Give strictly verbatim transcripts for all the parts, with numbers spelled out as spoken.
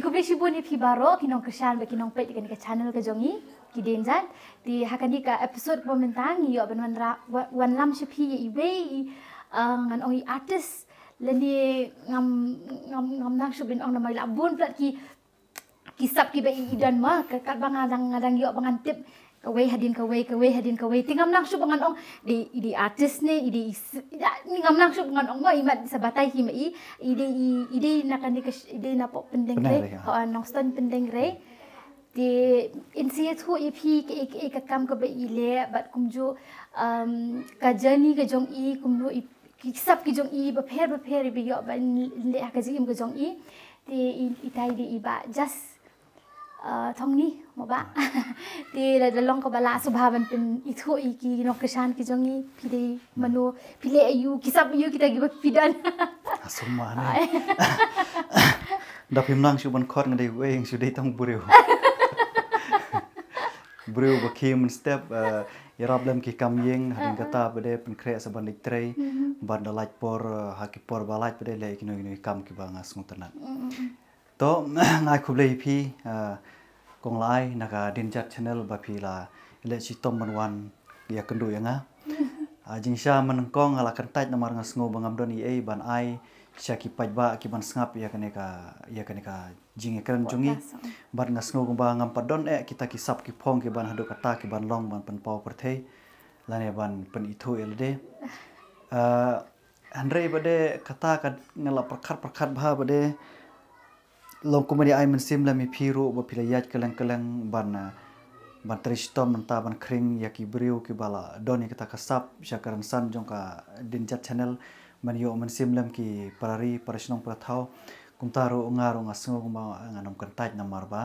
Khublei shibun ïa phi baroh ki nongkyrshan bad ki nongpeit ïa kane ka channel ka jong ngi, ki dienjat. Te ha kane ka episode ba mynta ngi ïoh ban wanrah, wa-, wanlam sha phi ïa iwei i, ah, ngan ong i artist lane ngam, ngam, ngam nang shuh ban ong namar i la bun palat ki, ki sap kiba i, i don ma, ka, katba nga dang, nga dang ïoh ba ngan tip kawei hadien kawei, kawei hadien kawei. Te ngam nang shuh ba ngan ong i dei, i dei artist ne, i dei i s-, i da, ni ngam nang shuh ba ngan ong ma, i mat sa batai hi ma i, i dei i, i dei na kane ka sh-, i dei na pop Pyndengrei. Pyndengrei, ha. Ha, Nongstoiñ Pyndengrei. Te in sa ïathuh ïa phi kaei kaei ka kam kaba i leh bad kumjuh, um, ka journey ka jong i, kumno i, ki sap ki jong i bapher bapher iba ïoh ban leh ha ka jingim ka jong i. Te i, itai i dei i Bah Jas, uh, Thongni, mo Bah. Te la, la long kaba la sngewbha ban pynithuh ïa ki nongkyrshan ki jong i, phi dei mano, phi leh aïu, ki sap aïu kita kiba phi don. Ha sumar ne. Ai. Da phim nang shuh ban khot nga dei uei, nga shu dei tang briew. Briew ba khie mynstep, eh, ïarap lem ki kam ïing, hadien kata pat de pynkhreh sa ban leit trei, bad da lait por, eh, ha ki por ba lait pat de leh kino kino ki kam kiba nga sngewtynnat. To, nga ai khublei ïa phi, ah, kong Lai, na ka Dienjat Channel ba phi la leh shitom ban wan ïakynduh ïa nga. Ah, jingshisha mynnyngkong nga la kyntait namar nga sngew ba ngam don ei ei ban ai sha ki paidbah ki ban sngap ïa kane ka, ïa kane ka jingïakren jong ngi. Bad nga sngew kumba ngam pat don eh kita ki sap ki phong ki ban haduh kata ki ban long ban pynpaw pyrthei lane ban pynithuh ïa lade. Ah, Hynrei pat de kata ka nga la pyrkhat pyrkhat bha pat de long kumba dei ai mynsiem lem ïa phi ruh ba phi la ïaid kylleng kylleng ban, eh, ban trei shitom mynta ban khring ïa ki briew kiba la don ïa kata ka sap sha ka rynsan jong ka Dienjat Channel ban ïoh mynsiem lem ki para ri para shnong para thaw. Kumta ruh nga ruh nga sngew kumba ngan ym kyntait namar ba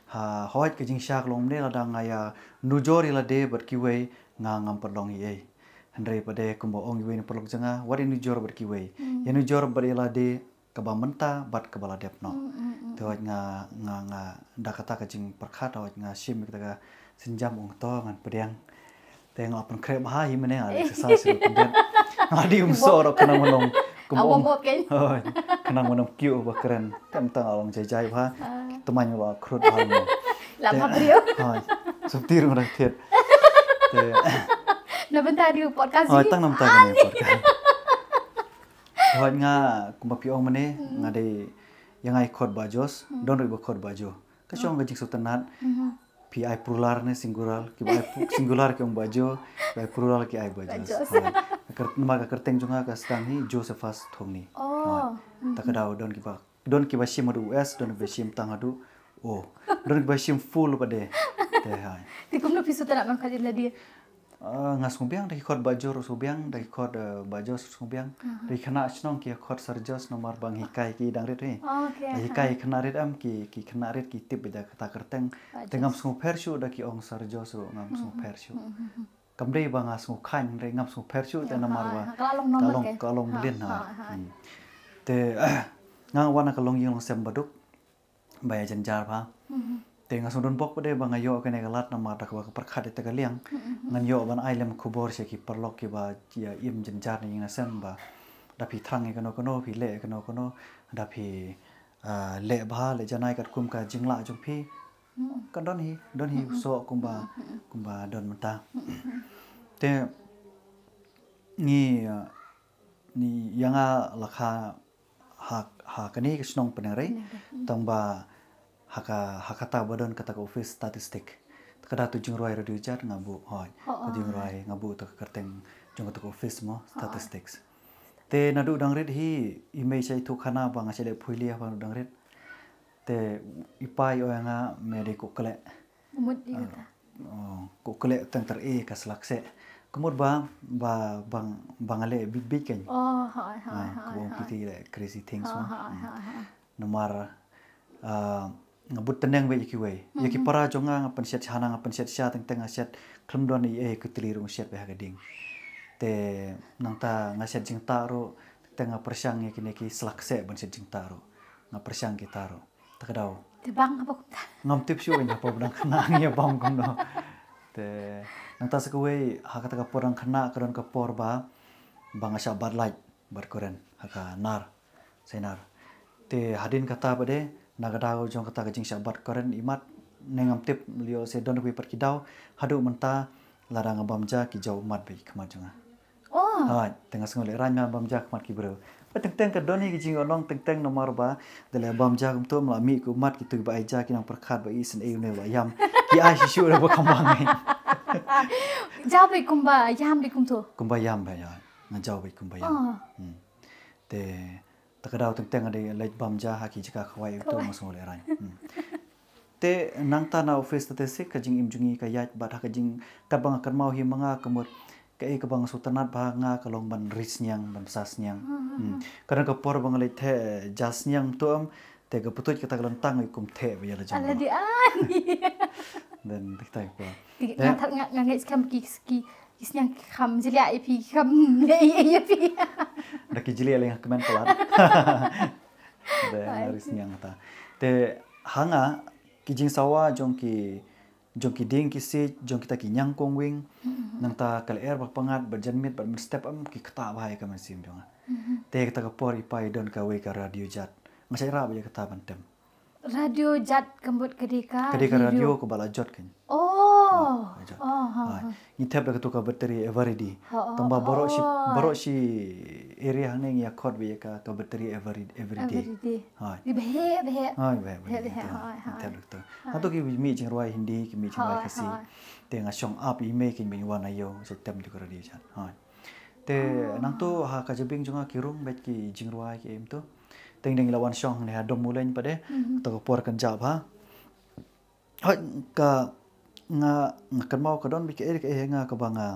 ha hooid ka jingshisha ka long mynne lada nga ïa nujor ïa lade bad kiwei nga ngam pat long ei ei. Hynrei pat de kumba ong iwei na paralok jong nga, wat ïa nujor bad kiwei. Ïa nujor bad ïa lade kaba mynta bad kaba la dep noh. Te hooid nga, nga, nga da kata ka jingpyrkhat hooid nga shim ïa kata ka sienjam ong to ngan pdiang. Te nga la pynkhreh bha hi mynne nga la exercise ruh pyndet. Nga dei um soh ruh khnang ban ym, kumba ong. Hooid, khnang ban ym kiew ba kren. Te mynta nga la long jai jai bha. Tymmen nga la khrud bha mynne. La bha briew. Hooid. Sopti ruh nga dang thied. Te na bynta dei podcast. Hooid, tang na bynta dei podcast. Hooid nga kumba phi ong mynne nga dei ïa nga i khot Bah Jos, don ruh iba khot Bah Jo. Ka shong ka jingsngewtynnat. Phi ai plural ne singular, kiba ai pu-, singular ki ong Bah Jo, kiba ai plural ki ai Bah Jos. Hooid. Namar ka kyrteng jong nga ka sdang hi Josephus Thongni. Hooid. Ta ka daw don kiba, don kiba shim haduh U S, don kiba shim tang haduh O. Don kiba shim full pat de. Te hooid. Te kumno phi sngewtynnat ban khot ïa lade? Ah, nga sngewbiang da ki khot Bah Jo ruh sngewbiang, da ki khot, eh, Bah Jo ruh sngewbiang. Da ki khynnah shnong ki khot Sir Jos namar ba nga hikai ki dang rit hi. Hikai khynnah rit em ki, ki khynnah rit ki tip da kata kyrteng. Te ngam sngewpher shuh da ki ong Sir Jos ruh ngam sngewpher shuh. Kam dei ba nga sngewkhain hynrei ngam sngewpher shuh te namar ba ka long, ka long mlien ha. Te nga wan na ka longïing longsem baduk ba ïa jynjar bha. Te nga sngewdon bok pat de ba nga ïoh kane ka lad namar da kaba ka pyrkhat ïa ta ka liang. Ngan ïoh ban ai lem khubor sha ki paralok kiba ïa im jynjar na ïing na sem ba da phi thrang ïa kano kano, phi leh ïa kano kano, da phi, ah, leh bha, leh janai katkum ka jinglah jong phi. Ka don hi, don hi u soh kumba, kumba don mynta. Te ngi, ah, ni ïa nga la kha ha, ha kane ka shnong Pyndengrei. Tang ba ha ka, ha kata ba don kata ka office statistic. Ka da tu jingrwai radio jat nga buh, hooid. Ka jingrwai nga buh ta ka kyrteng jong kata ka office mo, statistics. Te naduh dang rit hi i mei shait ïathuh khana ba nga shait leh phuili haba naduh dang rit. Te i pa i ong ïa nga me dei kuh kleh. Mut i kata. Oh, kuh kleh tang ter e ka slak seh. Ka mut ba, ba, ba nga leh bit bit kan. Oh, ha, ha, ha. Ka bong kiti leh crazy things mo. Namar, ah, nga bud tneng beit ïa kiwei. Ïa ki para jong nga nga pynshet sha hana nga pynshet sha teng teng nga shet khlem don ei ei ka tli ruh nga shet beit ha ka ding. Te nangta nga shet jingtah ruh teng teng nga pyrshang ïa kine ki slak seh ban shet jingtah ruh. Nga pyrshang kita ruh. Ta ka daw. Te bang haba kumta. Ngam tip shuh ïa haba dang khynnah ngi ïa bang kumno. Te nangta sa kawei ha kata ka por dang khynnah ka don ka por ba, ba nga shah bat light, bat current, ha ka nar, sainar. Te hadien kata pat de, Na ka daw jong kata ka jingshah bat current imat, ne ngam tip, ïoh se don ruh pat ki daw, haduh mynta lada nga bam ja ki jaw mat bad ki khmat jong nga. Oh. Ha, te nga sngew lehrain nga bam ja khmat ki briew. Ba teng teng ka don hi ki jingïohnong teng teng namar ba da leh bam ja kumto, ym lah mih ki ummat, kito kiba ai ja ki nang pyrkhat ba isynei une u la ïam. Ki ai shisha da ba kham bang. Jaw bad kumba ïam bad kumto. Kumba ïam ba ïa. Nga jaw bad kumba ïam. Oh. Hmm. Te ta ka daw teng teng nga dei leit bam ja ha ki jaka khawai uto, nga sngew lehrain. Hmm. Te nangta na office statistic ka jingim jong ngi ka ïaid bad ha ka jing, katba nga kynmaw hi ma nga ka mut kaei kaba nga sngewtynnat bha ha nga ka long ban ri sniang, ban bsa sniang. Hmm. Ka don ka por ba nga leit theh ja sniang to em, te ka pyntuid kata ka lyntang ïa kum theh ba ïa la jong. Ala di an. Dan te kita ka por. Nga thad nga nga ngeit skhem ki ki ki sniang ki kham jliah ïa phi, kham leh ïa phi. Da ki jliah leh nga kmen palat. Da nga ri sniang ta. Te ha nga ki jingsawa jong ki, jong ki dieng ki siej, jong kita ki ñiangkong wing. Nangta ka lyer ba pyngngad bad janmiet bad mynstep em ki ktah bha ïa ka mynsiem jong nga. Te kata ka por i pa i don kawei ka radio jat. Nga shait rah bha ïa kata ban tem. Radio jat ka mut ka dei ka. Ka dei ka radio kaba la jot kein. Oh. Jot. Oh, ha, Hai. ha. Ngi thep da katu ka battery Eveready. Oh, oh, Tangba baroh shi oh. Baroh shi area hangne ngi ïa khot bha ïa ka, ka battery Eveready, Eveready. Eveready. Hai. Di bheh bheh. Hai, bheh bheh. Bheh bheh, Ito. hai, hai. Ngi thep da katu. Nangto ki mih jingrwai Hindi, ki mih jingrwai Hai, Khasi. Hai. Te nga shong ap i mei kein ba ngi wan aïu, sa tem tu ka radio jat. Hai. Te nangto ha ka jabieng jong nga ki rung bad ki jingrwai ki em to. Te ngi dang la wan shong ne ha Dom Mulein pat de. To ka por kan jap ha. Hoi ka nga, nga kynmaw ka don bad kaei kaei nga kaba nga,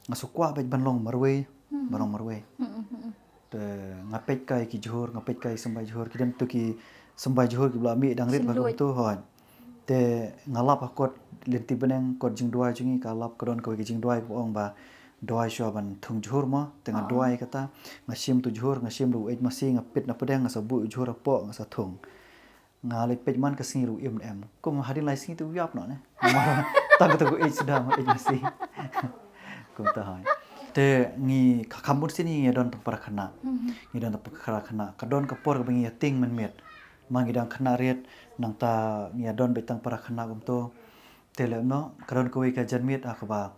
nga sngewkwah bad ban long marwei, ban long marwei. Te nga peit kai ki jhur, nga peit kai symbai jhur, ki don to ki symbai jhur kiba la mih dang rit bha kumto hoi. Te nga lap ha kot lynti bneng, kot jingduwai jong ngi ka lap ka don kawei ka jingduwai kaba ong ba duwai shuwa ban thung jhur mo, te nga duwai kata, nga shim to jhur, nga shim ruh u eit masi, nga pit na pdeng, nga sa buh u jhur hapoh, nga sa thung. Nga leit peit man ka sngi ruh im em. Kum hadien lai sngi te u ïap noh ne. Tang kata ka eit sdang, eit masi. Kumta hoi. Te ngi ka kham bun sien ngi don tang para khynnah. Ngi don tang para khynnah. Ka don ka por kaba ngi ïa tieng mynmiet. Ma ngi dang khynnah rit, nangta ngi ïa don beit tang para khynnah kumto. Te leh noh, ka don kawei ka janmiet ha kaba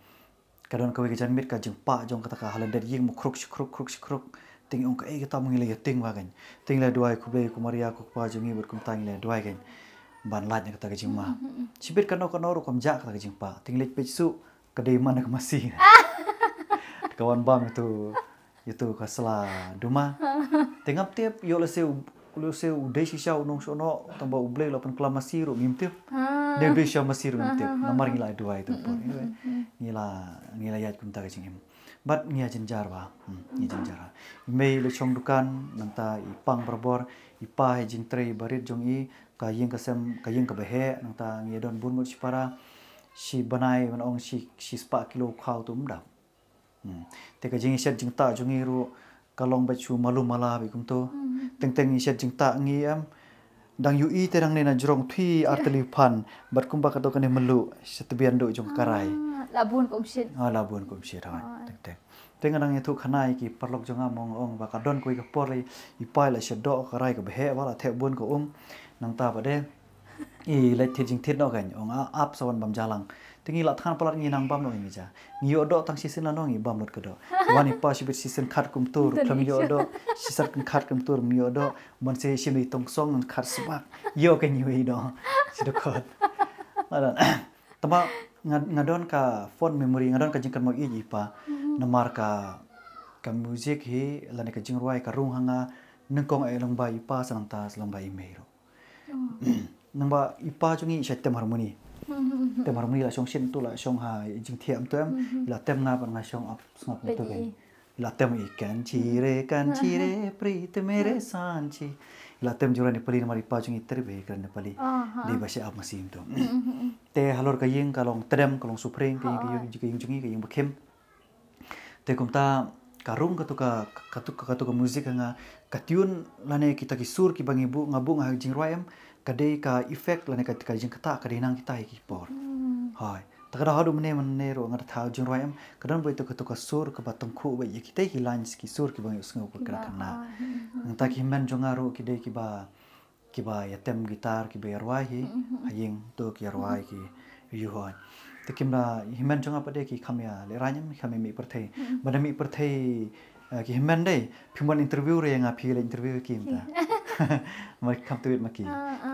Ka don kawei ka janmiet ka jingpah jong kata ka ha lyndet ïing mo, khruk shi khruk, khruk shi khruk. Te ngi ong kaei kata mo, ngi la ïa tieng bha kein. Te ngi la duwai, khublei ko Maria ko kpa jong ngi bad kumta ngi la duwai kein ban lait na kata ka jingma. Shibit kano kano ruh kam jah kata ka jingpah. Te ngi leit peit shuh ka dei man ka masi. Ka wan bam ïa tu, ïa tu ka sla duma. Te ngam tip ïoh lehse u, lehse u dei shisha u nongshong noh, tangba U Blei u la pynkhlaiñ masi ruh ngim tip. Dei u dei shisha masi ruh ngim tip. Namar ngi la duwai tu por. Anyway, ngi la, ngi la ïaid kumta ka jingim. Bad ngi ïa jynjar bha. Hmm, ngi ïa jynjar bha. I mei i la shong dukan, nangta i pang barabor, i pa ha jingtrei barit jong i, ka ïing ka sem, ka ïing kaba heh, nangta ngi ïa don bun ngut shipara, shi bnai ban ong shi, shi spah kilo khaw tu ym dap. Hmm. Te ka jingshet jingtah jong ngi ruh ka long beit shu malu mala beit kumto. Teng teng ngi shet jingtah ngi em. Dang ïohi te dang ne na jrong thwi ar tylli phan bad kumba ka dok kane mluh sha tbian duh jong ka rai. Ah, la bun ka um shit. Ah, la bun ka um shit hoi. Teng teng. Te nga dang ïathuh khana ïa ki paralok jong nga mo, nga ong ba ka don kawei ka por lei i pa i la shet doh ka rai kaba heh ba la theh bun ka um. Nangta ba de i leit thied jingthied noh kein, ong a ap sa wan bam ja lang. Te ngi la than palat ngi nang bam noh ngi ja. Ngi ïoh doh tang shisien la noh ngi bam lut ka doh. Wan i pa shibit shisien khat kumtur, khlem ïoh doh, shisien khat kumtur ym ïoh doh. Ban se shim i tong song khat sbak. Ïoh kein ïoh i doh. Shi dkhot. Tama nga, nga don ka fond memory, nga don ka jingkynmaw ïeit i pa. Namar ka, ka music hi lane ka jingrwai ka rung ha nga nyngkong eh lyngba i pa sa nangta sa lyngba i mei ruh. Nangba i pa jong ngi i shait tem harmoni. Tem harmoni la shong shen tu la shong ha jingthiah em tu em. I la tem nga ban nga shong ap sngap em tu kein. I la tem i Kanchi re, Kanchi re, Preet Mere Sanchi. I la tem jingruwai Nepali namar i pa jong ngi trip hi kren Nepali. Dei ba shi ap masi em tu. Te halor ka ïing ka long tdem, ka long supreng, ka ïing, ka ïing, ka ïing jong ngi, ka ïing ba khim. Te kumta ka rung katu ka, katu ka, katu ka music ha nga, ka tune lane kita ki sur kiba ngi buh, nga buh nga ha jingrwai em, ka dei ka effect lane ka, ka jingktah ka dei nang kita hi ki por. Hoi. Ta ka dang haduh mynne mynne ruh nga da thaw jingrwai em, ka don beit tu katu ka sur kaba tyngkhuh beit ïa kita ki lines ki sur kiba ngi sngew ka kra khynnah. Nangta ki hynmen jong nga ruh ki dei kiba kiba ïa tem guitar, kiba ïa rwai hi, ha ïing to ki ïa rwai ki ïa hoi. Te kim da hynmen jong nga pat de ki kham ïa lehraiñ em, kham ïa mih pyrthei. Ba da mih pyrthei, eh, ki hynmen de, phim wan interview re nga phi le interview kim ta. Ma kham tweet ma ki.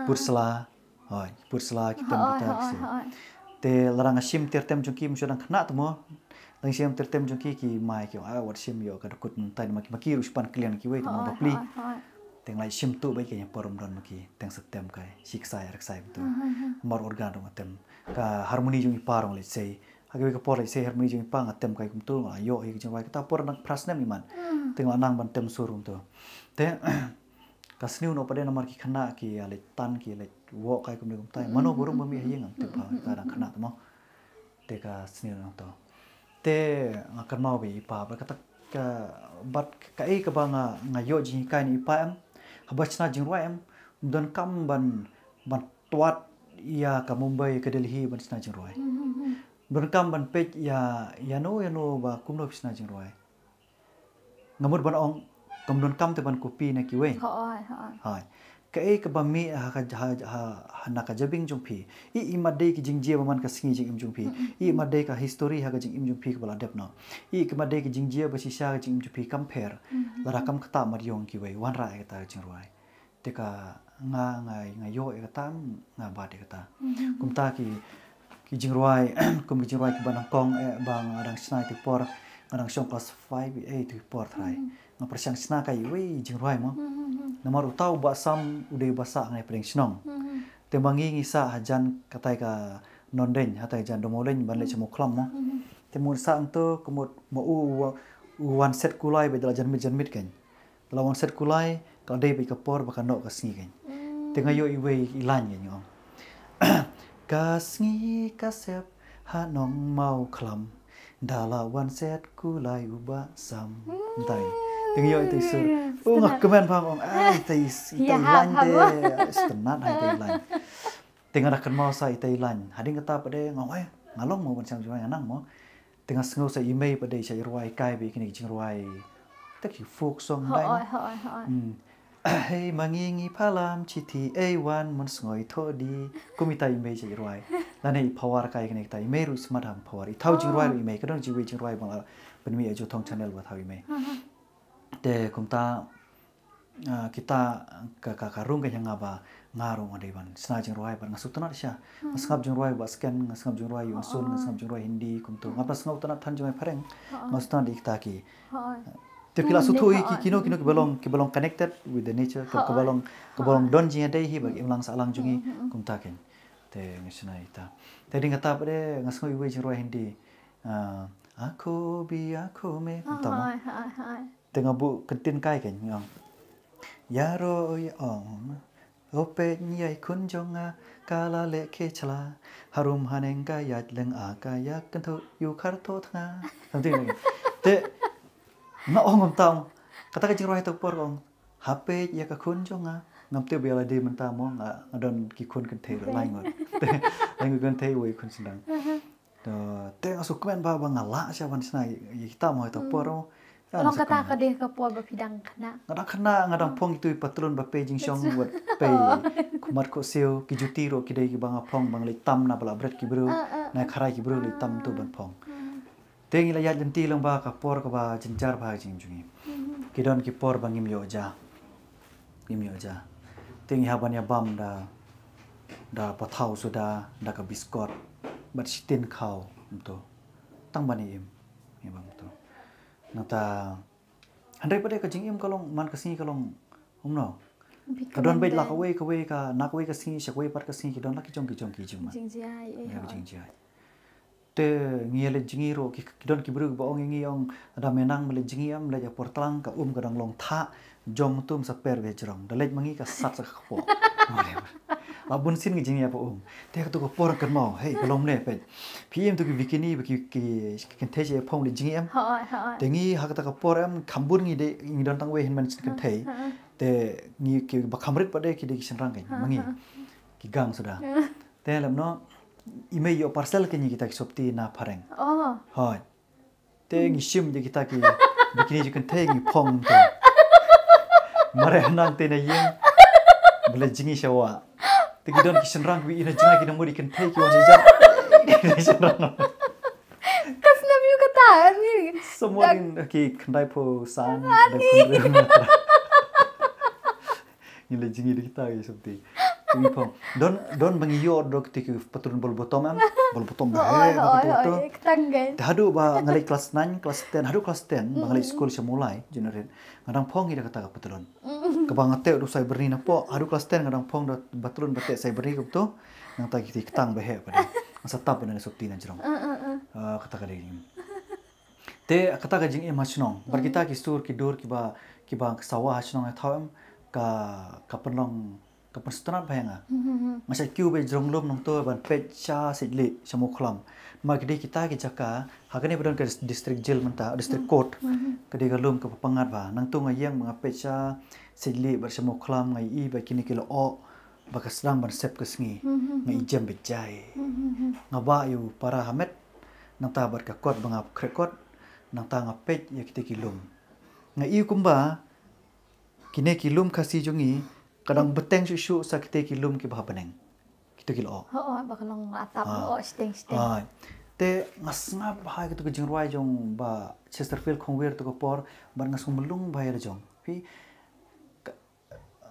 Put sla, hoi, put sla ki tem guitar ki se. Te lada nga shim ter tem jong ki, mynshuwa dang khynnah te mo. Dang shim ter tem jong ki, ki mai ki, ah, wat shim ïoh ka dkut mynta ma ki, ma ki ruh shu pan kylliang ki wei te mo ba pli. Te nga la shim tu ba ki ïa por ym don ma ki, teng sa tem kai, shi ksai ar ksai kumtu. Mar organ ruh nga tem. Ka harmoni jong i pa ruh lehse. Ha kawei ka por lehse harmoni jong i pa nga tem kai kumtu, nga la ïoh hi ka jingrwai kata por dang phra snem i man. Te nga la nang ban tem sur kumtu. Te ka sniew noh pat de namar ki khynnah ki ïa leit tan ki ïa leit woh kai kumne kumtai. Mano burom ba mih ha ïing ngam tip ba ka dang khynnah te mo. Te ka sniew noh to. Te nga kynmaw ba i pa ba kata ka bad kaei kaba nga nga ïoh jinghikai na i pa em. Haba shna jingrwai em. Ym don kam ban ban twat ïa ka Mumbai ka Delhi ban shna jingrwai. Ym don kam ban peit ïa ïa no ïa no ba kumno phi shna jingrwai. Nga mut ban ong kam don kam te ban copy na kiwei. Hooid, hooid. Hooid. Kaei kaba mih ha ka ha, ha, ha na ka jabieng jong phi. I i mat dei ki jingjia ba man ka sngi jingim jong phi. I i mat dei ka history ha ka jingim jong phi kaba la dep noh. I i mat dei ki jingjia ba shisha ka jingim jong phi kam pher. Lada kam kata mat ïong kiwei wanrah ïa kata ka jingrwai. Te ka nga nga nga ïoh ïa kata nga bat ïa kata. Kumta ki ki jingrwai kum ki jingrwai kiba nyngkong eh ba nga dang shna ïa tu por nga dang shong klas five eh tu por trai. Nga pyrshang shna kai wei jingrwai mo. Namar uta u Bah Sam u dei u ba sah nga pdeng shnong. Te ma ngi ngi sah hajan katai ka Nongdeiñ hatai jan Domoleiñ ban leit sha Mawkhlam mo. Te mut sah ngto kumut ma u u wan set kulai ba jala janmit janmit kan. Te la wan set kulai ka la dei bad ka por ba ka noh ka sngi kan. Te nga ïoh iwei i lain kan ong. Ka sngi ka sep ha nong Mawkhlam. Da la wan set kulai u Bah Sam. Ntai. Te nga ïoh ita i sur. Oh nga kmen bha ong ai ita i lain te. Sngewtynnat ha ita i lain. Te nga da kynmaw sa ita i lain. Hadien kata pat de nga ong ai nga long mo ban shna jingrwai nga nang mo. Te nga sngew sa i mei pat de sa i rwai kai bad kine ki jingrwai. Te ki folk song dang. Hooid, hooid, hooid. Hei ma ngi ngi phalam chithi ei wan mon sngoi thoh di. Kum ita i mei sa i rwai. Lane i power kai kine kita i mei ruh smat ham power. I thaw jingrwai ruh i mei ka don jingwei jingrwai bang la pynmih ïa Jothong channel ba thaw i mei. Te kumta ah, kita ka ka ka rung ka jong nga ba nga rung nga dei ban shna jingrwai ba nga sngewtynnat sha. Nga sngap jingrwai ba sken nga sngap jingrwai ïa u sun nga sngap jingrwai Hindi kumto. Nga ba sngewtynnat than jingrwai phareng. Nga sngewtynnat ïa kita ki. Te phi la sngewthuh ïa ki kino kino ki ba long ki ba long connected with the nature ki ba long ki ba long don jingïadei hi ba ki imlang sahlang jong ngi kumta ken. Te nga shna ïa kita. Te ding kata pat de nga sngew iwei jingrwai Hindi. Ah, Akho bi akho me kumta mo. Te nga buh kyntien kai kein nga ong. Ïaroh ïa ong. O peit ïa i khun jong nga ka la leh khie chla. Harum haneng ka ïaid lynga ka ïa kynthup ïa u khartho thnga. Something like that. Te nga ong kumta ong. Kata ka jingrwai ha tu por ong. Ha peit ïa ka khun jong nga. Ngam tip ba ïa lade mynta mo nga nga don ki khun kynthei ruh lai ngut. Te lai ngut kynthei wei khun sdang. Te te nga sngewkmen ba ba nga lah sha ban shna ïa kita mo ïa ta por mo. Long kata ka dei ka por ba phi dang khynnah. Nga dang khynnah nga dang phong itu i patlun ba pei jingshong wat pei. Khmat khohsiew ki juti ruh ki dei kiba nga phong ba nga leit tam na ba la bret ki briew na kharai ki briew leit tam tu ban phong. Te ngi la ïaid lynti lang ba ka por kaba jynjar ba jing jong ngi. Ki don ki por ba ngim ïoh ja. Ngim ïoh ja. Te ngi hap ban ïa bam da da pathaw suda da ka biskot bad shiteng khaw kumto. Tang ban ïa im ïa bam kumto. Nangta hynrei pat de ka jingim ka long man ka sngi ka long kumno. Ka don beit la kawei kawei ka na kawei ka sngi sha kawei pat ka sngi ki don la ki jong ki jong ki jong man. Jingjia. Te ngi ïa leit jngi ruh ki don ki briew ba ong ïa ngi ong da me nang me leit jngi em leit ïa por tlang ka um ka dang long thah jong tum sa per be jrong da leit ma ngi ka sat sa ka kpoh. La bun sien ngi jngi ïa ba um te ka tu ka por kan mau hei ka long ne peit phi im tu ki bikini ba ki ki kynthei ïa phong leit jngi em. Te ngi ha ka ta ka por em kham bun ngi de ngi don tang wei hin man kynthei. Te ngi ki ba kham rit pat de ki de ki shynrang kan ma ngi ki gang suda. Te lem no i mei ïoh parcel ke ngi kita ki sopti na phareng. Hoi. Te ngi shim ïa kita ki bikini ju kynthei ngi phong te. Mare nang te na ïing. Ba la jngi sha wah. Te ki don ki shynrang kiba ïohi na jngai, ki nang mut ki kynthei, ki wan sha jar. Ki shynrang. Ka snem ïa kata ni. Someone ki khyndai phew san. Ngi la jngi da kita ki sopti. Ngi phong. Don, don ba ngi ïoh da kita ki patlun bol bottom em. Bol bottom ba. Oi, oi, oi, oi, ktang kan. Te haduh ba nga leit class nine, class ten, haduh class ten ba nga leit skul sha Mawlai, Junior High. Nga dang phong hi da kata ka patlun. Kaba nga teh u Saibyrni napoh, haduh class ten nga dang phong da patlun ba teh Saibyrni kumto. Nangta kita ki ktang ba heh pat. Nga sa tap na sopti na jrong. Ah, kata ka dei. Te kata ka jingim ha shnong. Bad kita ki sur ki dur kiba, kiba sawa ha shnong ïa thaw em, ka, ka pynlong, ka pynsngewtynnat bha ïa nga. Nga shait kiew beit jrong lum nangto ban peit sha Sitlieh, sha Mawkhlam. Namar ka dei kita ki jaka, ha kane ba don ka dis-, district jail mynta, district court. Ka dei ka lum kaba pyngngad bha. Nangto nga ïeng ba nga peit sha Sitlieh bad sha Mawkhlam, nga ïohi ba kine ki lyoh ba ka sdang ban sep ka sngi. Nga ïeit jem beit jai. Nga bah ïa u para ha met, nangta bad ka kot ba nga khreh kot, nangta nga peit ïa kita ki lum. Nga ïohi kumba kine ki lum Khasi jong ngi ka dang bteng shuh shuh sa kita ki lum kiba ha bneng. Kita ki lyoh. Ho, ba ka long atap, oh, shteng shteng. Te nga sngap bha ïa kata ka jingrwai jong Bah Chesterfield Khongwir to ka por, bad nga sngew mlung bha ïa la jong. Phi,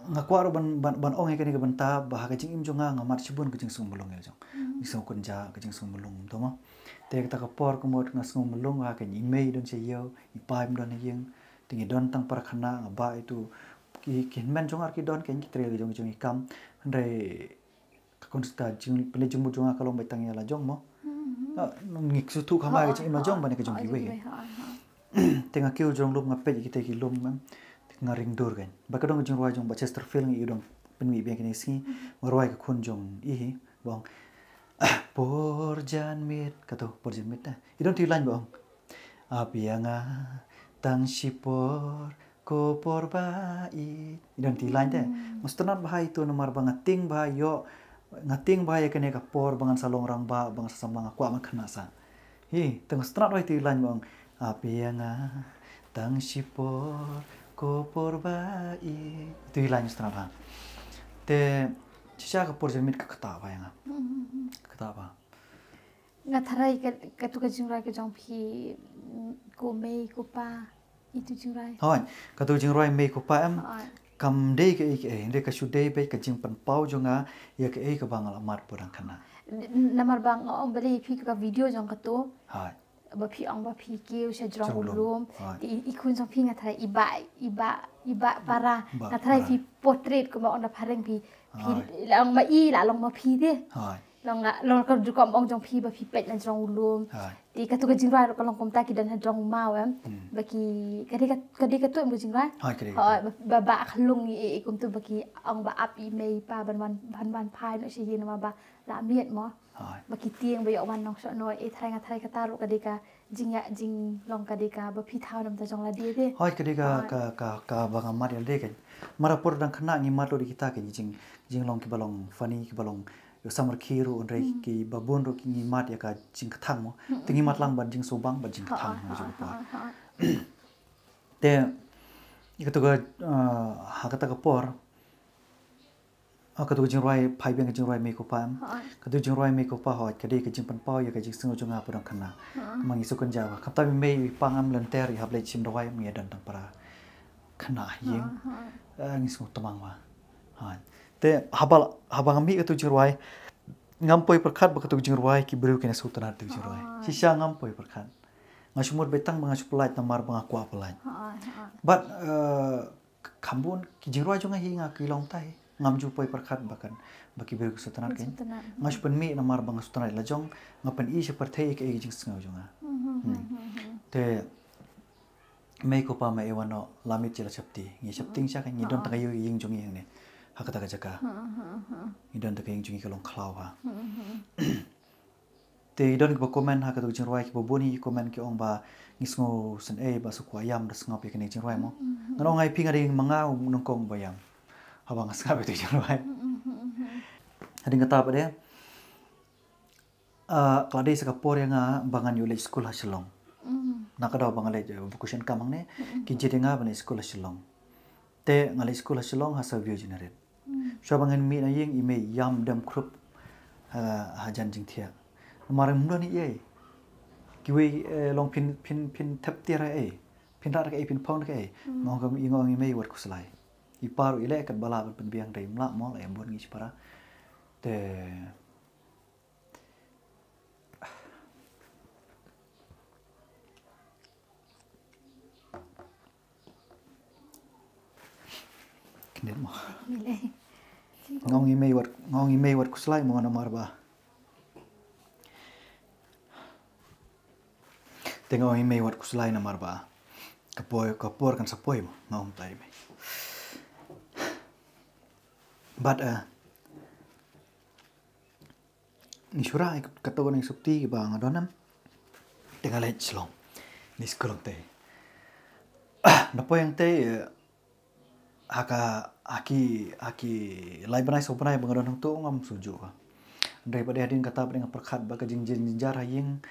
nga kwah ruh ban, ban, ban ong ïa kane ka bynta ba ha ka jingim jong nga nga mad shibun ka jingsngewmlung ïa la jong. Jingsngewkynjah, ka jingsngewmlung, to mo. Te kata ka por ka mut nga sngew mlung ha ka, i mei i don sha ïew, i pa im don ha ïing. Te ngi don tang para khynnah, nga bah ïa tu. Ki, ki hynmen jong nga ki don, ki, ki trei ki jong, jong ki kam. Hynrei ka konstat jing, pynleit jingmut jong nga ka long beit tang ïa la jong mo. Ngi sngewthuh khamai ka jingim la jong bad ka jong kiwei. Te nga kiew jrong lum, nga peit ïa kita ki lum, nga ring dur kan. Bad ka don ka jingrwai jong Bah Chesterfield, ngi ïoh dang pynmih biang kine ki sngi. Nga rwai ka khun jong i hi, ba ong, por janmiet, kato por janmiet, eh. I don tu i lain ba ong, ap ïa nga tang shipor, ko por ba ïeit. I don tu i lain te. Nga sngewtynnat bha ïa tu namar ba nga tieng bha ïoh, nga tieng bha ïa kane ka por ba ngan sa long rangbah, ba ngan sa samla, nga kwah ban khynnah sah. Hi, te nga sngewtynnat bha ïa tu i lain ba ong, ap ïa nga tang shipor, ko por ba ïeit. Tu i lain nga sngewtynnat bha. Te shisha ka por janmiet ka ktah bha ïa nga. Ka ktah bha. Nga tharai ka, katu ka jingrwai ka jong phi, mm, ko mei ko pa, itu jingrwai. Hooid, katu jingrwai mei ko pa em. Hooid. Kam dei kaei kaei, hynrei ka shu dei beit ka jingpynpaw jong nga ïa kaei kaba nga la mad por dang khynnah. N-, namar ba nga ong balei phi ka video jong katu. Hooid. Ba phi ong ba phi kiew sha jrong u lum. Hooid. I, i khun jong phi nga tharai i bah, i bah, i bah para. Bah para. Nga tharai phi portrait kumba ong da phareng phi, phi la ong ma i la long ma phi de. Hooid. Long nga, long ka rukom ong jong phi ba phi peit na jrong u lum. Hooid. Te katu ka jingrwai ruh ka long kumta, ki don ha jrong u maw em. Ba ki, ka dei ka, ka dei katu em ka jingrwai. Hooid, ka dei katu. Hooid, ba, ba, ba khlung i, i kumtu ba ki ong ba ap i mei i pa ban wan, ban wan phai noh sha ïing namar ba la miet mo. Hooid. Ba ki tieng ba ïoh wan nongshong noh, i tharai nga tharai kata ruh ka dei ka jingïa, jinglong ka dei kaba phi thaw na bynta jong lade de. Hooid, ka dei ka, ka, ka, kaba nga mad ïa lade kan. Namar por dang khynnah ngi mad lut ïa kita ki jing, jinglong kiba long funny, kiba long ïoh samrkhie ruh, hynrei kiba bun ruh ki ngi mad ïa ka jingkthang mo. Te ngi mad lang bad jingsngewbang bad jingkthang mo jong ka por. Te ïa katu ka, eh, ha kata ka por, ah, katu ka jingrwai, phai biang ka jingrwai mei ko pa em. Hooid. Katu jingrwai mei ko pa, hooid, ka dei ka jingpynpaw ïa ka jingsngew jong nga por dang khynnah. Hooid. Ma ngi sngewkynjah bha. Khamtam i mei i pa ngam lynter, i hap leit shim dawai, ma ngi don tang para khynnah ha ïing. Hooid. Eh, ngi sngewtmang bha. Hooid. Te haba, haba nga mih katu jingrwai, ngam poi pyrkhat ba katu jingrwai ki briew kin sngewtynnat katu jingrwai. Hooid. Shisha ngam poi pyrkhat. Nga shu mut beit tang ba nga shu pynlait namar ba nga kwah pynlait. Hooid, hooid. But, eh, kham bun ki jingrwai jong nga hi nga ki long tai. Ngam ju poi pyrkhat ba kan, ba ki briew ki sngewtynnat kan. Sngewtynnat. Nga shu pynmih namar ba nga sngewtynnat la jong, nga pyni sha pyrthei kaei ka jingsngew jong nga. Te mei ko pa, ma e wan noh, la miet sha la sheptieng. Ngi sheptieng sha kan, ngi don tang ka ïing jong ngi hangne. Ha kata ka jaka. Ngi don tang ka ïing jong ngi ka long khlaw ha. Te don kiba comment ha katu ka jingrwai, kiba bun hi comment ki ong ba ngi sngew sngewsynei ba sa kwah ïam da sngap ïa kane ka jingrwai mo. Ngan ong ïa phi, nga dei ma nga u nyngkong ba ïam haba nga sngap ïa katu ka jingrwai. Hadien kata pat de, ah, ka la dei sa ka por ïa nga ba ngan ïoh leit skul ha Shillong. Na ka daw ba nga leit, eh, vacation camp hangne, ki jied ïa nga ban leit skul ha Shillong. Te nga leit skul ha Shillong ha Savio Junior High. Shuwa ba ngan mih na ïing i mei ïam dem khrup ha, hajan jingthiah. Namar em don ei ei. Kiwei eh, long phin phin phin thep tiar ei. Phin rat ka ei phin phong ka ei. Ngong ka i ngong i mei wat khuslai. I par i leh kat ba lah ban pynbiang dei mlah mol em bun ngi shipara. Te Kyndiat mo. Ngong i mei wat ngong i mei wat khuslai mo namar ba. Te ngong i mei wat khuslai namar ba. Ka por ka por kan sa poi mo ngong tai mei. But uh, Ni shura ai kato ni sopti ba nga don em. Te nga leit Shillong. Ni skul te. Na poi ang te eh, haka haki haki lai bnai so bnai ba nga don hangto ngam shu ju ka. Ndai ba dei hadien kata ba dei nga pyrkhat ba ka jingjynjar ha ïing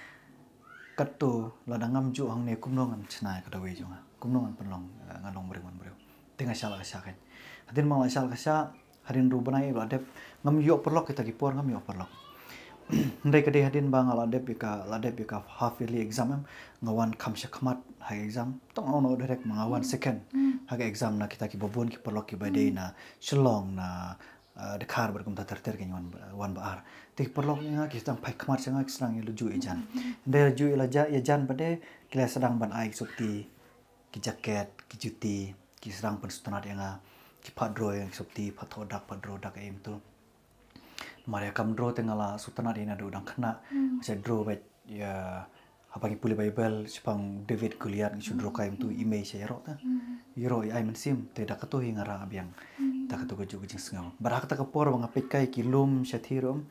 kato lada ngam ju hangne kumno ngan chna ka dawai jong nga. Kumno ngan pynlong eh, ngan long briew ngan briew. Te nga sha la ka sha kan. Hadien ba nga la sha la ka sha Hadien ruh bnai la dep ngam ïoh paralok kita ki por ngam ïoh paralok. Ndai ka dei hadien ba nga la dep ïa ka la dep ïa ka half yearly exam em nga wan kham shakhmat ha exam tong ono direct ma nga wan second ha ka exam na kita ki babun ki paralok ki ba dei na Shillong na uh, Dkhar bad kumta ter ter ki wan wan ba ar. Te ki paralok nga ki sdang phai khmat sha nga ki sdang ïa luju ïa jan. Ndai luju ïa la ja ïa jan ba dei ki la sdang ban ai sopti ki jaket, ki juti, ki sdang pynsngewtynnat ïa nga, ki phah draw ïa nga ki sopti, phah thoh dak, phah draw dak em tu. Mar ïa kam draw te nga la sngewtynnat ïa nga da u dang khynnah, nga sa draw bad ïa haba ngi pule Baibl shaphang David Goliath ngi shu draw kai em tu i mei sa ïaroh ta. Ïaroh ïa ai mynsiem te da kato hi nga rah biang. Da kato ka juh ka jingsngew. Bad ha kata ka por ba nga peit kai ki lum sha thir um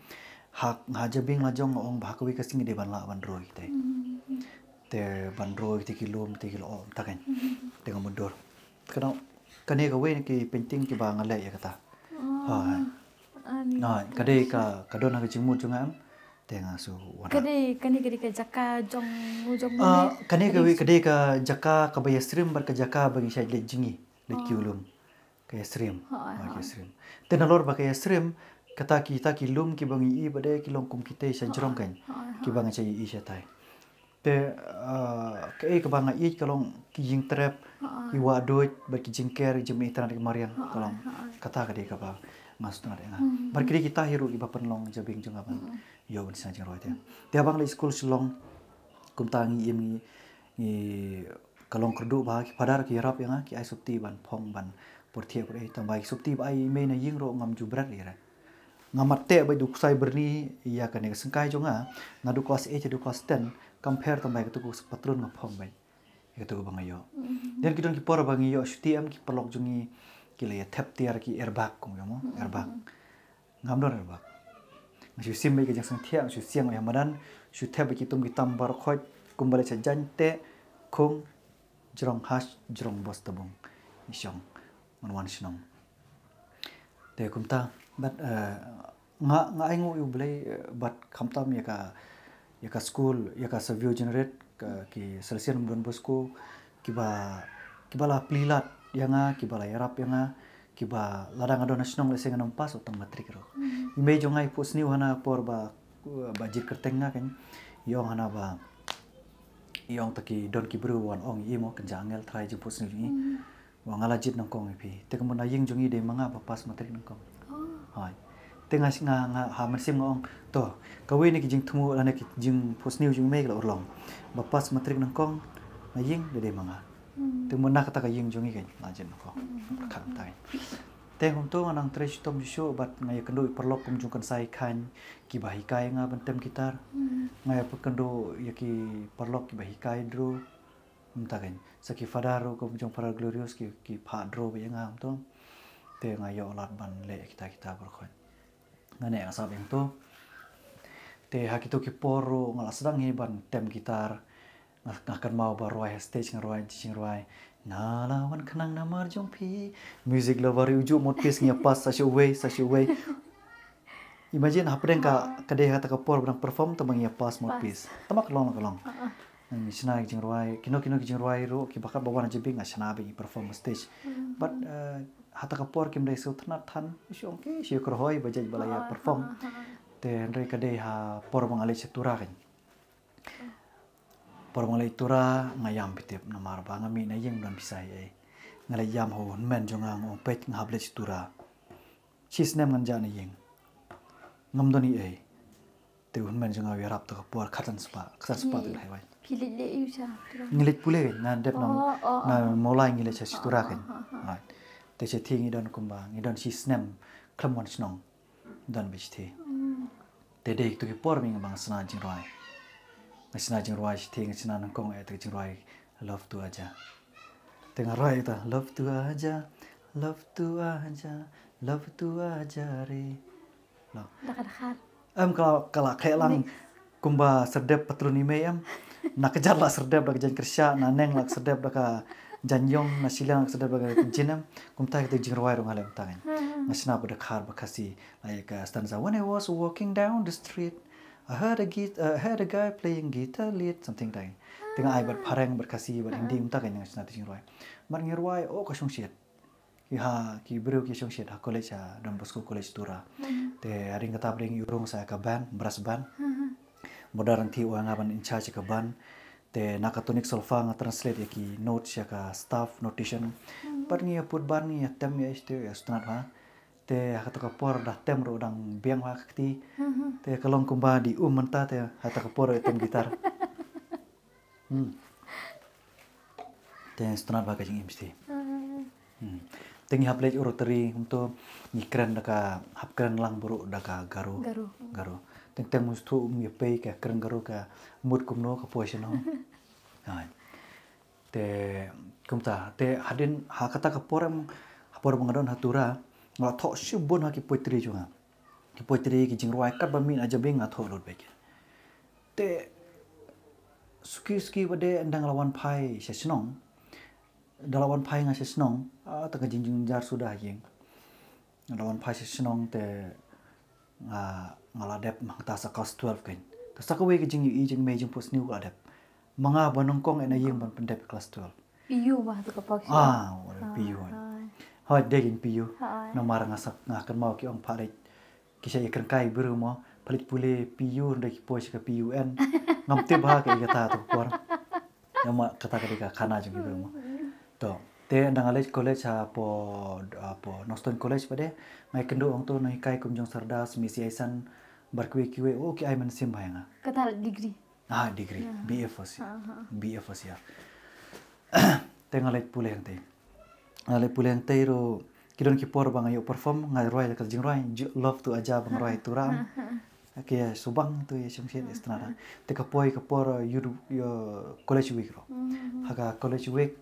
ha ha jabieng la jong nga ong ba ha kawei ka sngi dei ban lah ban draw ïa kita. Te ban roi te ki lum te ki lo ta kan. Te nga mundur. Kano kane ka wei ki painting ki ba nga leh ïa kata. Ha. Ha, ka dei ka ka don ha ka jingmut jong nga em. Te nga su wan. Ka dei kane ka dei ka jaka jong u jong Ah, kane ka wei ka dei ka jaka ka ba ïa srim bad ka jaka ba ngi shait leit jngi. Leit ki u lum. Ka ïa srim. Ha, ka ïa srim. Te nalor ba ka ïa srim kata kita ki lum ki ba ngi i ba dei ki long kum kita sha jrong kan. Ki ba nga sha i sha tai. Te uh, kaei kaba nga ïeit ka long ki jingtrep, ki wah duid bad ki jingker, jingmih tran ki mariang ka long. Kata ka dei kaba nga sngewtynnat ïa nga. Bad ki dei kita hi ruh kiba pynlong jabieng jong nga ban ïoh ban sngewtynnat jingroi te. Te haba nga leit skul Shillong kumta ngi im ngi ngi ka long kyrduh ba ki phadar ki ïarap ïa nga ki ai sopti ban phong ban pyrthiah pyrthiah tang ba ki sopti ba ai mei na ïing ruh ngam ju bret ïa re. Nga mat teh ba du ksai byrni ïa kane ka sengkai jong nga naduh klas eight haduh klas ten kam pher tang ba ïa katu ka patrun nga phong bad ïa katu ka ba nga ïoh. Dei ki don ki por ba ngi ïoh shuti em ki paralok jong ngi ki la ïa thep tiar ki airbag kum ïa mo airbag. Ngam don airbag. Nga shu sim bad ka jingsngewthiah nga shu siang ïa madan shu thep bad ki tum ki tam baroh khoit kumba leit sha jaiñ teh khung jrong hash jrong bos tabung. Ngi shong ngan wan shnong. Te kumta bad eh, nga nga ai nguh ïa u Blei eh, bad khamtam ïa ka ïa ka skul ïa ka Savio Generate ka ki Salesian Don Bosco kiba kiba la plie lad ïa nga kiba la ïarap ïa nga kiba lada nga don ha shnong lehse ngan ym pass tang matrik ruh. I mei jong nga i phuh sniew hana por ba ba jied kyrteng nga kan i ong hana ba i ong ta ki don ki briew wan ong i mo kynja angel trai jingphuh sniew jong i. Wa nga la jied nyngkong ïa phi. Te ka mut na ïing jong ngi dei ma nga ba pass matrik nyngkong. Hoi. Te nga nga nga ha mynsiem nga ong to kawei na ki jingthmu lane ki jingphuh sniew jong i mei ka la urlong. Ba pass matrik nyngkong na ïing dei dei ma nga. Te mut na kata ka ïing jong ngi kan la jied nyngkong. Kata kan. Te hynto nga nang trei shitom shisha bad nga ïakynduh ïa ki paralok kum jong Kynsai Khan kiba hikai nga ban tem guitar. Nga ïakynduh ïa ki paralok kiba hikai draw. Mynta kan sa ki Father ruh kum jong Father Glorious ki ki phah draw ba ïa nga hynto. Te nga ïoh lad ban leh kita kita baroh khoit. Nga neh nga sap ïa hynto. Te ha kito ki por ruh nga la sdang hi ban tem guitar. Nga nga kynmaw ba rwai ha stage nga rwai jingrwai. Nga la wan khnang namar jong phi. Music Lover ïa u juh Mouthpiece ngi ïa pass sa shu wei sa shu wei. Imagine hapdeng ka ka dei ha kata ka por ba dang perform tang ba ngi ïa pass Mouthpiece. Tang ba ka long la ka long. Ngi shna ki jingrwai kino kino ki jingrwai ruh kiba kat ba wan ha jabieng nga shna ba ngi perform ha stage. But uh, hata ka por kim dei sngewtynnat than, shu ong ki, shu kyrhoi ba jait ba la ïa perform. Te hynrei ka dei ha por ba nga leit sha Tura kan. Por ba nga leit Tura nga ïam phi tip namar ba nga mih na ïing ym don pisa ei. Nga leit ïam ha u hynmen jong nga, nga ong peit nga hap leit sha Tura. Shi snem ngan jah na ïing. Ngam don ei. Te u hynmen jong nga u ïarap ta ka por khatsan spah, khatsan spah te u la heh wai. Phi leit leh aïu sha Tura? Ngi leit pule kan, nga dep na, na Mawlai ngi leit sha Tura kan. Right. Te shathie ngi don kumba, ngi don shi snem khlem wan shnong. Don beit shathie. Te dei kito ki por mynba nga shna jingrwai. Nga shna jingrwai shathie, nga shna nyngkong eh te ka jingrwai Love Tu Aaja. Te nga rwai ta Love Tu Aaja, Love Tu Aaja, Love Tu Aaja re. Lo. Da ka dkhar. Em ka la, ka la khleh lang kumba serdep patruni mei em. Na kjat la serdep da ka jaiñ kyrshah, na neng la serdep da ka jaiñ ïong, na shiliang la serdep da ka jin em. Kumta kito jingrwai ruh nga leh kumta kan. Nga shna ba dkhar ba Khasi. Like uh, stanza, "When I was walking down the street, I heard a git- uh, heard a guy playing guitar lead," something like. Te nga ai bad phareng, bad Khasi, bad Hindi, mynta ka nang shna te jingrwai. Bad ngi rwai, oh ka shongshit. Ki ha, ki briew ki shongshit ha college ha Don Bosco College Tura. Te hadien kata pat ngi rung sa ka band, brass band. Bad Ranti u ai nga ban in charge ka band. Te na ka tonic solfa nga translate ïa ki notes ïa ka staff notation. Bad ngi ïa put band, ngi ïa tem ïa, ïa sngewtynnat bha. Te ha kata ka por da tem ruh dang biang ha ka kti. Te ka long kumba dei um mynta te ha kata ka por ruh tem gitar. Hmm. Te sngewtynnat bha ka jingim shathie. Hmm. Te ngi hap leit Oratory kumto ngi kren da ka, hap kren lang buh ruh da ka Garo. Garo. Garo. Teng teng mynstep um ïa pei ka kren Garo ka mut kumno ka poi shano. Hai. Te kumta, te hadien ha kata ka por em, ha por ba nga don ha Tura, nga la thoh shibun ha ki poetry jong nga. Ki poetry, ki jingrwai, katba mih na jabieng nga thoh lut beit. Te suki suki ba dei ynda nga la wan phai sha shnong. Da la wan phai nga sha shnong, ah, ta ka jingjynjar suda ha ïing. Nga la wan phai sha shnong te nga, nga la dep mynta sa class twelve kan. Te sa kawei ka jingïohi jingmei jingphohsniew ka la dep. Ma nga ba nyngkong eh na ïing ban pyndep class twelve. P U ba tu ka pok. Ah, pi u. Hoi dei kin pi u. Namar nga sak nga kynmaw ki ong pha leit ki sha ïa kren kai briew mo, pha leit pule P U, hynrei ki poi sha ka P U N. Ngam tip ha ka ïa kata tu ka por. Ïa ma kata ka dei ka khana jong ki briew mo. To, te ynda nga leit college ha po, ha po Northstone College pat de, nga ïakynduh hangto nonghikai kum jong Sardas, Miss Yaisan, bad kiwei kiwei, oh ki ai mynsiem bha ïa nga. Kata degree. Ah, degree. B A first year. B A first year. Te nga leit pule hangtei. Nga leit pule hangtei ruh ki don ki por ba nga ïoh perform, nga rwai la ka jingrwai, Love Tu Aaja ba nga rwai Tura. Ki subang tu ïa shongshit ïa sngewtynnat. Te ka poi ka por, uh, youth, uh, college week ruh. Ha ka college week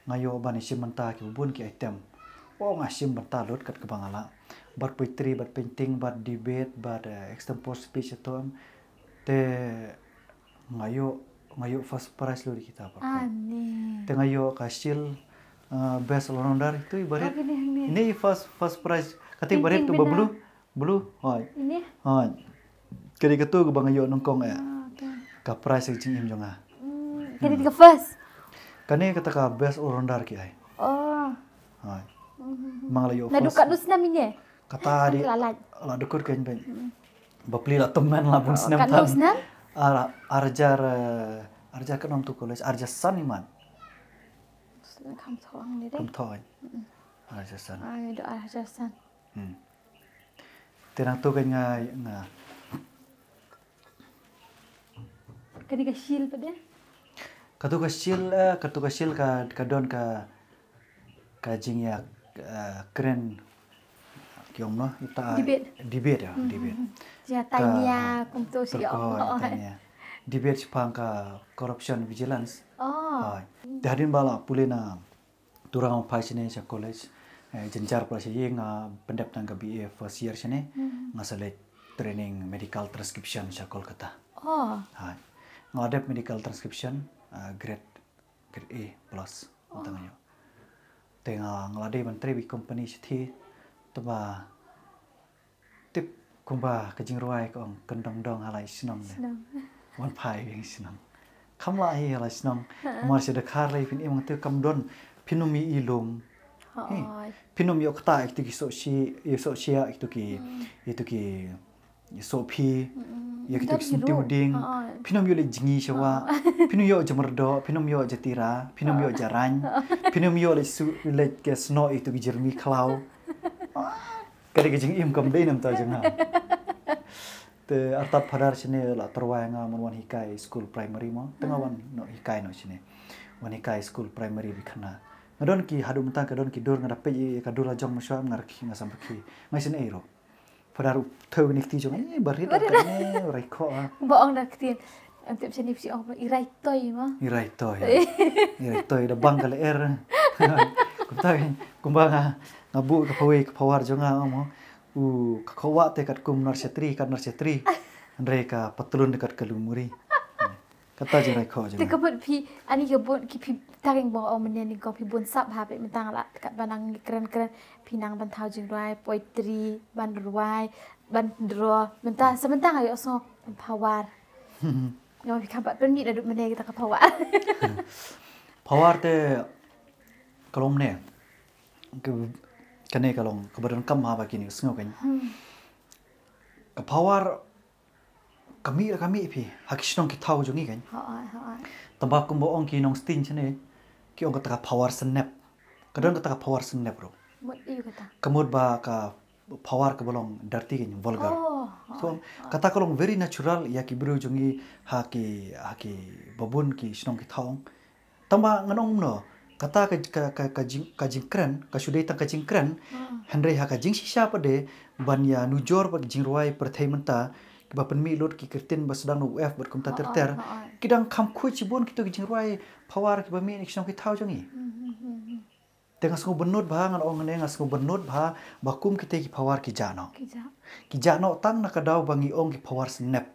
nga ïoh ban ïashim bynta kiba bun ki item. Oh, nga shim bynta lut kat kaba nga lah. Bad poetry, bad painting, bad debate, bad, uh, extempore speech, ïa to em. Te nga ïoh, nga ïoh first prize lut ïa kita pat. Te nga ïoh ka shield, uh, best all rounder, itu i barit. Ini i first, first prize. Kata i barit tu ba blue, blue. Hoi. Hoi. Ka dei katu kaba nga ïoh nyngkong eh. Ka prize ka jingim jong nga. Ka dei ka first. Kane kata ka best all rounder ki ai. Oh. Hoi. Ma nga la ïoh first. Naduh katno snem ine? Kata dei la dukut kein bad. Bapli la tymmen la bun snem. Katno snem? Ar, ar hajar, eh, ar hajar katno mynta college, ar hajar san imat. Kham thoh ang ni dei. Kham thoh. Ar hajar san. Ai do ar hajar san. Hmm. Te nangtu kein nga, nga Kane ka shield pat de? Katu ka shield, eh, katu ka shield ka, ka don ka, ka jingïa, eh, kren ki ong no, ita debate. Debate ïa, debate. Jingïa tainia kumto shi ong. Tainia. Debate shaphang ka corruption vigilance. Oh. Te hadien ba la pule na Tura nga phai shane sha college. Eh, jynjar palat sha ïing nga pyndep tang ka B A first year shane. Nga sa leit training medical transcription sha Kolkata. Oh. Hai. Nga dep medical transcription, eh, grade, grade A plus. Tang ïoh. Te nga, nga la dei ban trei bad company shathie. Te ba Tip kumba ka jingrwai ka ong kyndong dong ha la i shnong ne. Wan phai biang i shnong. Kham lah hi ha la i shnong. Mar sha Dkhar lei phin im hangtu kam don phin ym i lum. Phin ym ïoh kata ïa kito ki soh shi, ïa soh shia, ïa kito ki, ïa kito ki soh phi, ïa kito ki sentiw ding. Phin ym ïoh leit jngi sha wah. Phin ym ïoh jamrdo, phin ym ïoh jatira, phin ym ïoh jarain. Phin ym ïoh leit su, leit ka snoh ïa kito ki jermi khlaw. Ka dei ka jingim kam dei namar jong nga. Te artat phadar shane la tyrwa ïa nga ban wan hikai skul primary mo. Te nga wan noh hikai noh shane. Wan hikai skul primary Bikhana. Nga don ki haduh mynta ka don ki dur nga da peit ïa ka dur la jong mynshuwa nga rakhi nga sam rakhi. Nga sngewsih ruh. Phadar u thew ne kti jong eh barit kane u rai khoh ah. Ba ong da ktien. Em tip shane phi ong i rai toi mo. I rai toi. I rai toi da bang ka lyer. Kumta kumba nga nga buh ka phawei ka phawar jong nga mo. U ka khoh wah te katkum nar shetri, kat nar shetri. Hynrei ka patlun te kat ka lumuri. Kata jingrai khoh jong nga. Te ka bun phi ani ka bun ki phi tang ing bong ong mynne ni ko phi bun sap ha phi mynta nga la kat ba nang kren kren phi nang ban thaw jingrwai poetry ban rwai ban draw mynta sa mynta nga ïoh sngew phawar. Nga phi kham pat pynmih naduh mynne kita ka phawar. Phawar te ka long ne. Ka, kane ka long kaba donkam ha ba kine sngew kan. Ka phawar ka mih la ka mih phi ha ki shnong ki thaw jong ngi kan. Hooid, hooid. Tang ba kumba ong ki nongstien shane ki ong kata ka phawar snep. Ka don kata ka phawar snep ruh. Mut ïa kata. Ka mut ba ka phawar kaba long dirty kan vulgar. Oh, so hooid, hooid, kata ka long very natural ïa ki briew jong ngi ha ki, ha ki babun ki shnong ki thaw. Tang ba ngan ong kumno, kata ka, ka, ka, ka jing, ka jingkren ka shu dei tang ka jingkren. Hynrei ha ka jingshisha pat de ban ïa nujor bad ka jingrwai pyrthei mynta kiba pynmih lut ki ktien ba sdang na u F bad kumta ter ter. Ki dang kham khuid shibun kito ki jingrwai phawar kiba mih na ki shnong ki thaw jong ngi. Te nga sngew bynnud bha, ngan ong ne nga sngew bynnud bha ba kum kite ki phawar ki jah noh. Ki jah noh tang na ka daw ba ngi ong ki phawar snep.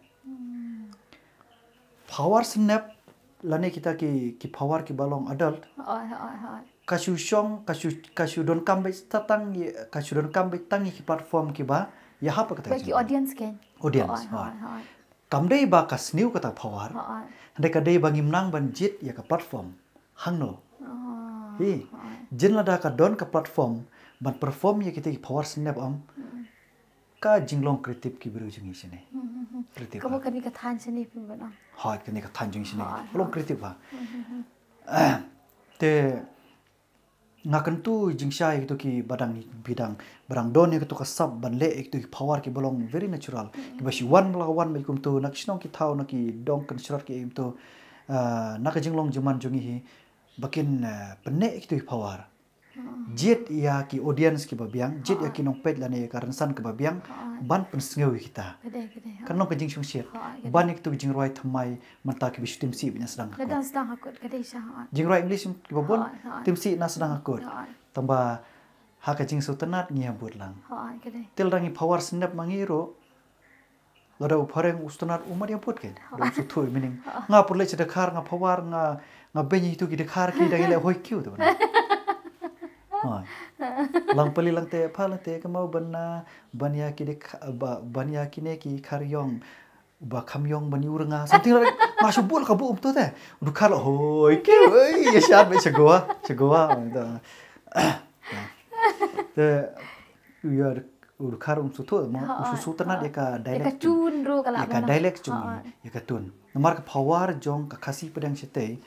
Phawar snep lane kita ki, ki phawar kiba long adult. Hooid, hooid, hooid. Ka shu shong, ka shu, ka shu donkam beit tang ïa, ka shu donkam beit tang ïa ki platform kiba ïahap kata ka jingim. Audience kan. Audience. Hooid, hooid, hooid. Kam dei ba ka sniew kata phawar. Hooid. Hynrei ka dei ba ngim nang ban jied ïa ka platform. Hangno. Hi. Jin lada ka don ka platform ban perform ïa kita ki phawar snep am. Ka jinglong creative ki briew jong ngi shane. Creative. Ka mut kane ka thaiñ shane phi ban ong. Hooid, kane ka thaiñ jong ngi shane. Hooid, ka long creative ha. Te nga kyntu jingshai kito ki ba dang, ba dang, ba dang don ïa kito ka sap ban leh ïa kito ki phawar kiba long very natural. Kiba shi wan ba la wan ba kumto na ki shnong ki thaw na ki dong kynshrot ki kumto. Ah, na ka jinglong jingman jong ngi hi ba kin, ah, pynneh ïa kito ki phawar. Jied ïa ki audience kiba biang, jied ïa ki nongpeit lane ïa ka rynsan kaba biang ban pynsngew ïa kita. Ka dei, ka dei. Kan long ka jingshongshit ban ïa kito ki jingrwai thymmai mynta kiba shu tim sih bad na sdang ha kut. Ka dei sha. Jingrwai English kiba bun tim sih na sdang ha kut. Tang ba ha ka jingsngewtynnat ngi ïa bud lang. Te lada ngi phawar snep ma ngi ruh. Lada u phareng u sngewtynnat u mat ïa bud kein. Da u sngewthuh ïa mining. Nga pyrlek sha dkhar nga phawar nga, nga beiñ ïa kito ki dkhar ki dang ïaleh hoi kiew te ban. Lang pali lang te pha lang te ka mau ban, ah, ban ïa ki dkhar, ba, ban ïa kine ki khar ïong. Ba kham ïong ban ïu rnga. Something like nga shu bud ka bud um to te. U dkhar la hoi kiew. Oi, ïa shad beit sha Goa, sha Goa. Te u ïa u dkhar um sngewthuh mo, u sngewtynnat ïa ka dialect. Ïa ka tun ruh ka la ïa ka dialect jong ngi, ïa ka tun. Namar ka phawar jong ka Khasi Pdeng shatei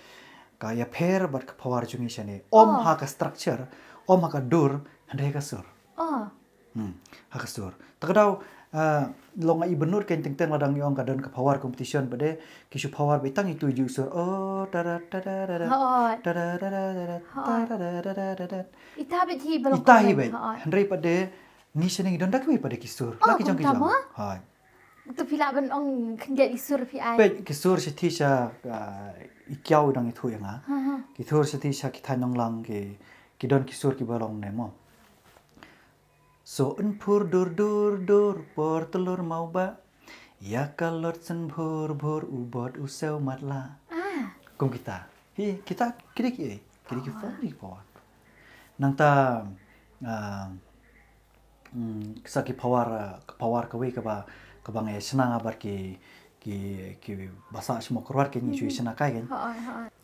ka ïapher bad ka phawar jong ngi shane. Ym ha ka structure, ym ha ka dur, hynrei ha ka sur. Hmm, ha ka sur. Ta ka daw, ah, long nga i bynnud kein teng teng lada ngi ong ka don ka phawar competition bad de ki shu phawar beit tang itu ju sur. Oh, ta da ta da da da. Ta da da da da. Ta da da da da. Ita beit hi ba long ita hi beit. Hynrei pat de ngi shane ngi don da kiwei pat de ki sur. La ki jong ki jong. Hooid. To phi lah ban ong khyndiat ki sur phi ai. Peit ki sur shathie sha, ah, i kiaw dang ithuh ïa nga. Ki sur shathie sha ki thaiñ nonglang ki, ki don ki sur kiba long ne mo. So yn phur dur dur dur por tylur mawbah. Ïa ka lot syn bhur bhur u bot u sew matlah. Kum kita. Hi kita kidi ki ei. Kidi ki phawar, kidi ki phawar. Nangta, ah, mm, sa ki phawar, ah, ka phawar kawei kaba, kaba ngi shna nga bad ki, ki, ki basa shmo kyrwat ki ngi shu shna kai kan.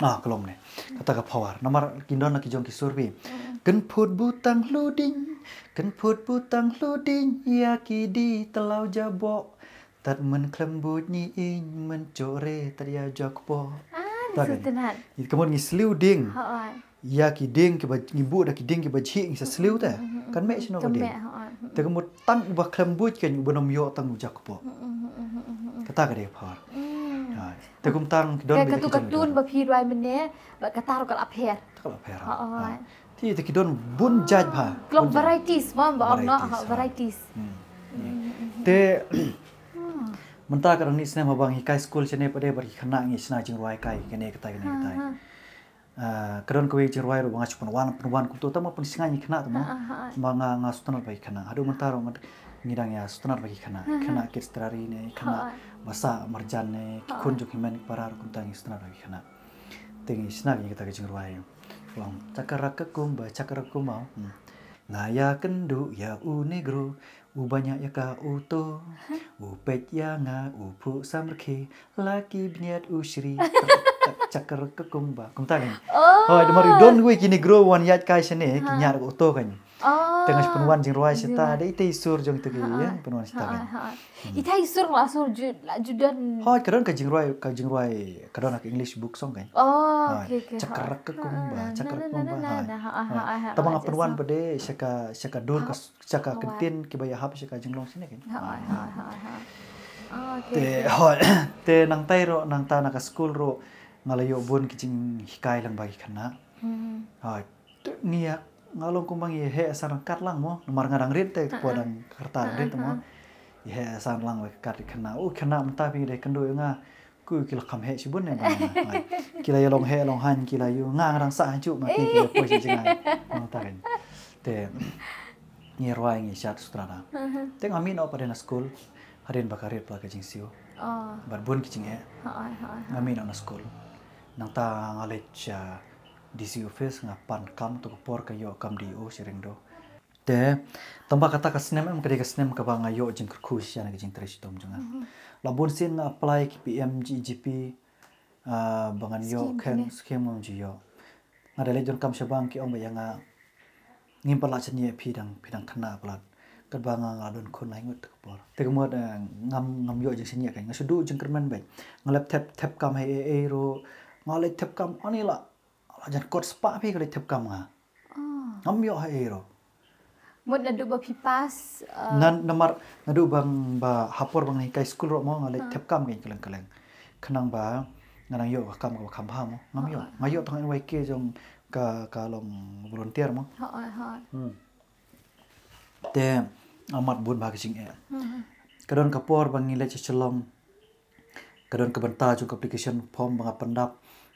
Ah, ka long ne. Kata ka power. Namar ki don la ki jong ki sur bi. Kynphut butang hluding, kynphut butang hluding, ïa ki di tlaw jabok. Tad men khlem buit ngi ing, men chore tad ïa jok po. Ah, ni su tynat. Kamon ngi sliew ding. Ïa ki ding kiba ngi buh da ki ding kiba jhieh ngi sa sliew te. Kan meh shano ka ding. Te ka mut tang uba khlem buit kan uba nym ïoh tang u jakpoh. Kata ka dei power. Te kum tang ki don ka tu ka tun ba phi rwai mynne ba kata ruh ka la pher. Ka la pher. Ti te ki don bun jait bha. Klong varieties bam ba ong no varieties. Te mynta ka dang ni snem haba ngi kai skul shane pat de ba ki khynnah ngi shna jingrwai kai kane kata kane kata. Ka don kawei jingrwai ruh ba nga shu pynwan pynwan kumto tang ba pynsngew ïa ki khynnah tang ma. Ma nga nga sngewtynnat ba ki khynnah haduh mynta ruh ngi dang ïa sngewtynnat ba ki khynnah, khynnah Kit Strari ne khynnah Basa Marjan ne ki khun jong ki men ki para ruh kumta ngi sngewtynnat ba ki khynnah. Te ngi shna ïa kata ka jingrwai. Ong chakarak ka kumba chakarak kumba. Nga ïa kynduh ïa u negro. U baniah ïa ka uto, u peit ïa nga, u phuh samrkhie, la ki bniat u shri, chakar ka kumba. Kumta kan. Hoi, da mar don wei ki negro wan ïaid kai shane, ki niah ka uto kan. Te nga shu pynwan jingrwai shata, da ita i sur jong ita ki ïa pynwan shata kan. Ita i sur la sur ju la ju don. Hoi, ka don ka jingrwai, ka jingrwai, ka don ka English book song kan. Oh, okay, okay. Chakar ka kumba, chakar ka kumba. Tama nga pynwan pat de sha ka sha ka dur ka Sha ka kyntien kiba ïahap sha ka jinglong shane kan. Te hoi te nangtai ruh nangta na ka skul ruh nga la ïoh bun ki jinghikai lang ba ki khynnah. Hoi te ngi ïa nga long kumba ngi heh san ryngkat lang mo namar nga dang rit te kpo dang kyrta dang rit mo. Ngi heh san lang ba ki khynnah u khynnah mynta phi dei kynduh ïa nga. Ku ki la kham heh shibun ne ba ki la ïa long heh long hain ki la ïa nga ngarang sah hajuh ma ki ki la poi shi jngai. Nang ta kan te ngi rwai ngi shat sutra da te nga mih noh pat na skul hadien ba ka rit pat ka jingsiew. Bad bun ki jingeh nga mih noh na skul. Nang ta nga leit sha D C office nga pan kam tu ka por ka ïoh kam D O sha Ringdo. Te tang ba kata ka snem em ka dei ka snem kaba nga ïoh jingkyrkhu shisha na ka jingtrei shitom jong nga. La bun sien nga apply ki P M G E G P ba ngan ïoh kheng skim ngam ju ïoh. Nga da leit donkam sha bank ki ong ba ïa nga ngim pat lah shaniah phi dang phi dang khynnah palat. Katba nga nga don khun lai ngut te ka por te ka mut ngam ngam ïoh jingshaniah ka nga shu duh jingkyrmen bad nga leit thep thep kam ha A A ruh nga leit thep kam ani la la jan kot spah phi ka leit thep kam nga. Ngam ïoh ha ero. Mut naduh ba phi pass. Nan namar naduh bang ba hapor bang ni kai skul ruh mo nga leit thep kam ka kylleng kylleng. Khnang ba nga nang ïoh ka kam ka kham bha mo ngam ïoh. Nga ïoh tang N Y K jong ka ka long volunteer mo. Te amat bun ba ka jingeh. Ka don ka por bang ngi leit sha Shillong. Ka don ka bynta jong ka application form ba nga pyndap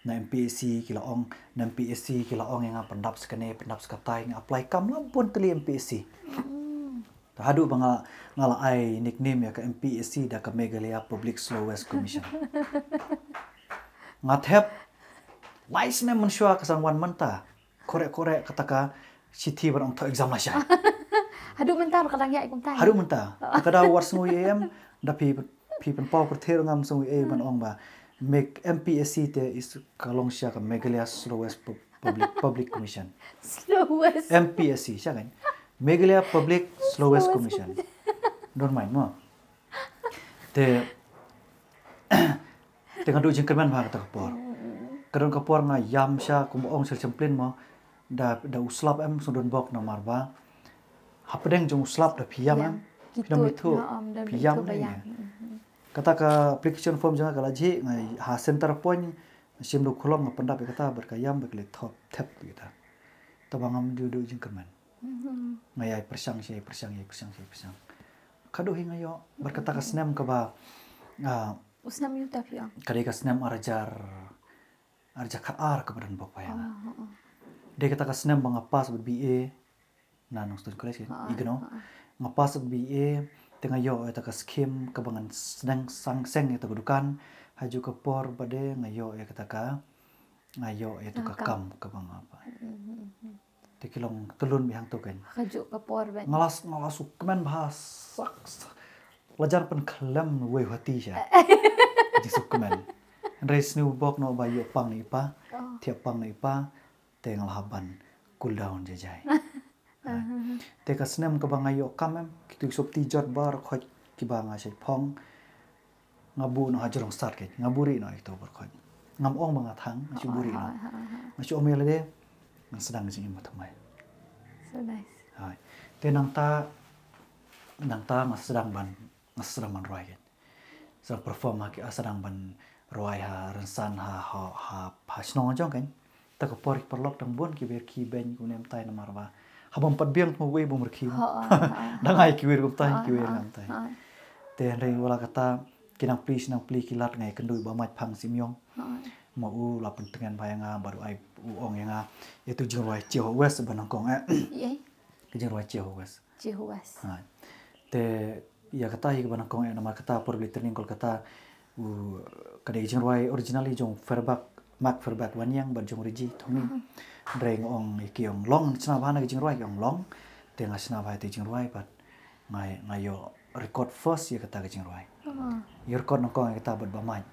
na M P S C ki la ong na M P S C ki la ong ïa nga pyndap sa kane pyndap sa katai nga apply kam la bun tylli M P S C. Ta haduh ba nga nga la ai nickname ïa ka M P S C da ka Meghalaya Public Slowest Commission. Nga thep lai snem mynshuwa ka san wan mynta. Kore kore kata ka shithi ban ong thoh exam la shai. Haduh mynta ka dang ïa kumta. Haduh mynta. Ka da war sngew em da phi phi pynpaw pyrthir ngam sngew ei ban ong ba mek M P S C te is ka long sha ka Meghalaya Slowest Public Public Commission. Slowest. M P S C sha kan. Meghalaya Public Slowest Commission. Don't mind mo. Te Te nga duh jingkyrmen bha kata ka por. Ka don ka por nga ïam sha kumba ong sha Champlain mo da da u slap em sngewdon bok namar ba hapdeng jong u slap da phi ïam em phi dang ithuh phi ïam ne. Kata ka application form jong nga ka la jih nga ha center point shim da u khlong nga pyndap ïa kata bad ka ïam bad ka leit thop thep ïa kata. Taba ngam ju duh jingkyrmen. Nga ïai pyrshang shi ïai pyrshang ïai pyrshang shi ïai pyrshang. Ka duh hi nga ïoh bad kata ka snem kaba U snem ïu ta phi ong? Ka dei ka snem ar hajar ar hajar khat ar kaba don bok pa ïa nga. Dei kata ka snem ba nga pass bad B A na Nongstoiñ College kan Igno. Nga pass bad B A te nga ïoh ïa ta ka skim kaba ngan sdang sang seng ïa ta ka dukan. Hajuh ka por ba dei nga ïoh ïa kata ka nga ïoh ïa ta ka kam kaba nga pa. Te ki long tylun bihang tu kan. Hajuh ka por ba nga las nga las u kmen bha sak sak. La jan pynkhlem wei hati sha. Jingsuk kmen. Hynrei sniew bok noh ba ïoh pang na i pa. Thiah pang na i pa. Te nga la hap ban cool down jai jai. Te ka snem kaba nga ïoh kam em, kitu ki sopti jot baroh khoit kiba nga shait phong. Nga buh noh ha jrong stad keiñ, nga buh rieh noh ïa kitu baroh khoit. Ngam ong ba nga thang, nga shu buh rieh noh. Nga shu ong ïa lade, nga sdang jingim ba thymmai. So nice. Hai. Te nangta, nangta nga sdang ban, nga sdang ban rwai keiñ. Sdang perform ha ki, sdang ban rwai ha rynsan ha, ha, ha, ha shnong jong keiñ. Ta ka por ki paralok dang bun kiba ïarkhie beiñ kumne mynta namar ba haba ym pat biang te ma uei bym rkhie. Dang ai kiwei ruh kumta, kiwei ruh kumta. Te hynrei wat la kata ki nang plie shi nang plie ki lad nga ïakynduh i Bah Mait Phang Simiong. Ma u la pyntngen bha ïa nga bad u ai u ong ïa nga ïa tu jingrwai Chiaho West ba nyngkong eh. Ka jingrwai Chiaho West. Chiaho West. Te ïa kata hi kaba nyngkong eh namar kata por ba leit training Kolkata u ka dei jingrwai originally jong Fairbank, Mark Fairbank Wanniang bad jong Reggie Thongni. Hynrei nga ong ïa ki ong long, shna bha na ka jingrwai, ki ong long. Te nga shna bha ïa ka jingrwai bad nga, nga ïoh record first ïa kata ka jingrwai. Ïoh record nyngkong ïa kata bad Bah Mait.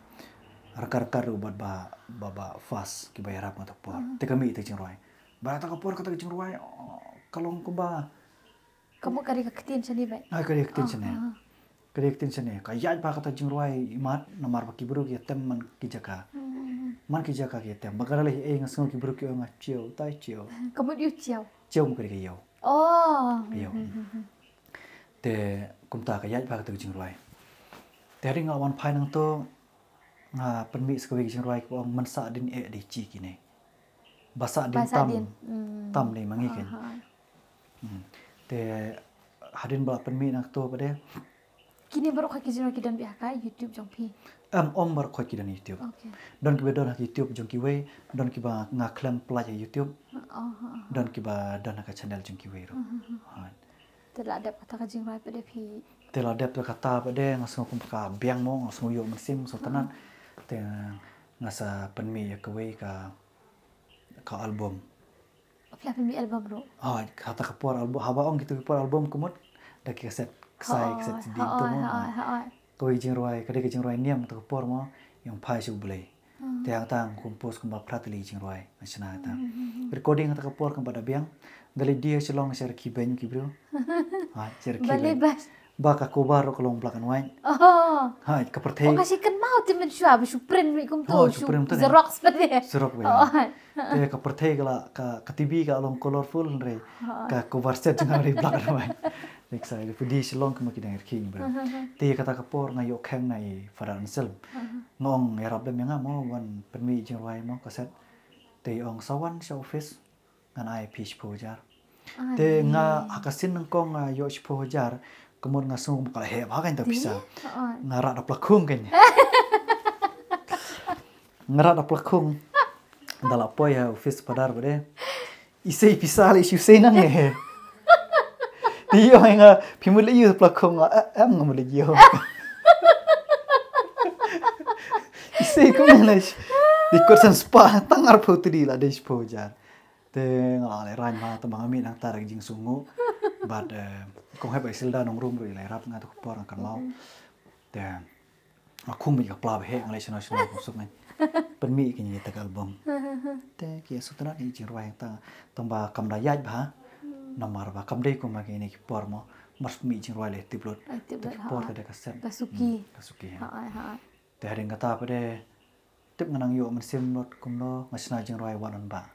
Ryngkat ryngkat ruh bad Bah, Bah, Bah Fas kiba ïarap nga ta ka por. Te ka mih ïa ka jingrwai. Bad kata ka por kata ka jingrwai, oh, ka long kumba Ka mut ka dei ka ktien shane beit. Ai, ka dei ka ktien shane. Ka dei ka ktien shane. Ka ïaid bha kata jingrwai imat namar ba ki briew ki ïatem man ki jaka. Man ki jaka ki ïatem. Ba ka la leh ei nga sngew ki briew ki ong nga chiaw, tai chiaw. Ka mut ïa u chiaw. Chiaw mut ka dei ka ïew. Oh. Ïew. Te kumta ka ïaid bha kata ka jingrwai. Te hadien nga wan phai nangto nga pynmih sa kawei ka jingrwai kaba ong man sah dien eh dei chi kine. Ba sah dien tam. Tam dei ma ngi keiñ. Te hadien ba la pynmih nangto pat de. Kine baroh ki jingrwai ki don beit ha ka YouTube jong phi? Em, ym baroh ki don YouTube. Don kiba don ha YouTube jong kiwei, don kiba nga khlem pyllait ha YouTube. Don kiba don ha ka channel jong kiwei ruh. Te la dep kata ka jingrwai pat de phi? Te la dep kata pat de nga sngew kum ka biang mo, nga sngew ïoh mynsiem, sngewtynnat. Te nga sa pynmih ïa kawei ka, ka album. Phi la pynmih album ruh? Hooid, kata ka por album, haba ong kitu ki por album ka mut da ki kaset ksai, kaset C D tu mo. Kawei jingrwai, ka dei ka jingrwai Niam kata ka por mo, Ïeng Phai sha U Blei. Te hangta nga compose kumba phra tylli jingrwai, nga shna hangta. Recording hangta ka por kumba da biang, da leit die ha Shillong sha rkhie beiñ ki briew. Hooid, sha rkhie beiñ. Ba ka cover ruh ka long black and white. Hooid, ka pyrthei. Oh, ka shi kynmaw te mynshuwa ba shu print ruh kumto, shu print xerox pat de. Xerox pat de. Te ka pyrthei ka la, ka, ka T V ka long colorful hynrei ka cover set jong nga dei black and white. Te ka sa, phi die Shillong kumba ki dang rkhie beiñ. Te kata ka por nga ïoh khang na i Father Anselm. Nga ong ïarap lem ïa nga mo, wan pynmih jingrwai mo kaset. Te i ong sa wan sha office. Ngan ai phi shiphew hajar. Te nga ha ka sien nyngkong nga ïoh shiphew hajar, ka mut nga sngew ka la heh bha kata ka pisa. Nga rah da pla khung kane. Nga rah da pla khung. Da la poi ha office padar bad de. Isei pisa lei shu sei nangne. Te i ong ïa nga phi mut lei ïoh pla khung, nga, eh, em nga mut lei ïoh. Isei kumne lei. Dei kot san spah tang arphew tylli la dei shiphew hajar. Te nga la lehraiñ ma, te ba nga mih nangta da ka jingsngewnguh. Bad, eh, kong hep Isilda Nongrum ruh i la ïarap nga tu ka por nga kynmaw. Te nga khum bad ka pla ba heh, nga leit shano shano kumsuk ngan pynmih kine kita ka album. Te ki sngewtynnat ki jingrwai hangta, tang ba kam da ïaid bha. Namar ba kam dei kumba kine ki por mo, mar pynmih jingrwai lei tip lut. Te ki por te da ka set. Ka suki. Ka suki. Te hadien kata pat de tip nga nang ïoh mynsiem lut kumno, nga shna jingrwai Wah Non Bah.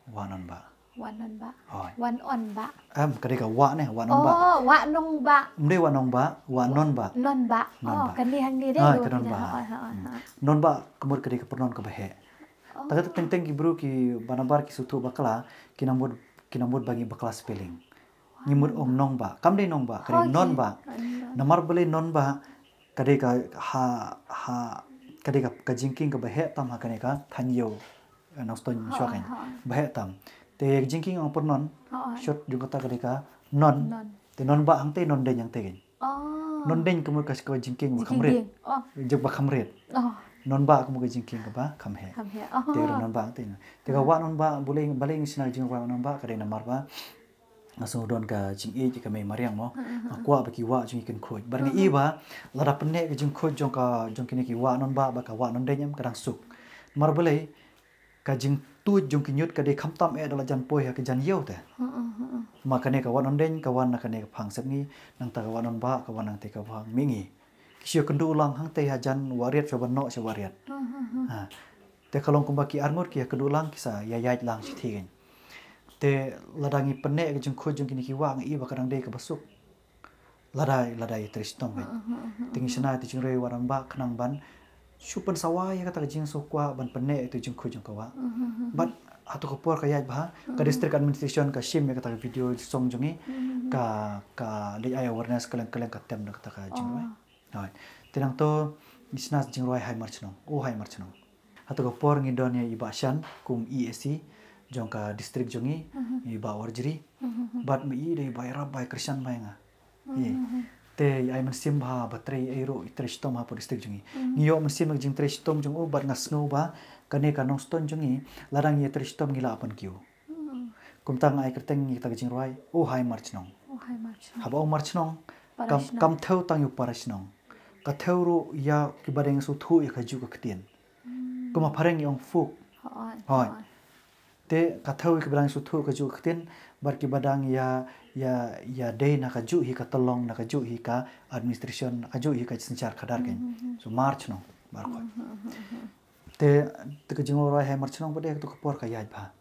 Wah Non Bah. Wah Non Bah. Hooid. Wah Non Bah. Em, ka dei ka wah ne, Wah Non Bah. Oh, Wah Non Bah. Ym dei Wah Non Bah, Wah Non Bah. Non Bah. Oh, kane hangne dei. Hooid, ka Non Bah. Hooid, hooid, hooid. Non Bah ka mut ka dei ka pyrnon kaba heh. Ta ka teng teng ki briew kiba nabar ki sngewthuh bakla, ki nang mut, ki nang mut ba ngi bakla spelling. Ngi mut ong nongbah. Kam dei nongbah, ka dei nonbah. Namar balei nonbah, ka dei ka ha, ha, ka dei ka, ka jingkieng kaba heh tam ha kane ka thaiñ ïew, eh, Nongstoiñ mynshuwa kane. Ba heh tam. Te ka jingkieng ong pyrnon. Short jong kata ka dei ka non. Te nonbah hangtei, nondeiñ hangtei kane. Nondeiñ ka mut ka jingkieng ba kham rit. Jingkieng ba kham rit. Nonbah ka mut ka jingkieng kaba kham heh. Te ka nonbah hangtei. Te ka wah nonbah, balei, balei ngi shna ka jingrwai wah nonbah, ka dei namar ba nga sngew don ka jingïeit ka mei mariang mo. Nga kwah ba ki wah jong ngi kin khuid. Bad nga i ba lada pynneh ka jingkhuid jong ka, jong kine ki wah nonbah bad ka wah nondieng em, ka dang suk. Namar balei, ka jingtuid jong ki ñiut ka dei khamtam eh da la jan poi ha ka jan ïew te. Ma kane ka wah nondieng ka wan na kane ka phang sepngi, nangta ka wah nonbah ka wan nangta ka phang mihngi. Ki shu ïakynduh lang hangtei hajan wah riat shuwa ban noh sha wah riat. Ha. Te ka long kumba ki arngut ki ïakynduh lang, ki sa ïaid lang shithi kein. Te lada ngi pynneh ka jingkhuid jong kine ki wah, nga i ba ka dang dei kaba suk. Lada, lada ïatrei shitom kein. Te ngi shna ïa ka jingroi wah nonbah khnang ban shu pynsawa ïa kata ka jingsngewkwah ban pynneh ïa ka jingkhuid jong ka wah. Bad hato ka por ka ïaid bha, ka district administration ka shim ïa kata ka video song jong ngi, ka, ka leit ai awareness kylleng kylleng, ka tem da kata ka jingroi. Hooid. Te nangta ngi shna jingroi Hai Marchnong. O Hai Marchnong. Hato ka por ngi don ïa i Bah Shan kum E A C jong ka district jong ngi, i Bah Warjri. Bad ma i dei i Bah ïarap, Bah kyrshan bha ïa nga. Te i ai mynsiem bha ba trei, i ruh i trei shitom hapoh district jong ngi. Ngi ïoh mynsiem na ka jingtrei shitom jong u bad nga sngew ba kane ka Nongstoiñ jong ngi, lada ngi ïatrei shitom ngi lah ban kiew. Kumta nga ai kyrteng ïa kata ka jingroi, O Hai Marchnong. O Hai Marchnong. Haba O Marchnong, kam, kam thew tang ïa u para shnong. Ka thew ruh ïa kiba dang sngewthuh ïa kajuh ka ktien. Kumba phareng ngi ong folk. Hooid. Te ka thew ïa kiba dang sngewthuh ïa kajuh ka ktien, bad kiba dang ïa, ïa, ïa dei na kajuh hi ka tyllong, na kajuh hi ka administration, na kajuh hi ka synshar khadar kein. So Marchnong, baroh khoit. Te, te ka jingroi Hai Marchnong pat de, kato ka por ka ïaid bha.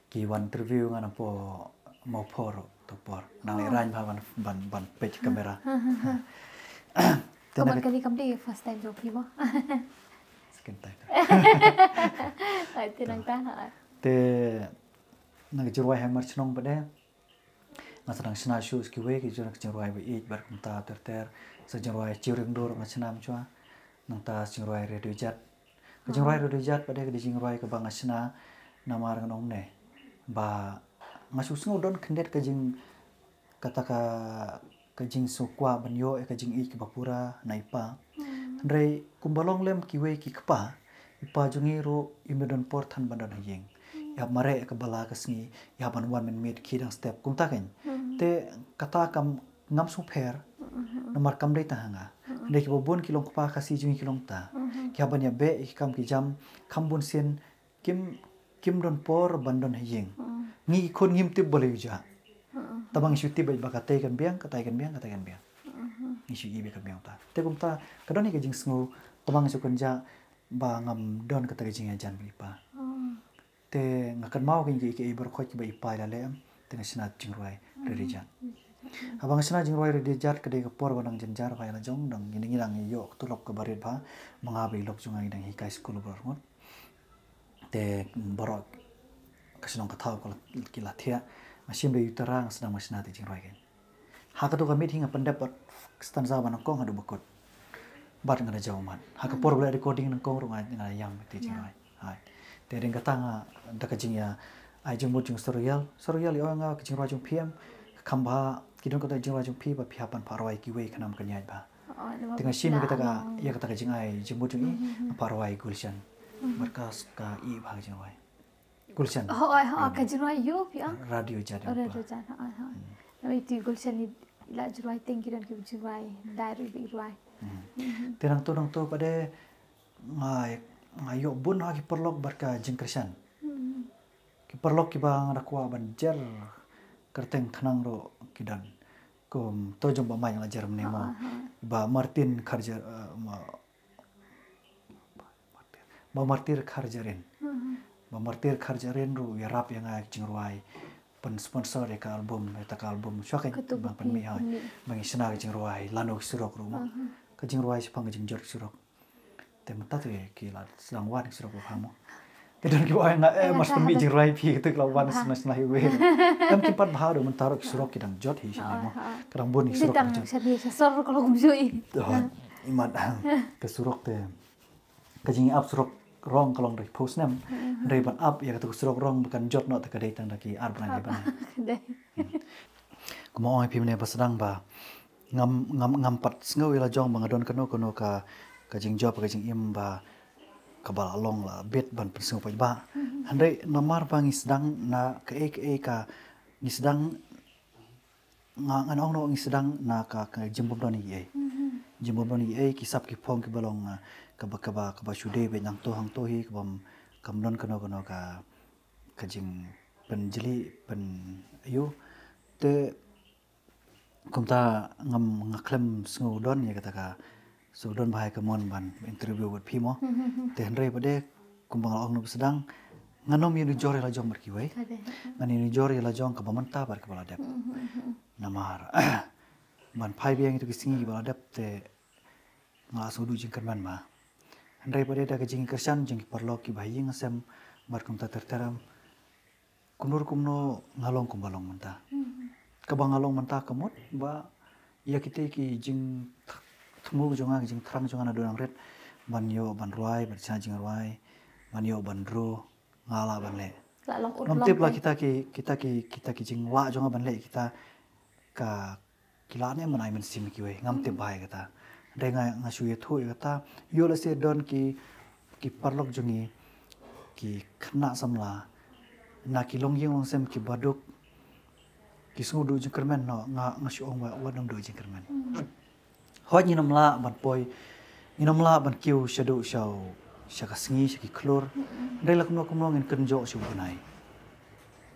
Ki wan interview nga napoh Mawphor, to por. Nang lehrain bha ban, ban, ban peit camera. Te na ka, kane kam dei first time jong phi mo? Second time. Ai, te nangta, ha. Te na ka jingroi Hai Marchnong pat de, nga sa dang shna shuh sa kiwei ki jong ka jingroi Ba Ïeit Bad Kumta Ter Ter, sa jingroi Chiring Dur nga shna mynshwa, nangta sa jingroi Radio Jat. Ka jingroi Radio Jat pat de ka dei jingroi kaba nga shna namar ngan ong ne ba nga shu sngew don khyndiat ka jing, kata ka, ka jingsngewkwah ban ïoh ïa ka jingïeit kaba pura na i pa. Hynrei kumba long lem kiwei ki kpa, i pa jong ngi ruh im don por than ban don ha ïing. I hap mareh ïa ka bala ka sngi, i hap ban wan mynmiet khie dang step kumta kein. Te kata kam ngam sngewpher. Namar kam dei tang ha nga. Hynrei kiba bun ki long kpa Khasi jong ngi ki long ta. Ki hap ban ïabeh ïa ki kam ki jam kham bun sien, kim, kim don por ban don ha ïing. Ngi ki khun ngim tip balei u jah. Tangba ngi shu tip ba katei kan biang, katei kan biang, katei kan biang. Ngi shu i ba kan biang ta. Te kumta ka don hi ka jingsngew, tangba ngi shu kynjah ba ngam don kata ka jingïajan bad i pa. Te nga kynmaw kein ïa kiei kiei baroh khoit kiba i pa i la leh em, te nga shna jingrwai Ri Ri Jat. Haba nga shna jingrwai Ri Ri Jat ka dei ka por ba dang jynjar bha ïa la jong, dang ngi, ngi dang ïoh ka tulop kaba rit bha, ma nga bad i lok jong nga ngi dang hikai skul baroh arngut. Te baroh ka shnong ka thaw ka la, ki la thiah, nga shim da u tara nga sdang nga shna te jingrwai kein. Ha kato ka miet hi nga pyndep bad stanza ba nyngkong haduh ba kut. Bad nga da jaw mat. Ha ka por ba leh recording nyngkong ruh nga, nga ïam te jingrwai. Hai. Te dang kata nga da ka jingïa ai jingmut jong Soriel. Soriel i ong nga ka jingrwai jong phi em, kham bha, ki don kata jingrwai jong phi ba phi hap ban phah rwai kiwei khnang ba kan ïaid bha. Te nga shim ïa kata ka, ïa kata ka jingai jingmut jong i, nga phah rwai Gulshan. Bad ka, ka i bha ka jingrwai. Gulshan. Hooid, hooid, ka jingrwai ïoh phi ong? Radio Jadon. Oh, Radio Jadon, hooid, hooid. Namar ïa tu Gulshan i la jingrwai teng ki don ki jingrwai, dai ruh i rwai. Te nangto nangto pat de nga, nga ïoh bun ha ki paralok bad ka jingkyrshan. Ki paralok kiba nga da kwah ban jer kyrteng khnang ruh ki don. Kum to jong ba mai nga la jer mynne mo. Ba Martin Kharjar, eh, ma, Ba Martir Kharjarin. Ba Martir Kharjarin ruh u ïarap ïa nga ki jingrwai. Pyn sponsor ïa ka album, ïa ta ka album. Shuwa ka ba pynmih, hooid. Ba ngi shna ki jingrwai, Lano ki surok ruh mo. Ka jingrwai shaphang ka jingjot ki surok. Te mynta te ki la sdang wan ki surok ruh mo. Te don kiba ong nga, eh, mas pynmih jingrwai phi, te ki la wan shna shna hi we. Em, kim pat bha ruh, mynta ruh ki surok ki dang jot hi shane mo. Ka dang bun ki surok dang jot. Shane sha sor ka long kumjuh i. Hooid. Imat ka surok te ka jingïap surok rong ka long da ki phew snem. Hynrei ban ap ïa kata ka surok rong ba kan jot noh te ka dei tang da ki ar bnai lai bnai. Kumba ong ïa phi mynne ba sdang ba ngam, ngam, ngam pat sngew ïa la jong ba nga don kano kano ka, ka jingjop ka jingim ba kaba la long la bit ban pynsngew paidbah. Hynrei namar ba ngi sdang na kaei kaei ka Ngi sdang, nga, ngan ong noh ngi sdang na ka, ka jingbymdon ïa ei. Jingbymdon ïa ei, ki sap ki phong kiba long, ah, kaba, kaba, kaba shu dei beit hangto hangto hi, kaba, kam don kano kano ka, ka jingpynjli, pyn, ïoh. Te kumta ngam, nga khlem sngewdon ïa kata ka, sngewdon bha ïa ka mon ban interview bad phi mo. Te hynrei pat de kumba nga la ong na ba sdang, ngan ym ïanujor ïa la jong bad kiwei. Ngan ïanujor ïa la jong kaba mynta bad kaba la dep. Namar ban phai biang ïa kito ki sngi kiba la dep te nga la sngewduh jingkyrmen bha. Hynrei pat de da ka jingkyrshan jong ki paralok kiba ha ïing ha sem bad kumta ter ter em, kumno kumno nga long kumba long mynta. Kaba nga long mynta ka mut ba ïa kita ki jingthmu jong nga, ki jingthrang jong nga naduh nangrit ban ïoh ban rwai, ban shna jingrwai, ban ïoh ban draw, nga lah ban leh. Ngam tip la kita ki, kita ki, kita ki jinglah jong nga ban leh kita ka, ki lah ne ban ai mynsiem ïa kiwei, ngam tip bha ïa kata. Hynrei nga, nga shu ïathuh ïa kata, ïoh lehse don ki, ki paralok jong ngi, ki khynnah samla na ki longïing longsem kiba duk, ki sngewduh jingkyrmen noh, nga, nga shu ong ba wat nym duh jingkyrmen. Hooid ngin ym lah ban poi, ngin ym lah ban kiew shaduh sha, sha ka sngi, sha ki khlur. Hynrei la kumno kumno ngin kynjoh sha u bnai.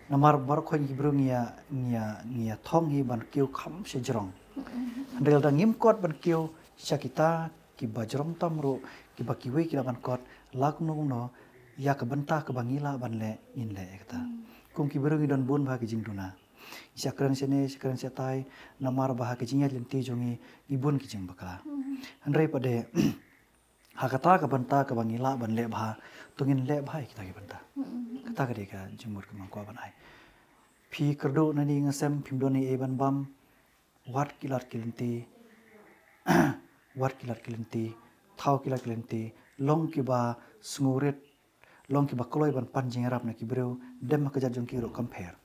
Namar baroh khoit ngi ki briew ngi ïa, ngi ïa, ngi ïa thong hi ban kiew kham sha jrong. Hynrei lada ngim kot ban kiew sha kita kiba jrong tam ruh, kiba kiwei ki lah ban kot, la kumno kumno ïa ka bynta kaba ngi lah ban leh, ngin leh ïa kata. Kum ki briew ngi don bun bha ki jingduna. Ngi shah kren shane, shah kren shatai, namar ba ha ka jingïaid lynti jong ngi, ngi bun ki jingbakla. Hynrei pat de ha kata ka bynta kaba ngi lah ban leh bha, to ngin leh bha ïa kita ki bynta. Kata ka dei ka jingmut kaba nga kwah ban ai. Phi kyrduh na ïing na sem, phim don ei ei ban bam, wat ki lad ki lynti, wat ki lad ki lynti, thaw ki lad ki lynti, long kiba sngewrit, long kiba kloi ban pan jingïarap na ki briew, dem ha ka jait jong ki ruh compare.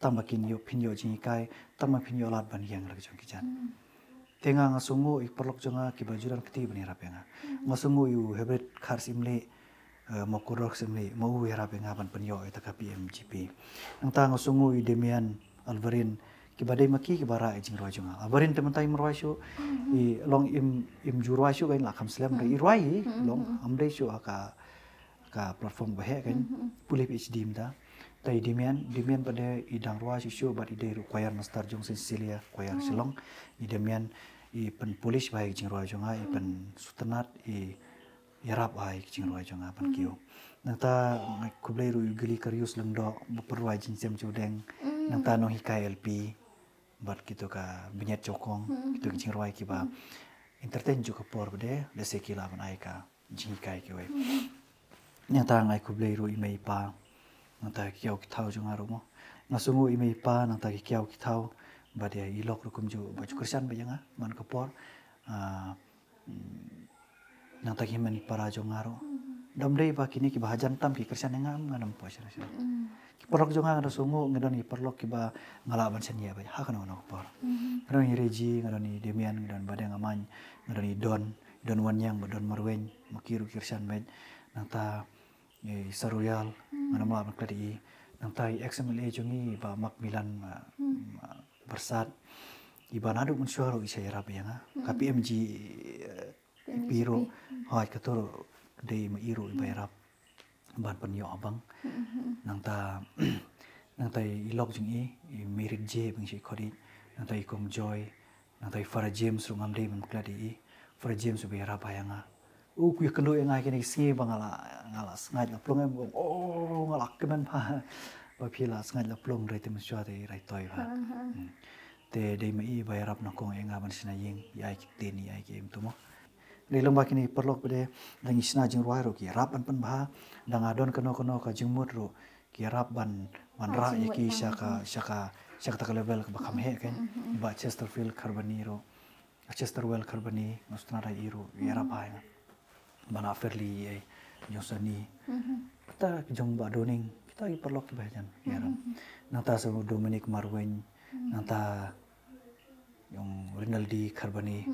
Tang ba kin ïoh, phin ïoh jinghikai, tang ba phin ïoh lad ban ïeng la ka jong ki jait. Te nga, nga sngewnguh ïa ki paralok jong nga kiba ju don kti ban ïarap ïa nga. Nga sngewnguh ïa u Hebert Khar Syiemlieh, eh, Mawkyrwat Khar Syiemlieh, ma u ïarap ïa nga ban pynïoh ïa kata ka P M G P. Nangta nga sngewnguh ïa u Damian Alvarin, kiba dei ma ki kiba rah ïa jingrwai jong nga. Alvarin te mynta im rwai shuh, i long im, im ju rwai shuh, ka in la kham slem, i rwai hi, long, ym dei shuh ha ka, ka platform ba heh kan, pule PhD mynta. Te i Damian, Damian pat de i dang rwai shuh shuh bad i dei ruh choir master jong Saint Cecilia Choir Shillong. I Damian i pynpolish bha ïa ki jingrwai jong nga, i pynsngewtynnat, i ïarap bha ïa ki jingrwai jong nga ban kiew. Nangta nga khublei ruh ïa u Gili Karius Lyngdoh ba pynrwai Jingsem Jewdeng. Nangta Nonghikai L P bad kito ka Bniat Jokong, kito ki jingrwai kiba entertain ju ka por ba de, lehse ki lah ban ai ka jinghikai kiwei. Nangta nga ai khublei ruh i mei i pa, nangta ki kiaw ki thaw jong nga ruh mo. Nga sngewnguh i mei i pa, nangta ki kiaw ki thaw, bad ïa i lok ruh kumjuh ba ju kyrshan bha ïa nga man ka por. Ah, mm, nangta ki hynmen ki para jong nga ruh. Dam dei ba kine kiba hajan tam ki kyrshan ïa nga, ngan ym poi sha sha. Ki paralok jong nga, nga da sngewnguh, nga don ki paralok kiba nga lah ban shaniah beit ha kano kano ka por. Nga don i Reji, nga don i Damian, nga don Badeng Amaiñ, nga don i Don, Don Wanniang bad Don Marwein, ma ki ruh ki kyrshan beit. Nangta i Saroyal, nga nym lah ban klet ïa i. Nangta i ex M L A jong ngi i Bah Macmillan, ah, ah, Byrsat. Iba naduh mynshuwa ruh i shah ïarap ïa nga. Ka P M G, eh, P M G P ruh. Hooid, kato ruh dei ma i ruh iba ïarap ban pynïoh ha bank. Nangta, nangta i lok jong i, i Merit J, ba ngi shait khot ïa i. Nangta i Kong Joy, nangta i Farah James ruh ngam dei ban klet ïa i. Farah James uba ïarap bha ïa nga. U, u ïakynduh ïa nga kine ki sngi ba nga la, nga la sngaid la plung em, oh, nga la kmen bha. Ba phi la sngaid la plung, hynrei te mynshuwa te i rai toi bha. Hmm. Te dei ma i ba ïarap nyngkong ïa nga ban shna ïing, i ai ki ktien, i ai ki im tu mo. Dei lyngba kine ki paralok pat de, da ngi shna jingrwai ruh ki ïarap ban pynbha, da nga don kano kano ka jingmut ruh ki ïarap ban, ban rah ïa ki sha ka, sha ka, sha kata ka level kaba kham heh kan. Bah Chesterfield Kharbani ruh, Chesterwell Kharbani, nga sngewtynnat ïa i ruh, i ïarap bha ïa nga. Bah Fairly, eh, jong Sani. Kita ki jong Bah Doning, kita ki paralok kiba hajan, i ïarap. Nangta sa Dominic Marwein, nangta jong Rinaldi Kharbani,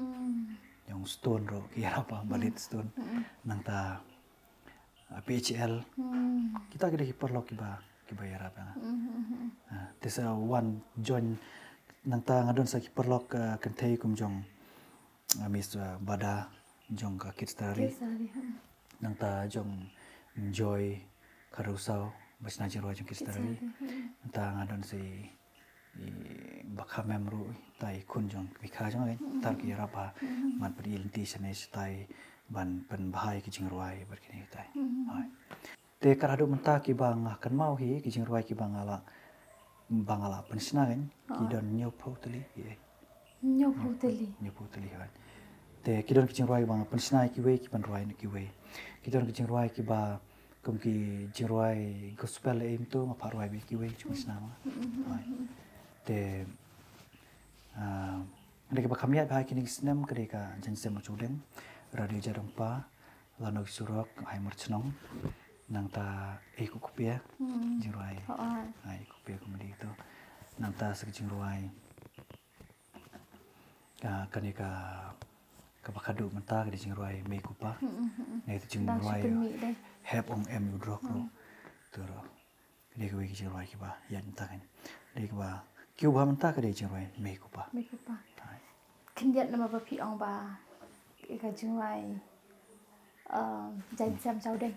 jong Stone ruh, ki ïarap bha, Bah Lit Stone. Nangta, ah, P H L. Kita ki dei ki paralok kiba, kiba ïarap ïa nga. Ah, te sa wan join nangta nga don sa ki paralok, ah, kynthei kum jong, ah, Miss, ah, Bada jong ka Kids Diary. Nangta jong Joy Kharusau ba shna jingrwai jong Kids Diary. Nangta nga don sa i, i Bakha Mem ruh, tai khun jong Mikha jong ngi. Tar ki ïarap ha man pyn-i lynti shane shatai ban pynbha ïa ki jingrwai bad kine tai. Te kat haduh mynta kiba nga kynmaw hi ki jingrwai kiba nga la, ba nga la pynshna kan, ki don hynñiewphew tylli hi. Hynñiewphew tylli. Hynñiewphew tylli hi. Te ki don ki jingrwai ba nga pynshna ïa kiwei, ki pynrwai na kiwei. Ki don ki jingrwai kiba kum ki jingrwai gospel, em, to nga pynrwai bad kiwei, ki pynshna ma. Te, ah, dei kaba kham ïaid bha kine ki snem ka dei ka Jaiñsem Chawdeng, Radio Jadongpa, Lano Surok, Ai Myrchnong. Nangta Ei Kukpia, jingrwai. Ai Kukpia comedy to. Nangta sa ka jingrwai, ka, kane ka, kaba khadduh mynta ka dei jingrwai Mei Kupa. Nangta jingrwai Hep Ong Em Udrok ruh. To ruh. Ka dei kawei ka jingrwai kiba ïaid mynta kan. Dei kaba kiew bha mynta ka dei jingrwai Mei Kupa. Khyndiat namar ba phi ong ba ka jingrwai, um, Jaiñsem Chawdeng.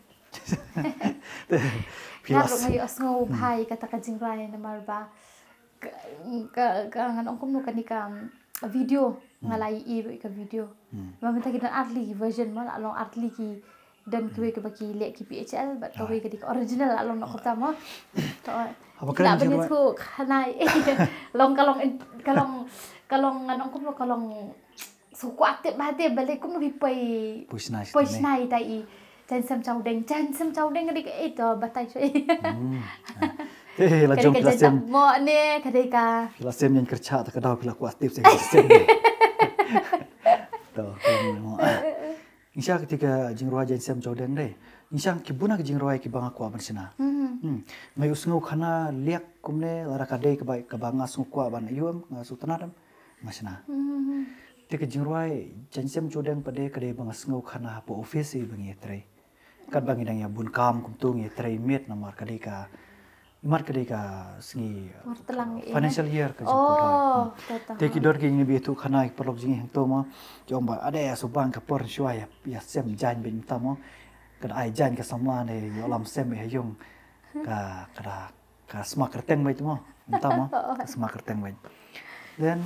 Nga ruh nga ïohsngew bha ïa kata ka jingrwai namar ba ka, ka, ka ngan ong kumno kane ka, um, video nga la ïohi ruh ïa ka video. Ba mynta ki don artylli ki version mo, la long artylli ki don kiwei kiba ki leh ki P H L bad kawei ka dei ka original la long noh kumta mo. To. Haba kren jingrwai. Ïathuh khana. Long ka long in, ka long, ka long ngan ong kumno ka long sngewkwah tip bha te balei kumno phi poi, poi shna ita i Jaiñsem Chawdeng, Jaiñsem Chawdeng ka dei ka ei to batai shuh. Te la jong phi la sem mo ne ka dei ka. Phi la sem ïa kyrchah ta ka daw phi la kwah tip se ka sem. To. Ngi sha kata ka jingrwai Jaiñsem Chawdeng de. Ngi sha ki bun ki jingrwai kiba nga kwah ban shna. Nga ïohsngew khana liak kumne lada ka dei kaba, kaba nga sngewkwah ban ïoh em, nga sngewtynnat em, nga shna. Te ka jingrwai Jaiñsem Chawdeng pat de ka dei ba nga sngew khana hapoh office ba ngi ïatrei. Katba ngi dang ïa bun kam kumto ngi ïatrei miet namar ka dei ka Imat ka dei ka sngi, financial year ka jingkut. Te ki don ki ngi bi tu khana ki paralok jong ngi hangto mo. Ki ong ba ade ïa subang ka por shuwa ïa, ïa sem jaiñ bad mynta mo. Ka da ai jaiñ ka samla ne ïoh lam sem ïa yung. Ka, ka da, ka sma kyrteng bad mo. Mynta mo. Ka sma kyrteng bad. Then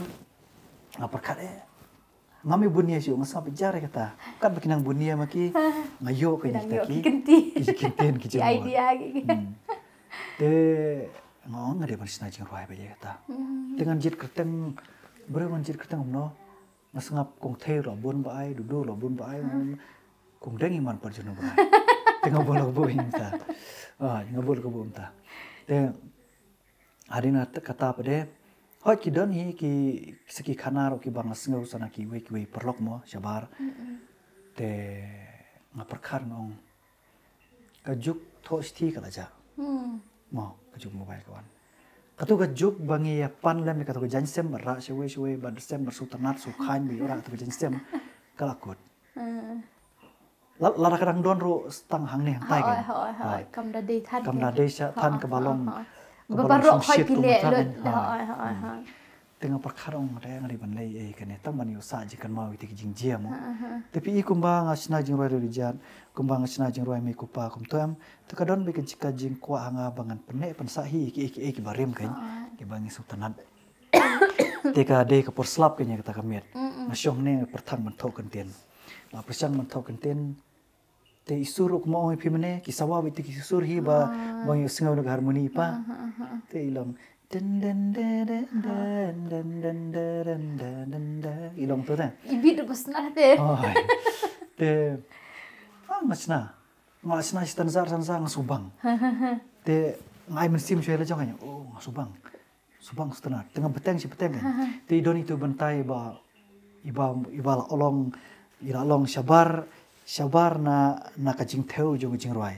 nga pyrkhat eh Ngam ïoh bunia shuh, nga sngap jar ïa kata. Katba ki nang bunia ma ki, nga ïoh ka ïa kita ki. Ki kyntien, ki jingmut. Te nga ong nga dei ban shna jingrwai ba ïa kata. Te ngan jied kyrteng, briew ngan jied kyrteng kumno. Nga sngap Kong Thei ruh la bun ba ai, Dudu ruh la bun ba ai. Kong Deng i man pat jong no ba ai. Te nga bol ka buh mynta. Ah, nga bol ka buh mynta. Te Hadien kata pat de. Hooid ki don hi ki sa ki khana ruh kiba nga sngew sa na kiwei kiwei paralok mo shabar. Te nga pyrkhat nga ong ka juk thoh shithi ka la jah. Mo ka juk mobile ka wan. Kato ka juk ba ngi ïa pan lem ïa kato ka jaiñsem ba rah shawei shawei ba da sem ba shu tnat shu khaiñ ba ïoh rah kato ka jaiñsem ka la kut. Lada ka dang don ruh tang hangne hangtai kan. Kam da dei than, kam da dei sha than kaba long, kaba long shongshit kumta kan. Te nga pyrkhat ong te nga dei ban leh ei kane tang ban ïoh sah jingkynmaw ïa ki jingjia mo. Te phi i kumba nga shna jingrwai Riewrijat, kumba nga shna jingrwai Mei Kupa kumta em. Te ka don beit ka jingkwah ha nga ba ngan pynneh pynsah hi ïa kiei kiei kiba rim kan. Kiba ngi sngewtynnat. Te ka dei ka por slap kane kata ka miet. Nga shong ne nga pyrthang ban thoh kyntien. Nga pyrshang ban thoh kyntien. Te i sur ruh kumba ong i phi mynne ki sawa beit te ki sur hi ba ba ngi sngew na ka harmoni pa. Te i long den den den. I long to te. I bit ba sna te. Te ah, nga shna. Nga shna stanza stanza nga subang. Te nga ai mynsiem shuwa la jong nga. Oh, nga subang. Subang sutna. Te nga bteng shi bteng kan. Te i don itu bynta iba, iba, iba la long, i la long shabar, shabar na, na ka jingthew jong ka jingrwai.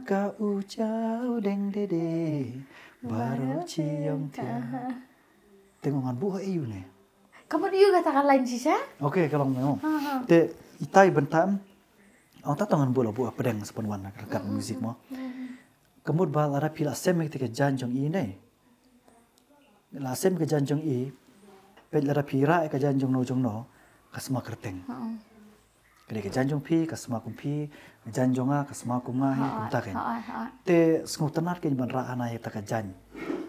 Ka u Chawdeng dede baroh chi ïong thiah. Te nga ong ngan buh ha ei u ne. Ka mut ïu kata ka line shisha? Okay, ka long mo. Te itai bynta em. Ong ta tang ngan buh la buh ha pdeng sa pynwan na ka ryngkat music mo. Ka mut ba lada phi la sem ïa ka jaiñ jong i ne. La sem ka jaiñ jong i, peit lada phi rah ïa ka jaiñ jong no jong no, ka sma kyrteng. Ka dei ka jaiñ jong phi, ka sma kum phi, ka jaiñ jong nga, ka sma kum nga, hi kumta kein. Te sngewtynnat kein ban rah hana ïa kata ka jaiñ.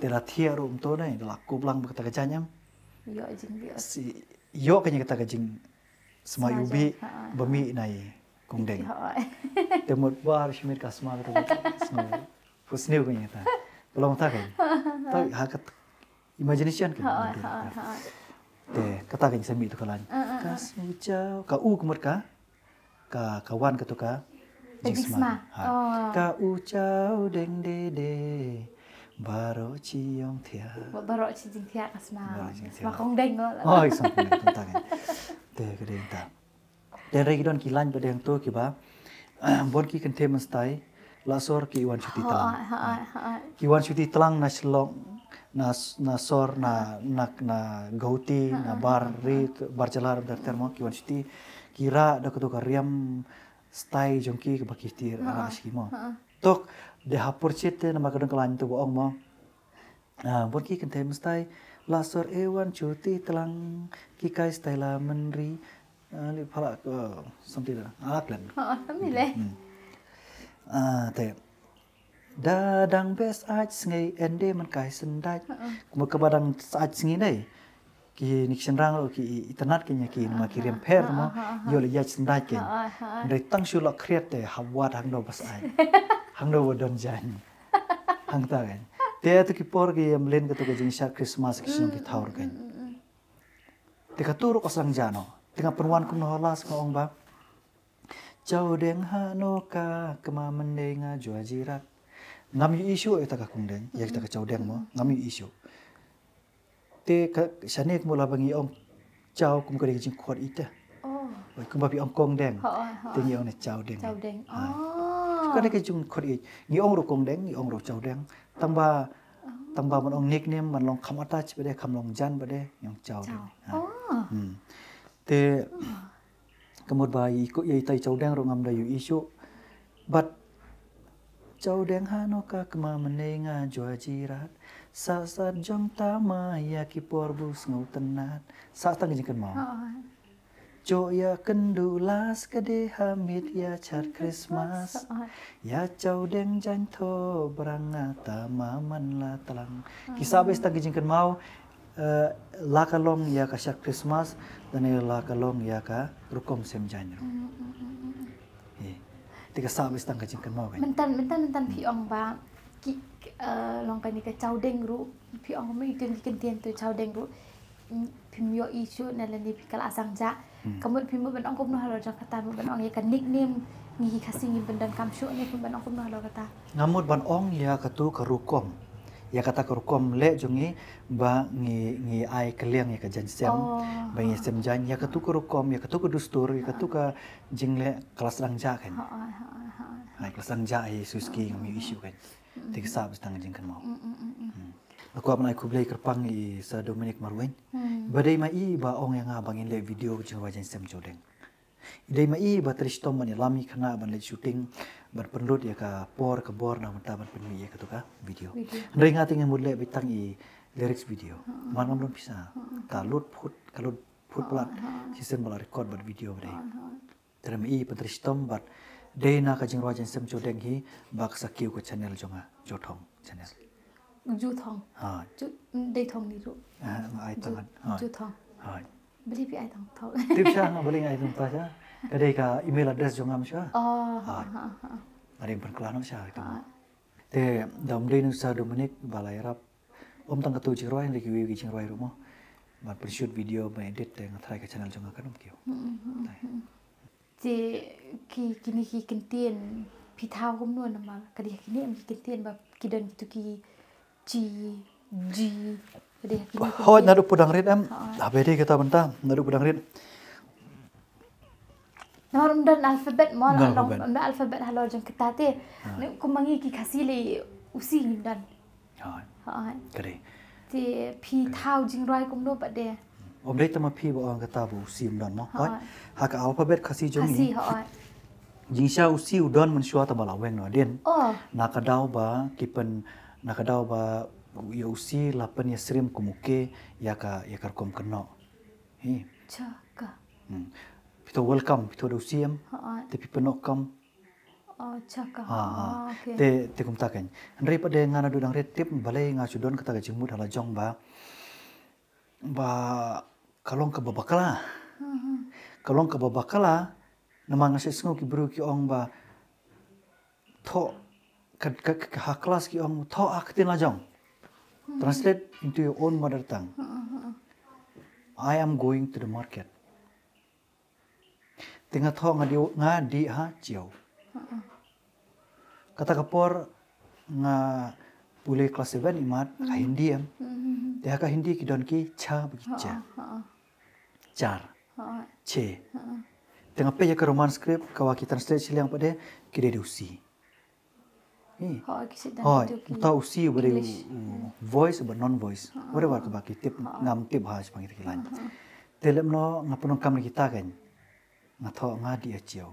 Te la thiah ruh kumto ne, da la kup lang bad kata ka jaiñ em. Ïoh jingbiot. Ïoh kein ïa kata ka jing sma ïa u bih ba mih na i kong deng. Te mut ba ar shi minit ka sma ka tu sngew. Pu sniew ka ïa ta. Ka long ta kein. Ta ha ka imagination kein. Te kata kein sa mih tu ka lain. Ka shu jaw ka u ka mut ka ka ka wan ka tu ka jingsma. Ka u jaw deng de de. Baroh chi ong thiah. Baroh chi jingthiah ka sma. Baroh chi jingthiah. Sma kong deng ko. Oh, i sma kong deng kumta kein. Te ka dei ta. Te hynrei ki don ki lain ba dei hangto kiba bun ki kynthei mynstep la sor ki wan shuti tlang. Ki wan shuti tlang na Shillong, na na sor, na na na Guwahati, na bar ri, bar jylla, bar ter mo, ki wan shuti, ki rah da ka dei ka riam style jong ki kaba ki ti rah shi mo. Tok de ha pyrshit te namar ka don ka lain tu ba ong mo. Ah, bun ki kynthei mynstep la sor e wan shuti tlang ki kai style la mynri. Ah, li phala ko something da. Ah, klen. Ha, kami le. Ah, te. Da dang best ach sngi ende man kai sendai. Kuma kaba dang ach sngi dei. Ki nik sendang lo ki itynnat ki nya ki nama ki riam pher mo. Yo le yach sendai ki. Dei tang shu lo kriat te hawat hang do bas ai. Hang do don jan. Hang ta kan. Te tu ki por ki mlin ka tu ka jingshad Christmas ki shnong ki thaur kan. Te ka tu ru ka sang jano. Te nga pynwan kum no las ka ong ba. Chau deng ha no ka kma mendei nga jua jirat. Ngam yu issue ita ka kung deng, ya ita ka chau deng mo, ngam yu issue. Te ka shane kum la bangi ong chau kum ka dei ka jingkhot ita. Oi, kum ba pi ong kong deng. Te ngi ong ne chau deng. Chau deng. Ka dei ka jingkhot i. Ngi ong ru kong deng, ngi ong ru chau deng. Tang ba tang ba man ong nickname man long kham attach ba dei kham long jan ba dei ngi ong chau deng. Te ka mut ba i ko i tai chau deng ru ngam da yu issue. But chau deng ha no ka kma mendei nga jua jirat. Sa sa jong ta ma ya ki por bu sngewtynnat. Sa tang jingkynmaw. Cho ya kyndu las ka de ha mit ya chat Christmas. Ya chau deng jan tho brang nga ta ma man la tlang. Ki sa bes tang jingkynmaw. La ka long ya ka shat Christmas dan la ka long ya ka rukom sem jan ru. Te ka sa bes tang ka jingkynmaw ka. Mentan mentan mentan phi ong ba ki long ka ni ka chau deng ru phi ong me itin ki ken tien tu chau deng ru. Phi myo i chu na la ni phi ka la sang ja. Ka mut phi mut ban ong kum no halo jong kata mut ban ong ya ka nickname ngi hi Khasi ngi ban don kam shu ni phi ban ong kum no halo kata. Nga mut ban ong ya ka tu ka rukom. Ya kata ka rukom le jong ngi ba ngi ngi ai kylliang ya ka jan sem. Ba ngi sem jan ya ka tu ka rukom ya ka tu ka dustur ya ka tu ka jingle kelas dang ja kan. Hai kelas dang ja hi suski ngi issue kan. Te ka sa bes tang jingkynmaw. Aku ban ai khublei kyrpang i sa Dominic Marweng. Ba dei ma i ba ong ya nga ba ngin le video jingrwai jan sem chau deng. Dei ma i ba trei shitom ban ïalam i khana ban leit shooting ban pynlut ïa ka por ka bor na mynta ban pynmih ïa katu ka video. Hynrei nga te nga mut leh beit tang i lyrics video. Man ngam don pisa. Ka lut phut ka lut phut palat. Shisien ba la record bad video ba dei. Te ma i pyntrei shitom bad dei na ka jingrwai jingsem Chawdeng hi ba ka sa kiew ka channel jong nga, Jothong channel. Jothong. Ha. Dei thong ni ruh. Ai tangan. Ha. Jothong. Ha. Beli pi ai tang thau. Tip sha nga beli ai tang ta sha. Ka dei ka email address jong nga sha. Oh, ha ha ha. Ada yang pernah kelar sha. Te da um dei nang sa Dominic ba la ïarap. Um tang katu jingrwai nang kiwi ki jingrwai ruh mo. Ban pyn-shoot video ban edit te nga try ka channel jong nga kan um kiew. Te ki kini ki kyntien phi thaw kumno namar ka dei kini em ki kyntien ba ki don kitu ki Chi, ji. Hoi, naduh pudang rit em. Haba dei kata bynta naduh pudang rit. Namar um don alphabet mo, um don alphabet halor jong kata te. Kum ma ngi ki Khasi le u C ngim don. Hoi. Ka dei. Te phi thaw jingrwai kumno pat de. Um dei tang ma phi ba ong kata ba u C um don mo. Hoi. Ha ka alphabet Khasi jong ngi. Khasi, hoi. Jingsha u C u don mynshuwa, tang ba la weng noh hadien. Oh. Na ka daw ba ki pyn, na ka daw ba ïa u C la pynïasyriem kum u K ïa ka, ïa ka rukom kynnoh. Hi. Chaka. Hmm. Phi to welcome, phi to da u C em. Ha, ha. Te phi pynnoh kam. Oh, chaka. Ha, ha. Ah, okay. Te, te kumta kan. Hynrei pat de nga naduh dang rit tip balei nga shu don kata ka jingmut ha la jong ba, ba ka long kaba bakla. Hmm, hmm. Ka long kaba bakla, namar nga sngewthuh ki briew ki ong ba thoh ka, ka, ka, ha klas ki ong thoh ha ka ktien la jong. Hmm. Translate into your own mother tongue. Hmm, hmm, hmm. I am going to the market. Te nga thoh nga dih, nga dih ha Jaiaw. Hmm, hmm. Kata ka por nga pule klas seven imat, ka Hindi em. Hmm, hmm, hmm. Te ha ka Hindi ki don ki cha bad ki cha. Hmm, hmm, hmm. Char. Hooid. Che. Hooid. Te nga peit ïa ka Roman script, ka wa ki translate shiliang pat de, ki dei da u C. Hi. Hooid, ki sdang. Hooid, kito ki uta u C uba dei u, English. U voice, uba non voice. Hooid. Whatever kaba ki tip, hooid, ngam tip ha shaphang kita ki line. Hooid. Te lem no nga pyndonkam na kita kan. Nga thoh nga dih ha Jaiaw.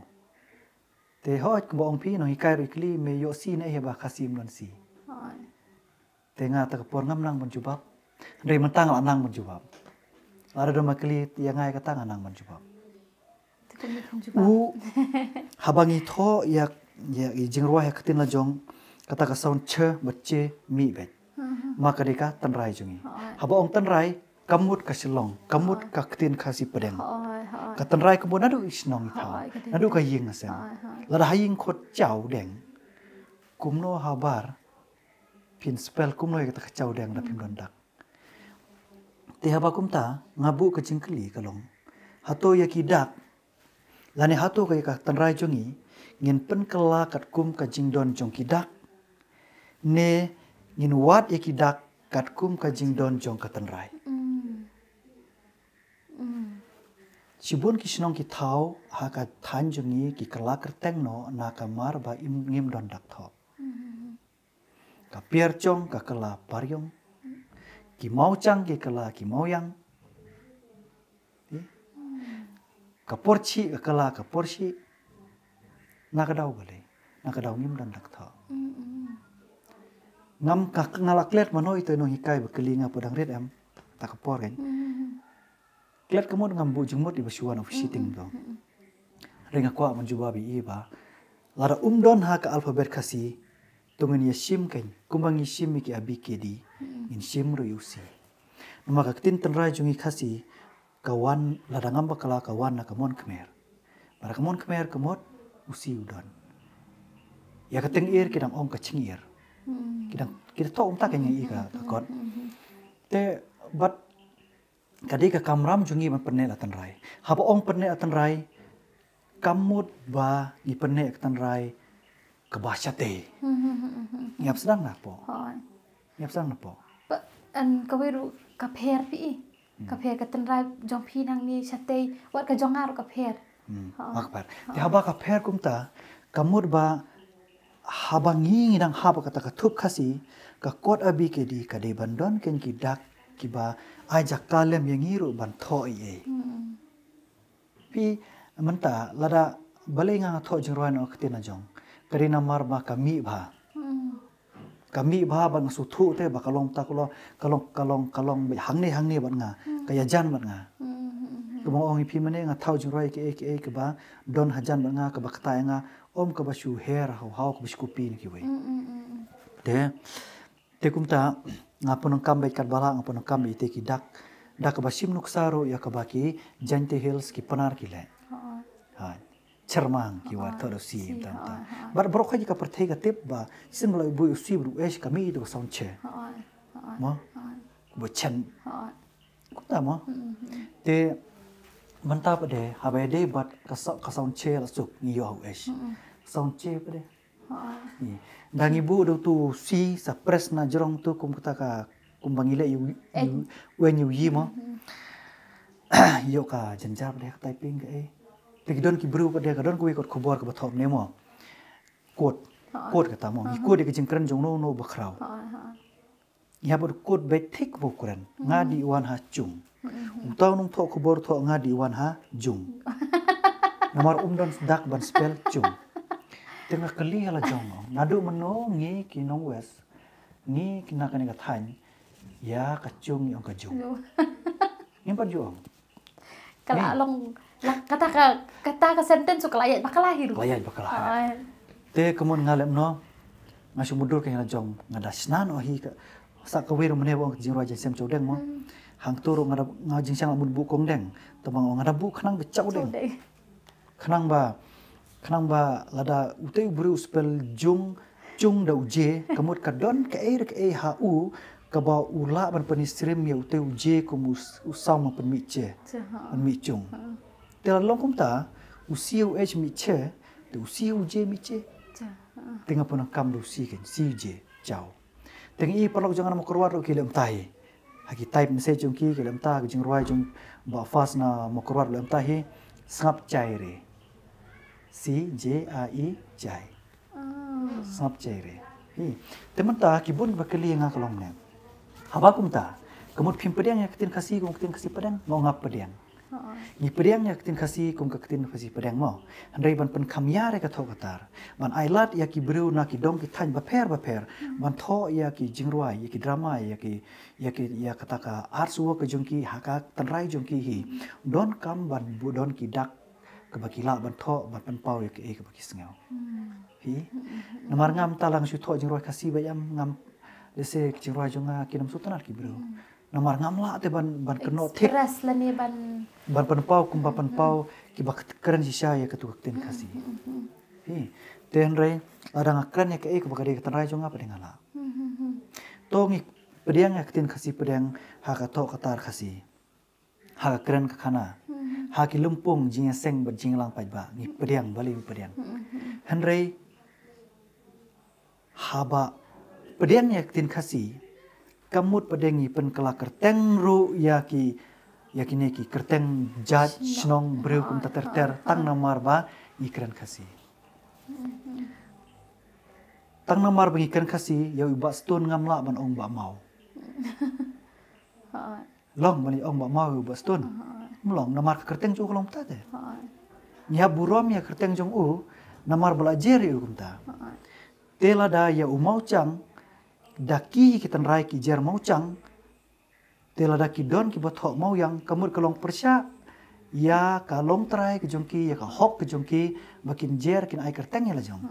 Te hooid kumba ong phi, nonghikai ruh i kylli me ïoh C ne ei, haba Khasi ym don C. Hooid. Te nga ta ka por ngam nang ban jubab. Hynrei mynta nga la nang ban jubab. Lada don ba kylli ïa nga ïa kata nga nang ban jubab. Te kumno phin jubab? U, haba ngi thoh ïa, ïa, ïa jingrwai ha ka ktien la jong, kata ka sound ch bad che mih beit. Mhm. Ma ka dei ka tynrai jong ngi. Hooid. Haba ong tynrai, ka mut ka Shillong, ka mut, hooid, ka ktien Khasi pdeng. Hooid, hooid. Ka tynrai ka mut naduh i shnong i thaw. Hooid, ka dei. Naduh ka ïing ka sem. Hooid, hooid. Lada ha ïing khot Jaiaw deng. Kumno habar phin spell kumno ïa kata ka Jaiaw deng da phim don dak. Te haba kumta, nga buh ka jingkylli ka long. Hato ïa ki dak. Lane hato ka ïa ka tynrai jong ngi, ngin pynkylla katkum ka jingdon jong ki dak. Ne ngin wad ïa ki dak katkum ka jingdon jong ka tynrai. Mm. Mm. Shibun ki shnong ki thaw ha ka thaiñ jong ngi ki kylla kyrteng noh na ka mar ba im ngim don dak thoh. Mm. Ka Piarchong ka kylla Pariong. Ki Mawchang ki kylla ki Mawiang. Eh? Ka Porchi ka kylla ka Porchi. Na ka daw balei? Na ka daw ngim don dak thoh. Mm, mm. Ngam ka, nga la klet mano ito nonghikai ba kylli nga, pdeng rit em. Ta ka por kan. Mm, mm, mm. Klet ka mut ngam buh jingmut iba shu wan officiating, mm, mm, to. Mm, mm. Hynrei nga kwah ban jubab ïa i ba lada um don ha ka alphabet Khasi, to ngin ïa shim kan, kumba ngi shim ïa ki A B K D, mm, ngin shim ruh ïa u C. Namar ka ktien tynrai jong ngi Khasi, ka wan, lada ngam bakla ka wan na ka mon Khmer. Bad ka mon Khmer ka mut u C u don. Ïa ka Teng-ir ki dang ong ka Ching-ir. Mm. Ki dang, ki dang thoh kumta kan ïa i ka, ka kot. Mm, mm, mm. Te, bad ka dei ka kamram jong ngi ban pynneh la tynrai. Haba ong pynneh la tynrai, ka mut ba ngi pynneh ka tynrai kaba shatei. Hmm, hmm, hmm, hmm, hmm. Ngi hap sdang na po. Hooid. Ngi hap sdang na po. Ba, an kawei ruh ka pher phi i. Hmm. Ka pher ka tynrai jong phi nangne shatei, wat ka jong nga ruh ka pher. Hmm, hooid, ma ka pher. Hooid. Te haba ka pher kumta, ka mut ba haba ngi ngi dang hap kata ka thup Khasi, ka kot A B K D ka dei ban don kein ki dak kiba ai jaka lem ïa ngi ruh ban thoh ei ei. Hmm. Phi mynta lada balei nga nga thoh jingrwai na ka ktien la jong. Ka dei namar ba ka mih bha. Hmm. Ka mih bha bad nga sngewthuh te ba ka long ta ka long, ka long, ka long, ka long beit hangne hangne bad nga. Hmm. Ka ïajan bad nga. Hmm, hmm, hmm. Kumba nga ong ïa phi mynne nga thaw jingrwai kiei kiei kaba don hajan bad nga, kaba ktah ïa nga, ym kaba shu her haw haw, kaba shu copy na kiwei. Mm, mm, mm, mm. Te, te kumta, nga pyndonkam beit katba lah, nga pyndonkam beit ïa ki dak, dak kaba shim nuksa ruh ïa kaba ki Jaintia Hills, ki Pnar ki leh. Ha. Ha. Chyrmang ki wad, ha, thoh da u C, C, mynta, mynta. Ha, ha. Bad baroh kawei ka pyrthei ka tip ba shisien ba la buh u C bad u H ka mih ïa ka sound che. Ha, ha. Mo? Ha. Ba chen. Ha. Kumta mo. Mm, mm. Te mynta pat de, haba ïadei bad ka sa-, ka sound che la suk ngi ïoh ha u H. Mm, mm. Sound che pat de. Ha. Ïa. Da ngi buh da utu u C sa press na jrong tu kum kata ka, kumba ngi leh ïa u, ïa u, eh, wen ïa u yi mo. Mm, mm. Ïoh ka jynjar pat de ka typing ka, eh. Te ki don ki briew pat de, ka don kawei kot khubor kaba thoh mynne mo. Quote. Ha. Quote kata mo. Ngi, ha, quote ïa ka jingkren jong uno uno ba khraw. Ha, ha. Ïa bad quote beit thik ba u kren. Nga, mm, dih wan ha jung. Mm, mm. Uta u nongthoh khubor thoh nga dih wan ha jung. Namar um don dak ban spell chung. Te nga kylli ha la jong, naduh mynno ngi ki nong West, ngi ki na kane ka thaiñ, ïa ka chung ngi ong ka jung. Ngim pat ju ong. Ka la long, la, kata ka, kata ka sentence ka la ïaid bakla hi ruh. Ka la ïaid bakla. Te ka mut nga leh kumno, nga shu mutdur ka ïa la jong, nga da shna noh hi ka, sa kawei ruh mynne ba ong ka jingrwai jingshem chawdeng mo. Hangto ruh nga da, nga jingshang la mut buh kongdeng. Te ba nga da buh khnang ba chawdeng. Khnang ba, khnang ba lada utei u briew u spell jung, chung da u je, ka mut ka don kaei re kaei ha u, kaba u lah ban pynïasyriem ïa utei u je kum u s-, u saw ma pynmih che, pynmih chung. Te la long kumta, u C U H mih che, te u C U J mih che. Te nga pyndonkam da u C keiñ, C U J, chaw. Te ngi i paralok jong nga na Mawkyrwat ruh ki leh kumta hi. Ha ki type message jong ki, ki leh kumta, ha ki jingrwai jong Bah Fas na Mawkyrwat leh kumta hi. Sngap chai re. C J A I chai. Sngap chai re. Hi. Te mynta ki bun ba kylli nga ka long ne. Haba kumta, ka mut phim pdiang ïa ka ktien Khasi kum ka ktien Khasi pdiang, nga ong nga pdiang. Ngi pdiang ïa ka ktien Khasi kum ka ktien Khasi pdiang mo. Hynrei ban pynkham ïa re ka thoh ka tar. Ban ai lad ïa ki briew na ki dong ki thaiñ bapher bapher. Ban thoh ïa ki jingrwai, ïa ki drama, ïa ki, ïa ki, ïa kata ka artwork ka jong ki, ha ka tynrai jong ki hi. Donkam ban buh don ki dak kaba ki lah ban thoh, ban pynpaw ïa kaei kaba ki sngew. Hi. Namar ngam ta lang shu thoh jingrwai Khasi ba ïam ngam lehse ki jingrwai jong nga ki nam sutnat ki briew. Namar ngam lah te ban, ban kynnoh thik. Express lane ban, ban pynpaw kumba pynpaw kiba kren shisha ïa katu ka ktien Khasi. Hi. Te hynrei lada nga kren ïa kaei kaba ka dei ka tynrai jong nga pat nga lah. To ngi pdiang ïa ka ktien Khasi pdiang ha ka thoh ka tar Khasi. Ha ka kren ka khana. Ha ki lympung jingïaseng bad jingïalang paidbah ngi pdiang, balei ngi pdiang. Hynrei haba pdiang ïa ka ktien Khasi, ka mut pat ngi pynkylla kyrteng ruh ïa ki, ïa kine ki kyrteng jait shnong briew kumta ter ter tang namar ba ngi kren Khasi. Tang namar ba ngi kren Khasi, ïa u Bah Stone ngam lah ban ong Bah Maw. Long ban ong Bah Maw ïa u Bah Stone. Mlong namar ka kyrteng jong u ka long kumta te. Ngi hap burom ïa ka kyrteng jong u namar ba la jer ïa u kumta. Te lada ïa u Mawchang, da ki ki tynrai ki jer Mawchang, te lada ki don kiba thoh Mawiang, ka mut ka long pyrshah ïa ka longtrai ka jong ki, ïa ka hok ka jong ki, ba kin jer kin ai kyrteng ïa la jong.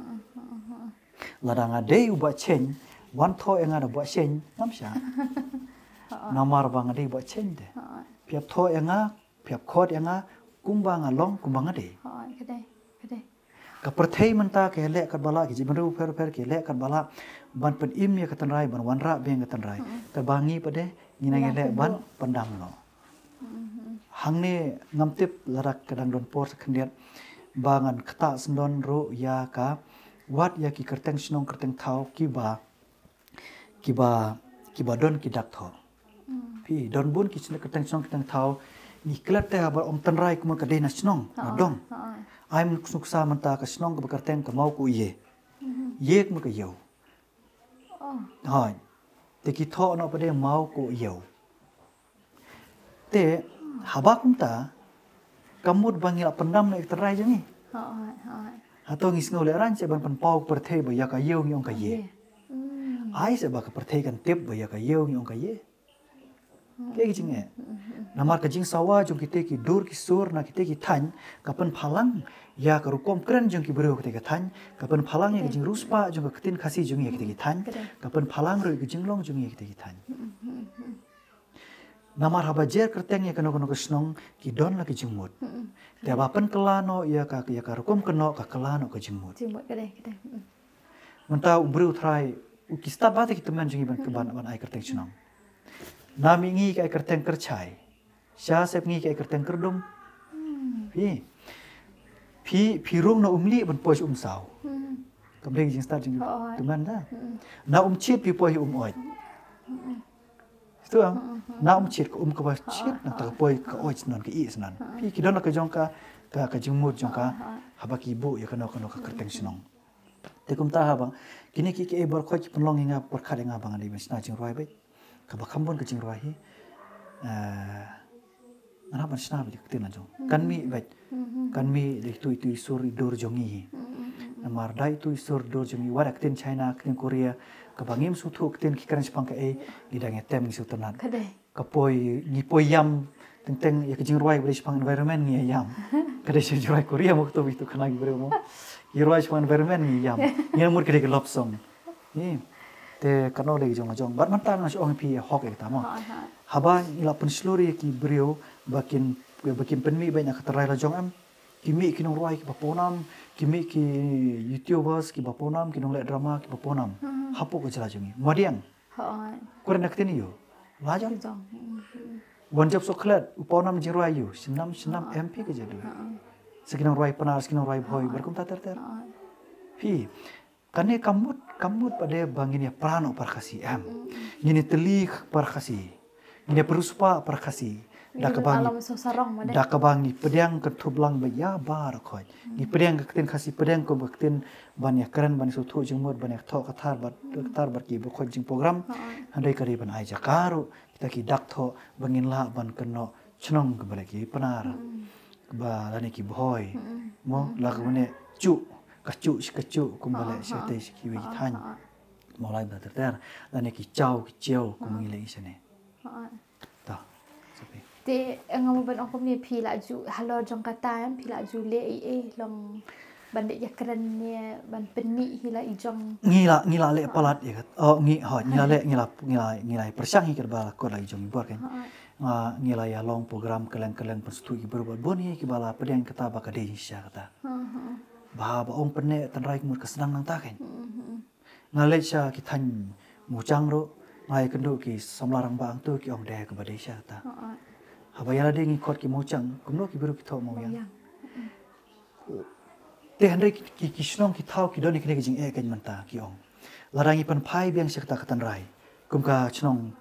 Lada nga dei u Bah Cheng, wan thoh ïa nga da Bah Cheng, ngam shah. Namar ba nga dei Bah Cheng te. Phi hap thoh ïa nga, phi hap khot ïa nga kumba nga long, kumba nga dei. Ka pyrthei mynta ka leh katba lah, ki jaitbynriew pher pher ki leh katba lah ban pynim ïa ka tynrai, ban wanrah biang ka tynrai. Katba ngi pat de ngi nang ïaleh ban pyndam noh. Hangne ngam tip lada ka dang don por sa khyndiat ba ngan ktah sngewdon ruh ïa ka, wat ïa ki kyrteng shnong kyrteng thaw kiba, kiba, kiba don ki dak thoh. Phi don bun ki kyrteng shnong kyrteng thaw, ngi klet te haba ong tynrai kumno ka dei na shnong na dong. Ai mynta ka shnong kaba kyrteng ka Mawkoiei. Ïei kumno ka ïew. Hooid. Te ki thoh noh pat de Mawkoiei. Te haba kumta ka mut ba ngi la pyndam noh ïa ka tynrai jong ngi. Hato ngi sngew lehraiñ seh ban pynpaw pyrthei ba ïa ka ïew ngi ong ka ïei. Ai seh ba ka pyrthei kan tip ba ïa ka ïew ngi ong ka ïei. Kaei ka jingeh. Namar ka jingsawa jong kite ki dur ki sur na kite ki thaiñ ka pynphalang ïa ka rukom kren jong ki briew kite ki thaiñ, ka pynphalang ïa ka jingriewspah jong ka ktien Khasi jong ngi ïa kite ki thaiñ, ka pynphalang ruh ïa ka jinglong jong ngi ïa kite ki thaiñ. Namar haba jer kyrteng ïa kano kano ka shnong ki don la ki jingmut. Te haba pynkylla noh ïa ka, ïa ka rukom kynnoh ka kylla noh ka jingmut. Mynta u briew trai u ki stad ba te ki tymmen jong ngi ban, ban, ban ai kyrteng shnong. Na mihngi ki ai kyrteng kyrchai. Sha sepngi ki ai kyrteng kyrdum. Phi, phi, phi rung na um lieh ban poi sha um saw. Kam dei jingstad jong ki tymmen da. Na um chit phi poi um oit. Stu ang, na um chit ka um kaba chit na ta ka poi ka oit snon ka ih snon. Phi ki don la ka jong ka, ka, ka jingmut jong ka haba ki buh ïa kano kano ka kyrteng shnong. Te kumta haba kine ki, ki ei baroh khoit ki pynlong ïa nga pyrkhat ïa nga ba nga dei ban shna jingrwai beit. Kaba kham bun ka jingrwai hi. Ah, Ngan hap ban shna beit ïa ka ktien la jong. Kan mih beit. Kan mih da itu itu i sur i dur jong ngi. Namar da itu i sur dur jong ngi, wat ïa ka ktien China, ka ktien Korea, kaba ngim sngewthuh ka ktien, ki kren shaphang kaei, ngi dang ïa tem, ngi sngewtynnat. Ka dei. Ka poi, ngi poi ïam, teng teng ïa ka jingrwai ba dei shaphang environment ngi ïam. Ka dei sha jingrwai Korea mo, kato ba itu khana ki briew mo. Ngi rwai shaphang environment ngi ïam. Ngi mut ka dei ka love song. Ngi. Te kano dei ka jong la jong. Bad mynta nga shu ong ïa phi, ïa hok ïa kata mo. Ha, ha. Haba ngi la pynshlur ïa ki briew ba kin, ba kin pynmih beit na ka tynrai la jong, em. Ki mih ki nongrwai kiba pawnam, ki mih ki YouTubers kiba pawnam, ki nongleh drama kiba pawnam. Hapoh ka jylla jong ngi. Madiang. Hooid. Kren na ka ktien ïa u. La jong. Ki jong. Hmm, hmm. Wan Jop Sohkhlet, u pawnam jingrwai ïa u. Shnam, shnam, em phi ka jadu. Sa ki nongrwai Pnar, sa ki nongrwai Bhoi, bad kumta ter ter. Hooid. Phi, kane ka mut, ka mut pat de ba ngin ïa pra noh para Khasi, em. Hmm. Ngin ïa tylli para Khasi. Ngin ïa pynriewspah para Khasi. Da kaba ngi, da kaba ngi pdiang kynthup lang beit ïa baroh khoit. Ngi pdiang ka ktien Khasi, pdiang kum ka ktien ban ïa kren, ban ïa sngewthuh jingmut, ban ïa thoh ka thar bad, ka thar bad ki baroh khoit jingprogram. Hooid. Hynrei ka dei ban ai jaka ruh kita ki dak thoh ba ngin lah ban kynnoh chnong kaba leh ki Pnar. Ba lane ki Bhoi. Mo, la ka mane Chuh, ka Chuh, shi ka Chuh, kumba leh shi te shi kiwei ki thaiñ. Mo, la ba ter ter. Lane ki Chaw, ki Chiaw, kumba ngi leh ngi shane. Hooid. To. Sapi. Te, eh, nga mut ban ong kumne, phi la ju halor jong kata, em, phi la ju leh ei ei long ban leh ïakren ne ban pynmih hi la i jong. Ngi la, ngi la leh palat ïa kat. Oh, ngi, hooid, ngi la leh, ngi la, ngi la, ngi la pyrshang hi kat ba la kot la i jong i bor kan. Hooid. Nga, ngi la ïa long program kylleng kylleng, pynsngewthuh ki briew bad bun hi kiba la pdiang kata ba ka dei shisha kata. Hooid, hooid. Ba, ba ong pynneh tynrai ka mut ka sdang nangta kan. Hooid, hooid. Nga leit sha ki thaiñ Mawchang ruh, nga ïakynduh ki samla rangbah hangto ki ong de kaba dei shisha kata. Hooid. Haba ïa lade ngi khot ki Mawchang, kumno ki briew ki thoh Mawiang. Mawiang. Te hynrei ki, ki, ki shnong ki thaw ki don ïa kane ka jingeh kan mynta ki ong. Lada ngi pynphai biang sha kata ka tynrai. Kum ka shnong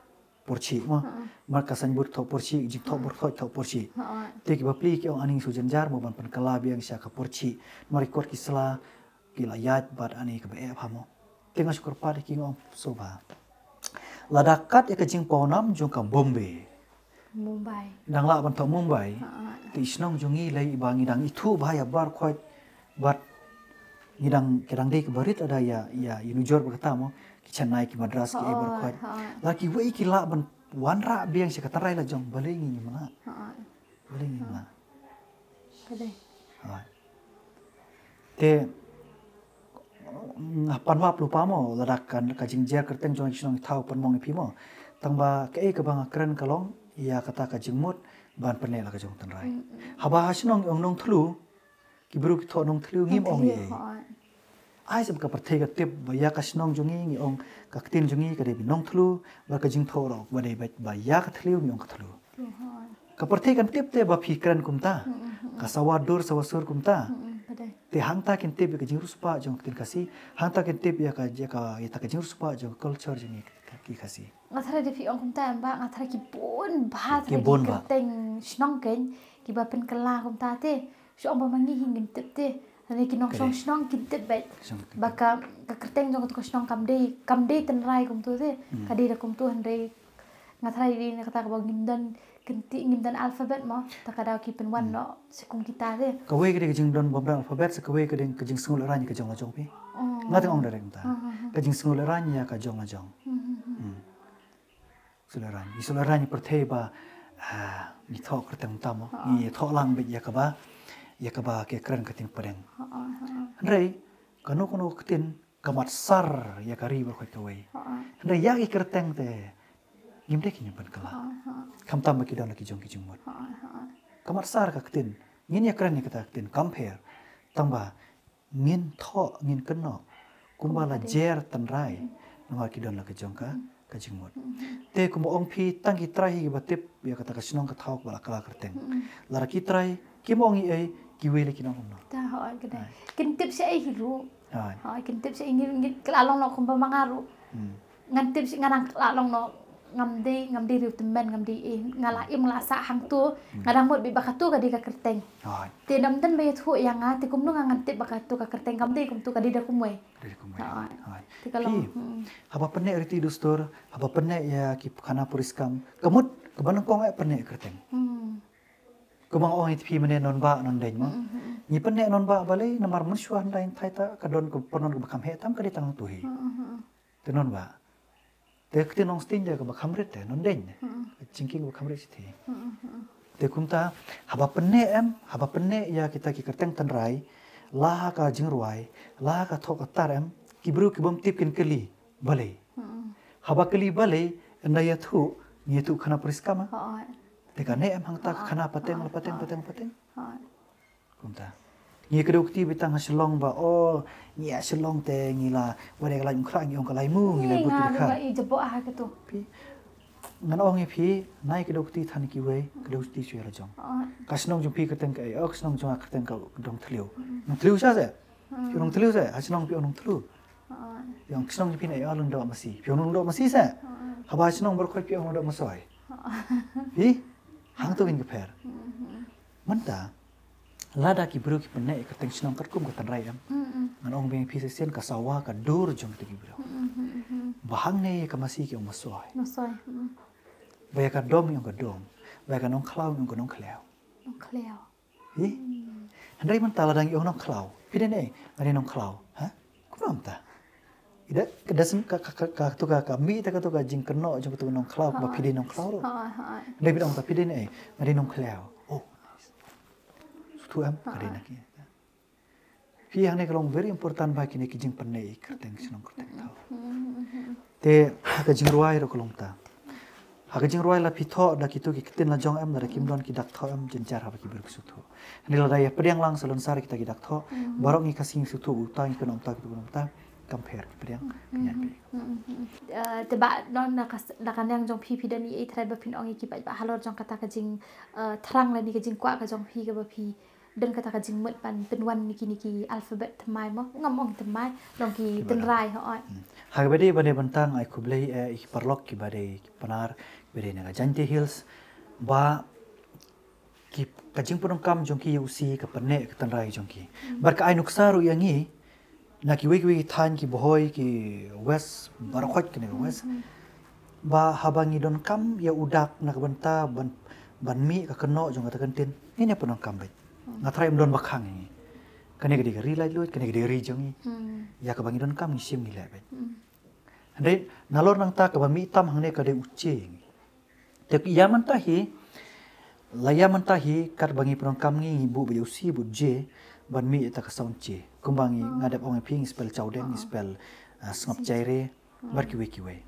Pyrshih mo. Hooid. Mar ka signboard thoh Pyrshih, jingthoh bor thoh thoh Pyrshih. Hooid. Te ki bapli ki ong ani ngi shu jynjar mo ban pynkylla biang sha ka Pyrshih. Mar ki kot ki sla, ki la ïaid bad ani kaba eh bha mo. Te nga shu kyrpad ïa ki nga ong sngewbha. Lada kat ïa ka jingpawnam jong ka Bombay. Mumbai. Dang lah ban thoh Mumbai. Ha, ha. Te i shnong jong ngi lei ba ngi dang ithuh bha ïa baroh khoit bad ngi dang, ki dang dei kiba rit lada ïa, ïa, ïa nujor bad kata mo. Ki Chennai, ki Madras, ki ei baroh khoit. Ha, ha. Lada kiwei ki lah ban wanrah biang sha ka tynrai la jong, balei ngim lah. Ha, ha. Balei ngim lah. Ka dei. Hooid. Te, nga pan map lypa mo, lada ka, ka jingjer kyrteng jong ki shnong ki thaw pynmong ïa phi mo. Tang ba kaei kaba nga kren ka long ïa kata ka jingmut ban pynneh la ka jong tynrai. Mm, mm. Haba ha shnong ong Nongthliew, ki briew ki thoh Nongthliew, ngim ong ei ei. Nongthliew, hooid. Ai sa ba ka pyrthei ka tip ba ïa ka shnong jong ngi, ngi ong ka ktien jong ngi ka dei Nongthliew, ba ka jingthoh ruh ba dei ba, ba ïa ka thliew ngi ong ka thliew. Hooid. Ka pyrthei kan tip te ba phi kren kumta. Mm, mm, mm. Ka sawa dur sawa sur kumta. Mm, mm, ka dei. Te hangta kin tip ïa ka jingriewspah jong ka ktien Khasi, hangta kin tip ïa ka, ïa ka, ïa ka jingriewspah jong ka culture jong ngi ki Khasi. Nga tharai da phi ong kumta em bah, nga tharai ki bun bha, tharai ki kyrteng shnong kein kiba pynkylla kumta te. Shu ong ba ma ngi hi ngim tip te. Tharai ki nongshong shnong kin tip beit. Ba ka, ka kyrteng jong katu ka shnong kam dei, kam dei tynrai kumtu te. Hmm. Ka dei da kumtu hynrei nga tharai dei na kata kaba ngim don kynti, ngim don alphabet mo. Ta ka daw ki pynwan noh sha kum kita te. Kawei ka dei ka jingdon bym don alphabet, sa kawei ka dei ka jingsngewlehraiñ ka jong la jong phi. Oh. Nga teng ong direct mynta. Hmm, hmm, hmm. Ka jingsngewlehraiñ ïa ka jong la jong. Hmm, hmm, hmm. Hmm. Sngewlehraiñ. Ngi sngewlehraiñ ïa pyrthei ba, ah, ngi thoh kyrteng tam mo. Ha. Ngi thoh lang beit ïa kaba, ïa kaba ki kren ka ktien pdeng. Ha, ha, ha. Hynrei, kano kano ka ktien ka mat sar ïa ka ri baroh khoit kawei. Ha, ha. Hynrei ïa ki kyrteng te, ngim dei ki ngim pynkylla. Ha, ha. Khamtam ba ki don la ki jong ki jingmut. Ha, ha. Ka mat sar ka ktien. Ngin ïa kren ïa kata ka ktien, compare. Tang ba, ngin thoh, ngin kynnoh kumba la jer tynrai. Namar ki don la ka jong ka, ka jingmut. Te kumba ong phi tang ki trai hi kiba tip ïa kata ka shnong ka thaw kaba la kylla kyrteng. Lada ki trai kim ong ei ei, kiwei la ki nong kumno. Ta hooid ka dei. Hooid. Kin tip shaei hi ruh. Hooid. Hooid, kin tip shaei, ngin, ngin kylla long noh kumba ma nga ruh. Hmm. Ngan tip shi, ngan nang kylla long noh, ngam dei, ngam dei riew tymmen, ngam dei, eh, nga la im, nga la sah hangto, hmm, nga dang mut beit ba katu ka dei ka kyrteng. Hooid. Te ym don ba ïathuh ïa nga, te kumno nga ngan tip ba katu ka kyrteng, kam dei kumtu, ka dei da kumwei. Ka dei da kumwei. Hooid. Hooid. Te ka long, phi, hmm, haba pynneh riti dustur, haba pynneh ïa ki khana puriskam, ka mut kaba nyngkong eh pynneh kyrteng. Hmm. Kumba nga ong ïa phi mynne, non ba non deng mo. Ngi pynneh non ba balei, namar mynshuwa hynda ngi thait ta ka don ka pynlong kaba kham heh tam ka dei tang tu hi. Te non ba. Te ka ktien nongsting de kaba kham rit te non deng. Ka jingkhang kaba kham rit shi te. Te kumta haba pynneh em, haba pynneh ïa kita ki kyrteng tynrai, la ha ka jingrwai, la ha ka thoh ka tar em, ki briew ki bym tip kin kylli balei. Haba kylli balei, ynda ïathuh, ngi ïathuh khana puriskam. Te kane em hangta ka khana pateng la pateng pateng pateng. Kumta. Ngi kdew kti beit tang ha Shillong ba, oh, ngi ïa Shillong te ngi la, wat ïa ka lai mukhrah ngi ong ka lai mu, ngi la but ki dkha. I jabo ah ka tu. Phi, ngan ong ïa phi, nai kdew kti than kiwei, kdew kti shuwa la jong. Ka shnong jong phi kyrteng kaei, oh, ka shnong jong nga kyrteng ka Dong Thliew. Nong Thliew sha se? Phi ong Thliew se, ha shnong phi ong Nong Thliew. Phi ong ka shnong jong phi na ïa Lyngdoh Masi. Phi ong Lyngdoh Masi se? Haba ha shnong baroh khoit phi ong Lyngdoh Masoi. Phi? Hangto kin ka pher. Mynta, lada ki briew ki pynneh ïa ka kyrteng shnong katkum ka tynrai em. Ngan ong biang phi shisien ka sawa ka dur jong kita ki briew. Ba hangne ïa ka masi ki ong masoi. Masoi. Ba ïa ka dom ngi ong ka dom. Ba ïa ka nongkhlaw ngi ong ka nongkhlaw. Nongkhlaw. Hi? Hynrei mynta lada ngi ong nongkhlaw. Phi dei ne, nga dei nongkhlaw. Ha? Kumno mynta? Ida, ka da sem ka, ka, ka, ka, tu ka, ka mih ta ka tu ka jingkynnoh jong ka tu nongkhlaw, ba phi dei nongkhlaw ruh. Hooid, hooid. Hynrei phi ong ta phi dei ne, nga dei nongkhlaw. Oh. Sngewthuh em, ka dei na ki. Phi, hangne ka long very important ba kine ki jingpynneh ïa ki kyrteng shnong kyrteng thaw. Te ha ka jingrwai ruh ka long ta. Ha ka jingrwai la phi thoh da kito ki ktien la jong em, lada kim don ki dak thoh em, jynjar haba ki briew ki sngewthuh. Hynrei lada ïa pdiang lang salonsar kita ki dak thoh, baroh ngi Khasi ngi sngewthuh uta, ngi kynnoh uta, kito kynnoh uta, kam pher ki pdiang, ngi ïa phi. Eh, te ba don da ka s-, da ka neng jong phi, phi don ei ei thrai ba phin ong ïa ki paidbah halor jong kata ka jing, eh, thrang lane ka jingkwah ka jong phi kaba phi don kata ka jingmut ban pynwan ïa kine ki alphabet thymmai mo, ngam ong thymmai, long ki tynrai, hooid. Hmm. Ha kaba dei ban dei ban tang ai khublei, eh, ïa ki paralok kiba dei ki Pnar, kiba dei na ka Jaintia Hills, ba ki, ka jingpyndonkam jong ki ïa u C ka pynneh ka tynrai jong ki. Hmm. Bad ka ai nuksa ruh ïa ngi, na kiwei kiwei ki thaiñ ki Bhoi ki West, baroh khoit kane ka West. Hmm. Ba haba ngi donkam ïa u dak na ka bynta ban, ban mih ka kynnoh jong kata ka ktien, ngin ïa pyndonkam beit. Hmm. Nga tharai ym don ba khang ïa ngi. Kane ka dei ka ri laitluid, kane ka dei ka ri jong ngi. Hmm. Ïa kaba ngi donkam ngi shim ngi leh beit. Hmm. Hynrei nalor nangta kaba mih tam hangne ka dei u C ïa ngi. Te ïa mynta hi, la ïa mynta hi, katba ngi pyndonkam ngi, ngi buh ba ïa u C bad u J, ban mih ïa ta ka sound C. Kumba ngi, nga dep ong ïa phi, ngi spell Chawdeng, ngi spell, ah, Sngap Jaire, bad kiwei kiwei.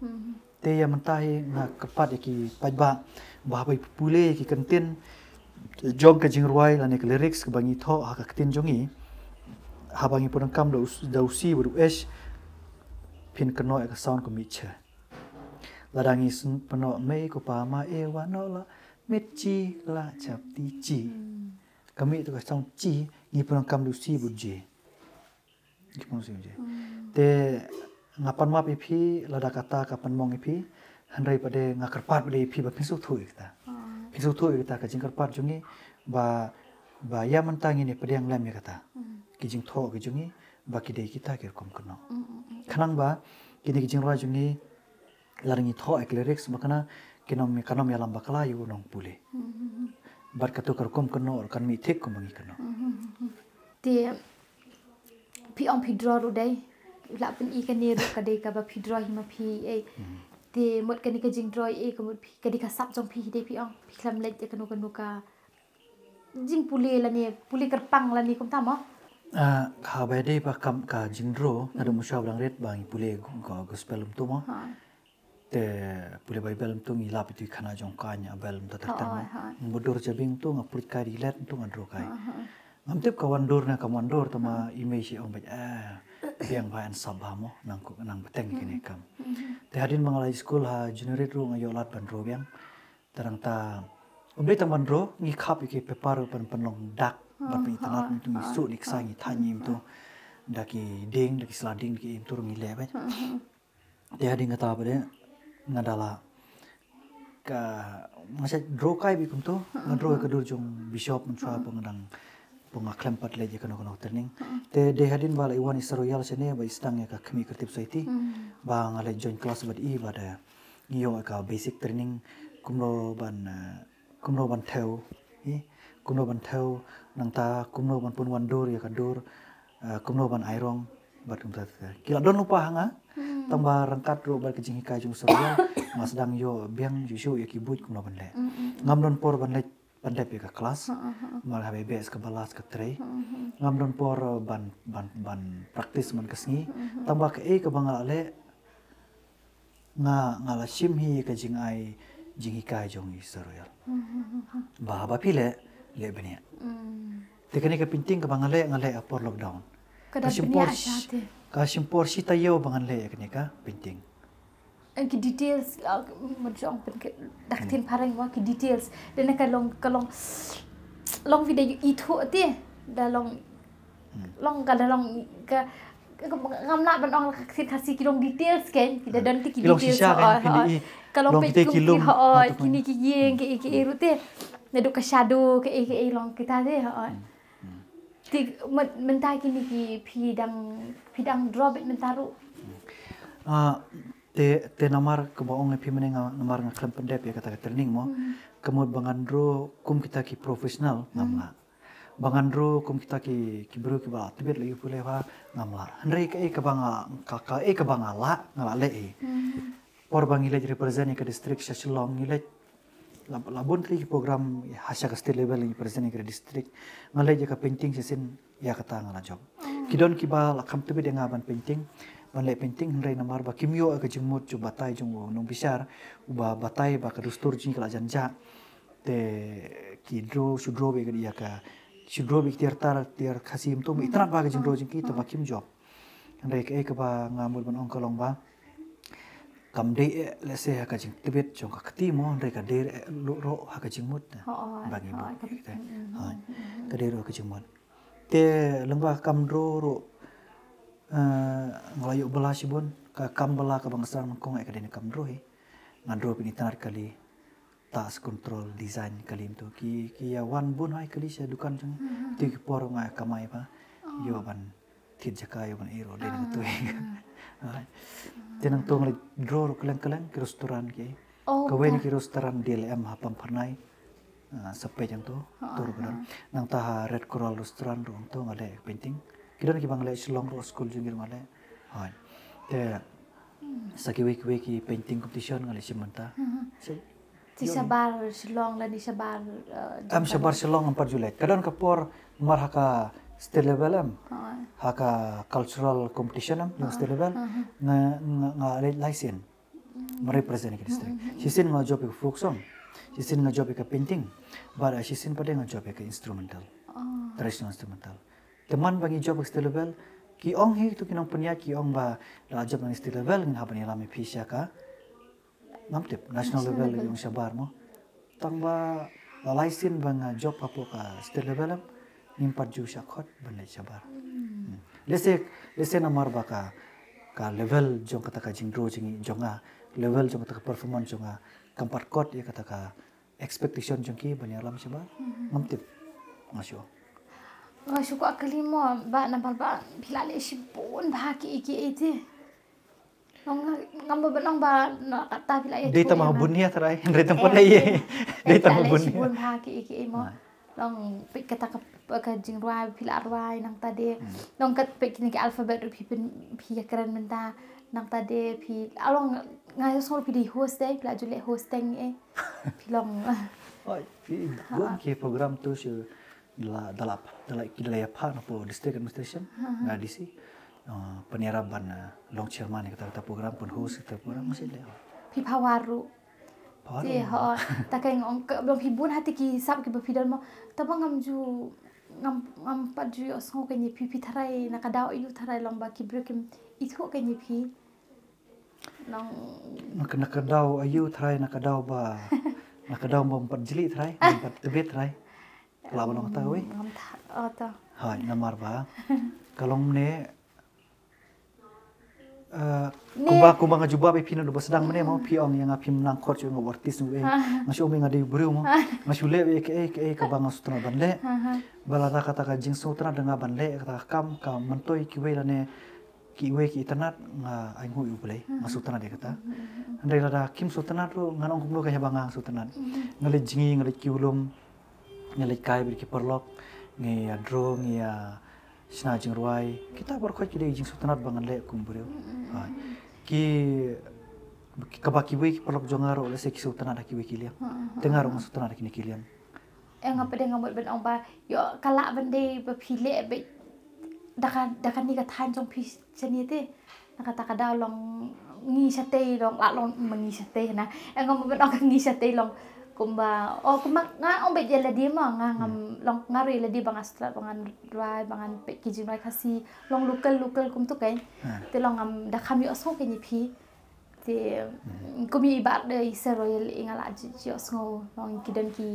Te ïa mynta hi nga kyrpad ïa ki paidbah, ba haba phi pule ïa ki kyntien jong ka jingrwai lane ka lyrics kaba ngi thoh ha ka ktien jong ngi, haba ngi pyndonkam da u s-, da u C bad u H, phin kynnoh ïa ka sound ka mih C. Lada ngi sngewthuh pynnoh mei ko pa ma e wa no la, mit chi la chap ti chi. Hmm. Ka mih tu ka sound chi, ngi pyndonkam da u C bad u J. Ngi pyndonkam da u C bad u J. Hmm. Te nga pan map ïa phi, lada kata ka pynmong ïa phi, hynrei pat de nga kyrpad pat de ïa phi ba phin sngewthuh ïa kata. Hmm. Phin sngewthuh ïa kata ka jingkyrpad jong ngi, ba, ba ïa mynta ngin ïa pdiang lem ïa kata. Hmm. Ki jingthoh ki jong ngi, ba ki dei kita ki rukom kynnoh. Hmm, hmm, hmm. Khnang ba, kine ki jingrwai jong ngi, lada ngi thoh ïa ki lyrics ba kane, kin ym, kan ym ïalam bakla ïa u nongpule. Hmm, hmm, hmm. Bad kato ka rukom kynnoh ruh kan mih thik kumba ngi kynnoh. Hmm, hmm, hmm, hmm. Te phi ong phi draw ruh dei, la pyni kane ruh ka dei kaba phi draw hi ma phi, eh. Hmm. Te mut kane ka jingdraw, eh, ka mut phi, ka dei ka sap jong phi dei phi ong, phi khlem leit ïa kano kano ka jingpule lane, pule kyrpang lane kumta mo? Ah, kaba dei ba kam ka jingdraw, nga dang mynshuwa ba dang rit ba ngi pule go-, gospel kumto mo. Ha. Te pule Baibl kumto ngi lap ïa tu i khana jong ka Abel kumta ter ter mo. Ha, ha. Nga bud dur jabieng kumto nga pule kai di let kumto nga draw kai. Ha, ha. Ngam tip ka wan dur ne kam wan dur tangba i mei shi ong bad, ah, biang ba yn sap bha mo, nang ku, nang bteng kine kam. Hmm. Te hadien ba nga la skul ha junior eight ruh nga ïoh lad ban draw biang. Te nangta, ym dei tang ban draw, ngi khap ïa ki paper ban pynlong dak, ban pynitynnad, ngi suh ngi ksai ngi thaiñ ngi kumto. Da ki dieng, da ki sla dieng, da ki kumto ruh ngi leh beit. Te hadien kata pat de, nga da la, ka, nga shait draw kai beit kumto, nga draw ïa ka dur jong Bishop mynshuwa ba nga dang, ba nga khlem pat leit ïa kano kano training. Te dei hadien ba la i wan i Sir Royal shane ba i sdang ïa ka Khmih Creative Society, ba nga leit join class bad i bad, eh, ngi ïoh ïa ka basic training kumno ban, eh, kumno ban thew, eh, kumno ban thew, nangta kumno ban pynwan dur ïa ka dur, eh, kumno ban airong, bad kumta. Ki la don lypa ha nga, tang ba ryngkat ruh bad ka jinghikai jong u Sir Royal, nga sdang ïoh biang shuh shuh ïa ki buit kumno ban leh. Ngam don por ban leh ban dep ïa ka klas. Mar haba beh ka ba last ka trei. Ngam don por, eh, ban, ban, ban practice man ka sngi. Tang ba kaei kaba nga la leh, nga, nga la shim hi ïa ka jingai, jinghikai jong i Sir Royal. Ba haba phi leh, leh bniah. Te kane ka painting kaba nga leh, nga leh ha por lockdown. Ka da shim por bniah shi-, sha te. Ka shim por shi taïew ba ngan leh ïa kane ka painting. Ki details, ah, mynjong pyn ki, da ka ktien phareng mo ki details. Da na ka long, ka long, long video ithuh te. Da long, long ka da long ka, ka, ngam lah ban ong ka ktien Khasi ki long details kan. Ki da don te ki details, shisha kan, oh, phi oh. Ka long long peit kita ki lum, oh, kini ki ïing, ki, ki ruh te. Naduh ka shadow, ki, ki long kita te, oh. Te, myn-, mynta kine ki phi dang, phi dang draw beit mynta ruh. Ah, te, te namar kaba ong ïa phi mynne nga, namar nga khlem pyndep ïa kata ka training mo. Ka mut ba ngan draw kum kita ki professional, ngam lah. Ba ngan draw kum kita ki, ki briew kiba tbit la ïoh pule ha, ngam lah. Hynrei kaei kaba nga, ka, kaei kaba nga lah, nga lah leh hi. Por ba ngi leit represent ïa ka district sha Shillong, ngi leit la, la bun tylli ki program ha sha ka state level ngi present ïa ka district. Nga leit ïa ka painting shisien ïa kata nga la jop. Ki don kiba la kham tbit ïa nga ban painting, ban leh painting, hynrei namar ba kim ïoh ïa ka jingmut jong batai jong u nongbishar, uba batai ba ka dustur jong ngi ka la jan jah. Te ki draw, shu draw beit ïa ka, shu draw beit tiar tar, tiar Khasi, ym tang ba itynnad ba ka jingdraw jong ki, te ba kim jop. Hynrei kaei kaba nga mut ban ong ka long ba kam dei eh, lehse ha ka jingtbit jong ka kti mo, hynrei ka dei eh ruh ha ka jingmut. Hooid, ba ngi mut. Ka dei ruh ha ka jingmut. Te lyngba ka kam draw ruh, eh, nga la ïoh bylla shibun, ka kam bylla kaba nga sdang nyngkong eh ka dei na ka kam draw hi. Nga draw beit itynnad kali. Task control design kali mynta. Ki, ki ïa wan bun hi kali sha dukan jong ngi. Te ki por nga kamai ba ïoh ban thied jaka, ïoh ban ïoh ruh dei na tu. Te nangta nga la draw ruh kylleng kylleng ki restaurant ki. Kawei na ki restaurant D L M ha Pamphanai. Ah, sa peit nangta, tur ba don. Nangta ha Red Coral Restaurant ruh nangta nga leh painting. Ki don kiba nga leh Shillong ruh, skul jong ngi ruh nga leh. Hooid. Te sa kiwei kiwei ki painting competition nga leh shim mynta. Te shabar Shillong lane shabar, eh, em, shabar Shillong em pat ju leh. Ka don ka por mar ha ka state level em. Ha ka cultural competition em, ha state level. Nga, nga, nga leh lai sien. Nga represent ïa ka district. Shisien nga jop ïa ka folk song. Shisien nga jop ïa ka painting. Bad, eh, shisien pat nga jop ïa ka instrumental. Traditional instrumental. Te man ba ngi jop ïa ka state level, ki ong hi tu ki nongpynïaid ki ong ba la jop ïa ka state level ngin hap ban ïalam ïa phi sha ka Ngam tip, national level la ïoh shabar mo. Tang ba la lai sien ba nga jop hapoh ka state level em, ngim pat ju shah khot ban leit shabar. Lehse, lehse namar ba ka, ka level jong kata ka jingdro jong nga, level jong kata ka performance jong nga, kam pat kot ïa kata ka expectation jong ki ban ïalam shabar. Ngam tip. Nga shu. Nga shu kwah kylli mo, ba namar ba phi la leh shibun bha ki, ki, ki. Nong, ngam ba, nong ba, na, ta phi la ïa. Dei tama bun ïa trai, dei tama lei. Dei tama bun ïa. Bun bha ki, ki mo. Nong peit kata ka, ka jingrwai, phi la rwai nangta de. Nong kat peit kine ki alphabet ruh phi pyn, phi ïa kren mynta nangta de phi. Along nga ïohsngew phi dei host de, phi la ju leh hosting eh. Phi long. Oi, phi bun ki program tu shu. La, da la, da la, ki da la ïa phah na pdeng district administration, na D C. Uh, pynïarap ban, uh, long chairman ïa kata, kata program, pyn host kata program, masi leh. Phi power ruh. Power ruh. Te, ho, ta ka ong ka, long phi bun ha te ki sap ki ba phi dal mo. Ta ba ngam ju, ngam, ngam pat ju ïohsngew kane phi, phi tharai na ka daw aïu tharai long ba ki briew kim ithuh kane phi. Nong. Na ka, na ka daw aïu tharai, na ka daw ba, na ka daw ba ym pat jli tharai, ym pat tbit tharai. Ka la ba long ta wei. Ngam tha, oh, ta. Hai, namar ba. Ka long ne, eh, kumba, kumba nga jubab ïa phi naduh ba sdang mynne mo, phi ong ïa nga phim nang khot shuh nga u artist wei. Nga shu ong nga dei u briew mo. Nga shu leh wei kaei kaei kaba nga sngewtynnat ban leh. Ba lada kata ka jingsngewtynnat nga ban leh kata ka kam, ka myntoi kiwei lane kiwei ki itynnat, nga ainguh ïa U Blei, nga sngewtynnat ïa kata. Hynrei lada kim sngewtynnat ruh, ngan ong kumno ka haba nga sngewtynnat. Nga leit jngi, nga leit kiew lum. ngi leit kai bad ki paralok, ngi ïa draw, ngi ïa shna jingrwai. Kita baroh ki dei jingsngewtynnat ba ngan leh kum briew. Hai. Ki kaba kiwei ki paralok jong nga ruh lehse ki sngewtynnat ha kiwei ki liang. Te nga ruh nga sngewtynnat ha kine ki liang. Ïa nga pat de nga mut ban ong ba ïoh ka lah ban dei ba phi leh beit da ka, da kane ka thaiñ jong phi shane te. Na kata ka daw long ngi shatei long, lah long ma ngi shatei na. Ïa nga mut ban ong ka ngi shatei long kumba, oh, kumba nga ong beit ïa lade ma nga, ngam long, nga ruh ïa lade ba nga start, ba ngan rwai, ba ngan peit ki jingrwai Khasi long local, local kumtu kein. Te long ngam da kham ïohsngew kein ïa phi. Te kum i Bah Dei Sir Royal i nga la ji, ji ïohsngew long ki don ki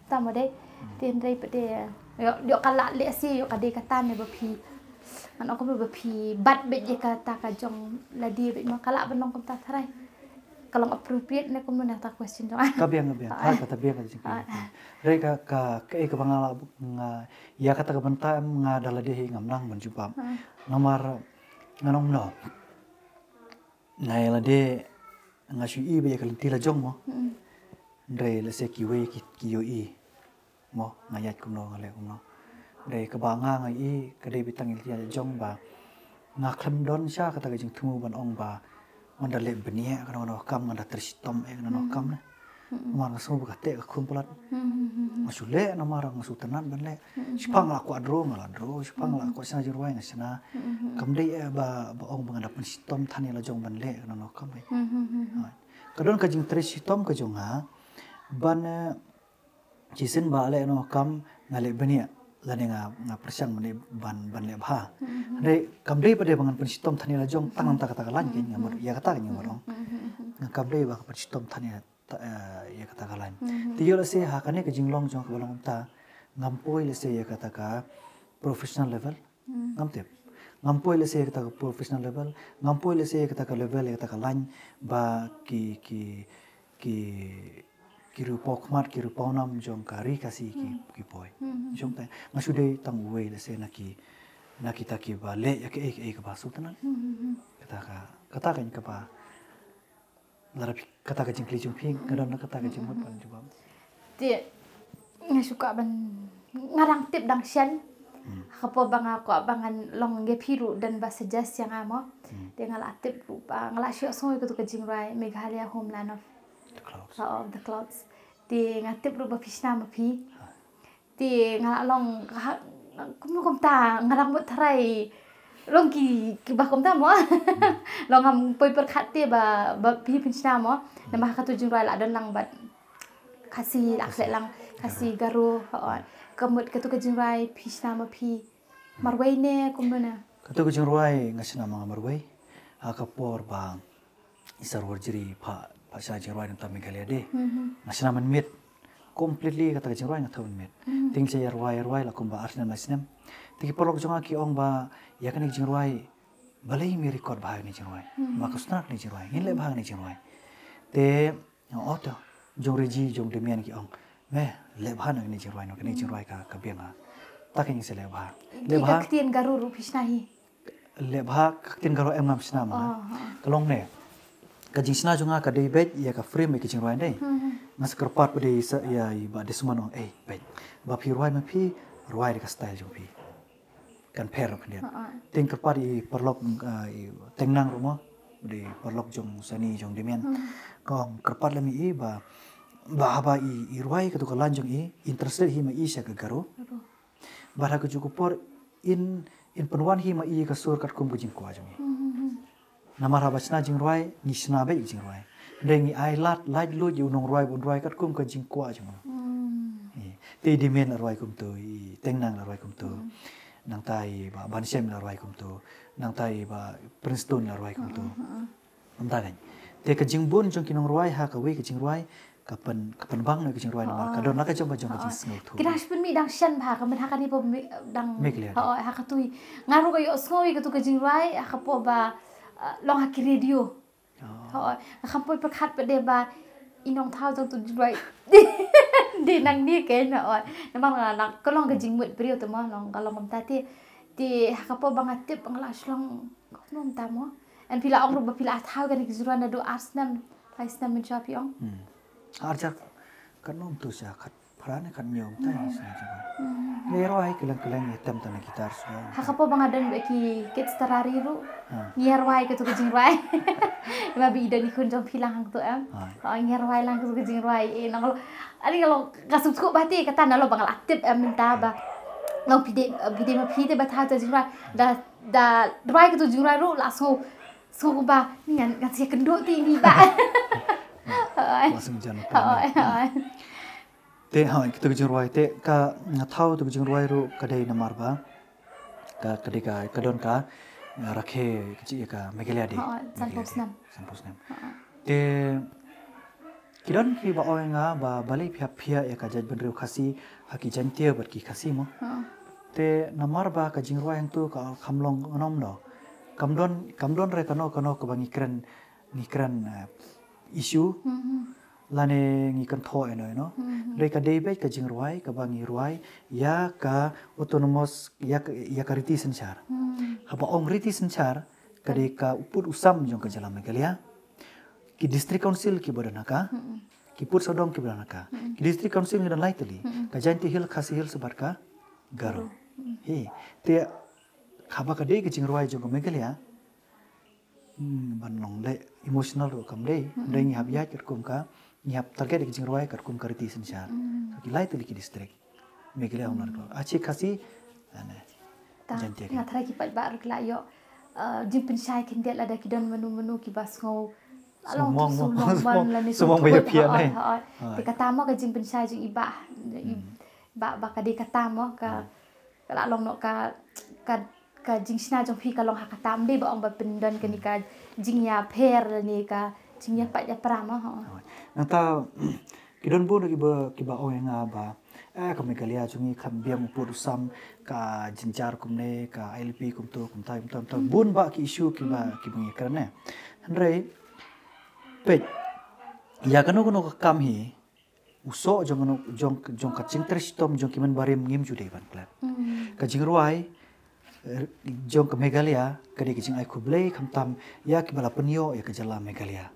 tam mo dei. Te hynrei pat de ïoh, ïoh ka lah lehse ïoh ka dei kata ne ba phi, ngan ong kumno ba phi bat beit ïa kata ka jong lade beit ma, ka lah ban long kumta tharai. Ka long appropriate ne kumno na ta question jong nga. Ka biang, ka biang. Ah, kata biang ka jingkylli. Hynrei ka, ka, kaei kaba nga lah, nga ïa kata ka bynta em nga da lade hi ngam nang ban jubab. Namar ngan ong no. Nga ïa lade nga shu i ba ïa ka lynti la jong mo. Hynrei lehse kiwei ki, ki ïohi mo, nga ïaid kumno, nga leh kumno. Hynrei kaba nga, nga i ka dei beit tang ïa ka lynti la jong ba nga khlem don sha kata ka jingthmu ban ong ba ngan da leh bniah kano kano kam, ngan da trei shitom eh kano kano kam ne. Namar nga sngew ba ka teh ka khum palat. Nga shu leh namar nga sngewtynnat ban leh. Shiphang la kwah draw nga la draw, shiphang la kwah shna jingrwai nga shna. Kam dei eh ba, ba ong ba nga da pynshitom than ïa la jong ban leh kano kano kam eh. Ka don ka jingtrei shitom ka jong nga ban, eh, shisien ba leh kano kam nga leh bniah lane nga, nga pyrshang ban, ban, ban leh bha. Hynrei kam dei pat de ba ngan pynshitom than ïa la jong tang namar kata ka lain kein nga mut ïa kata kein nga mut ong. Nga kam dei ba ka pynshitom than ïa ta, eh, ïa kata ka lain. Te ïoh lehse ha kane ka jinglong jong kaba long kumta ngam poi lehse ïa kata ka professional level. Ngam tip. Ngam poi lehse ïa kata ka professional level. Ngam poi lehse ïa kata ka level, ïa kata ka lain ba ki, ki, ki, ki riew paw khmat, ki riew paw nam jong ka ri Khasi ki, ki poi. Jong te nga shu dei tang uwei lehse na ki, na kita kiba leh ïa kaei kaei kaba sngewtynnat. Kata ka, kata ka kaba Lada phi, kata ka jingkylli jong phi, ka don kata ka jingmut ban jubab. Te nga shu kwah ban, nga dang tip dang shen. Hapoh ba nga kwah ba ngan long ïa phi ruh don ba suggest ïa nga mo. Te nga la tip ruh ba nga la shu ïohsngew ïa katu ka jingrwai Meghalaya Homeland of the Clouds. Oh, of the Clouds. Te nga tip ruh ba phi shna ma phi. Te nga la long ha, kumno kumta nga dang mut tharai long ki, kiba kumta mo. Long ngam poi pyrkhat te ba, ba phi pynshna mo. Namar ha katu jingrwai la don lang bad Khasi, la khleh lang Khasi, Garo, hooid. Ka mut katu ka jingrwai phi shna ma phi marwei ne kumno na? Katu ka jingrwai nga shna ma nga marwei. Ha ka por ba i Sir Warjri phah, phah shna jingrwai na bynta Meghalaya Day. Nga shna mynmiet. Completely kata ka jingrwai nga thew mynmiet. Te nga shna ïa rwai, ïa rwai la kumba ar snem, lai snem. Te ki paralok jong nga ki ong ba ïa kane ka jingrwai balei me record bha ïa kane ka jingrwai. Ma ka sna kane ka jingrwai. Ngin leh bha ïa kane ka jingrwai. Te nga ong, oh to, jong Reji, jong Damian ki ong, me leh bha na kane ka jingrwai, na kane ka jingrwai ka, ka biang ha. Ta ka ngi sa leh bha. Leh bha. Ki ka ktien Garo ruh phi shna hi. Leh bha ka ktien Garo em ngam shna ma nga. Ka long ne. Ka jingshna jong nga ka dei beit ïa ka frame ïa ka jingrwai dei. Nga sa kyrpad pat dei sa ïa i Bah Desmond ong, eh, beit. Ba phi rwai ma phi, rwai da ka style jong phi. Kan pher ruh khyndiat. Te nga kyrpad i paralok, ah, i Tengnang ruh mo. Dei paralok jong Sani jong Damian. Ka ong kyrpad lem i ba, ba haba i, i rwai katu ka line jong i, interested hi ma i sha ka Garo. Bad ha kajuh ka por in, in pynwan hi ma i ka sur katkum ka jingkwah jong i. Namar haba shna jingrwai, ngi shna beit ka jingrwai. Hynrei ngi ai lad, lad lut ïa u nongrwai ban rwai katkum ka jingkwah jong u. Te i Damian la rwai kumto, i Tengnang la rwai kumto. Nangta i Bah Banshem la rwai kumto. Nangta i Bah Princeton la rwai kumto. Ym da ngan. Te ka jingbun jong ki nongrwai ha kawei ka jingrwai, ka pyn, ka pynbang na ka jingrwai namar ka don la ka jong ka jong ka jingsngewthuh. Ki dang shu pynmih dang shen bha, ka mut ha kane ba dang, ha, ha katu. Nga ruh nga ïohsngew ïa katu ka jingrwai ha ka por ba, eh, long ha ki radio. Hooid, nga kham poi pyrkhat pat de ba i nongthaw jong tu jingrwai. Dei nangne kein, hooid. Namar nga la, ka long ka jingmut briew te mo, long ka long kumta te. Te ha ka por ba nga tip nga la shu long kumta mo. Hynrei phi la ong ruh ba phi la thaw kane ka jingrwai naduh ar snem, lai snem mynshuwa phi ong. Ar hajar, katno mynta sha khat, Phra ne khathynñiew mynta hi shisha jong ka. Ngi rwai kylleng kylleng, ngi tem tang na guitar shuwa. Ha ka por ba nga don bad ki Kids Terrari ruh. Ha. Ngi rwai katu ka jingrwai. Ba bad i don i khun jong phi lang hangto em. Ha. Oh, ngi rwai lang katu ka jingrwai. Eh, nang lo. Ani ka long ka suk suk ba te kata na lo ba nga la tip em mynta ba. Long phi dei, phi dei ma phi te ba tha ta jingrwai. Da, da rwai katu jingrwai ruh la sngew, sngew ba ni ngan, ngan sa ïakynduh te ni ba. Hooid. Ba sngew jan. Hooid, hooid. Te, ha, katu ka jingrwai te, ka, nga thaw katu ka jingrwai ruh ka dei namar ba ka, ka dei ka, ka don ka, nga rakhe ka jingïa ka Meghalaya Day. Ha, sanphew snem. Sanphew snem. Ha. Te, ki don kiba ong ïa nga ba balei phi hap phiah ïa ka jaitbynriew Khasi ha ki Jaiñtia bad ki Khasi mo. Ha. Te, namar ba ka jingrwai hangto ka kham long nongno. Kam don, kam don re kano kano kaba ngi kren, ngi kren, eh, issue. Hmm, hmm. Lane ngi kynthoh ïano ïano. Hmm, hmm. Dei ka dei beit ka jingrwai kaba ngi rwai ïa ka autonomous, ïa ka, ïa ka riti synshar. Hmm. Haba ong riti synshar, ka dei ka u pud u sam jong ka jylla Meghalaya. Ki district council kiba don ha ka. Hmm. Ki pud sawdong kiba don ha ka. Hmm. Ki district council ngi don lai tylli. Hmm. Ka Jaintia Hills, Khasi Hills bad ka Garo. Garo. Hmm. He, te haba ka dei ka jingrwai jong ka Meghalaya, Hmm, ban long leh emotional ruh kam dei. Hmm. Dei ngi hap ïaid katkum ka, ngi hap target ïa ka jingrwai katkum ka riti synshar. Hmm. Ki lai tylli ki district. Meghalaya hum lar ko. Achi Khasi, ane. Ta, Jaintia ki. Nga tharai ki paidbah ruh ki la ïoh, eh, jingpynshai khyndiat lada ki don mano mano kiba sngew. Sngew mong, sngew mong, mong, lane sngew mong ba ïa phiah, hooid, hooid. Hooid. Te kata mo ka jingpynshai jong i bah, i bah, bah ka dei kata mo ka, ka la long noh ka, ka ka jingshna jong phi ka long ha kata, ym dei ba ong ba pyndon kane ka jingïapher ne ka jingïapait ïapra mo, ho. Nangta ki don bun kiba, kiba ong ïa nga ba, eh, ka Meghalaya jong ngi kham biang u pud u sam, ka jynjar kumne, ka I L P kumto, kumta, kumta, kumta. Bun bah ki issue kiba, kiba ngi kren ne. Hynrei peit, ïa kano kano ka kam hi, u soh jong, jong, jong ka jingtrei shitom jong ki mynbarim ngim ju dei ban klet. Ka jingrwai, eh, jong ka Meghalaya ka dei ka jingai khublei khamtam ïa kiba la pynïoh ïa ka jylla Meghalaya.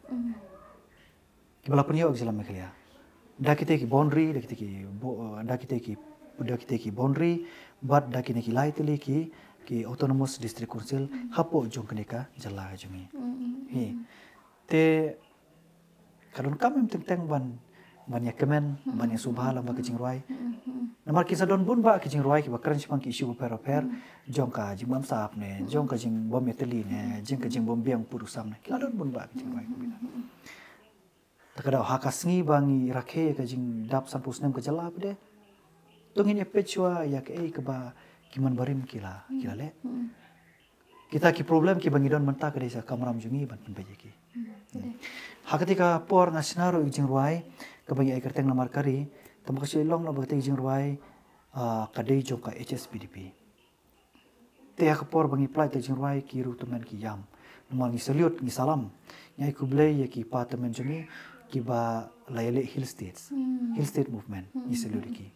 Kiba la pynïoh ïa ka jylla Meghalaya. Da kita ki boundary, da kita ki bo-, da kita ki, da kita ki boundary, bad da kine ki lai tylli ki, ki autonomous district council hapoh jong kane ka jylla jong ngi. Hi. Te ka donkam em teng teng ban, ban ïa kmen, ban ïa sngewbha lem bad ka jingrwai. Namar ki sa don bun bah ki jingrwai kiba kren shaphang ki issue bapher bapher, jong ka jingbam sap ne, jong ka jingbam ïatylli ne, jong ka jingbam biang pud u sam ne. Ki la don bun bah ki jingrwai kiba. Te ka dei ha ka sngi ba ngi rakhe ka jingdap sanphew snem ka jylla pat de. To ngin ïa peit shuwa ïa kaei kaba ki mynbarim ki la, ki la leh. Kita ki problem kiba ngi don mynta ka dei sa kamram jong ngi ban pynbeit ïa ki. Ha kata ka por nga shna ruh ïa ka jingrwai kaba ngi ai kyrteng Namar Ka Ri, tangba ka shu long noh ba kata ka jingrwai, ah, ka dei jong ka H S P D P. Te ha ka por ba ngi pynlait ïa ka jingrwai ki ruh tymmen ki ïam. Namar ngi salute, ngi salam. Ngi ai khublei ïa ki pa tymmen jong ngi kiba la ïaleh Hill States. Hill State Movement. Ngi salute ïa ki.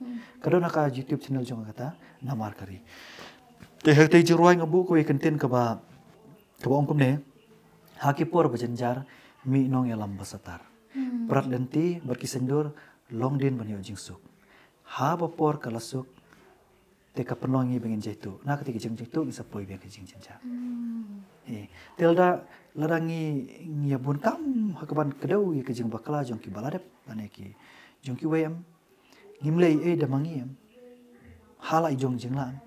Ka don ha ka YouTube channel jong nga kata, Namar Ka Ri. Te ha kata ka jingrwai nga buh kawei ka kyntien kaba, kaba ong kumne. Ha ki por ba jynjar, mih nongïalam ba satar. Prat lynti bad ki saiñdur, long dien ban ïoh jingsuk. Haba por ka la suk, te ka pynlong ngi ba ngin jaituh. Na kata ka jingjaituh ngi sa poi biang ka jingjynjar. He. Te lada, lada ngi, ngi ïa bun kam ha kaban kdew ïa ka jingbakla jong kiba la dep, lane ki jong kiwei em. Ngim leh ei ei da ma ngi em. Ha la i jong jingla em.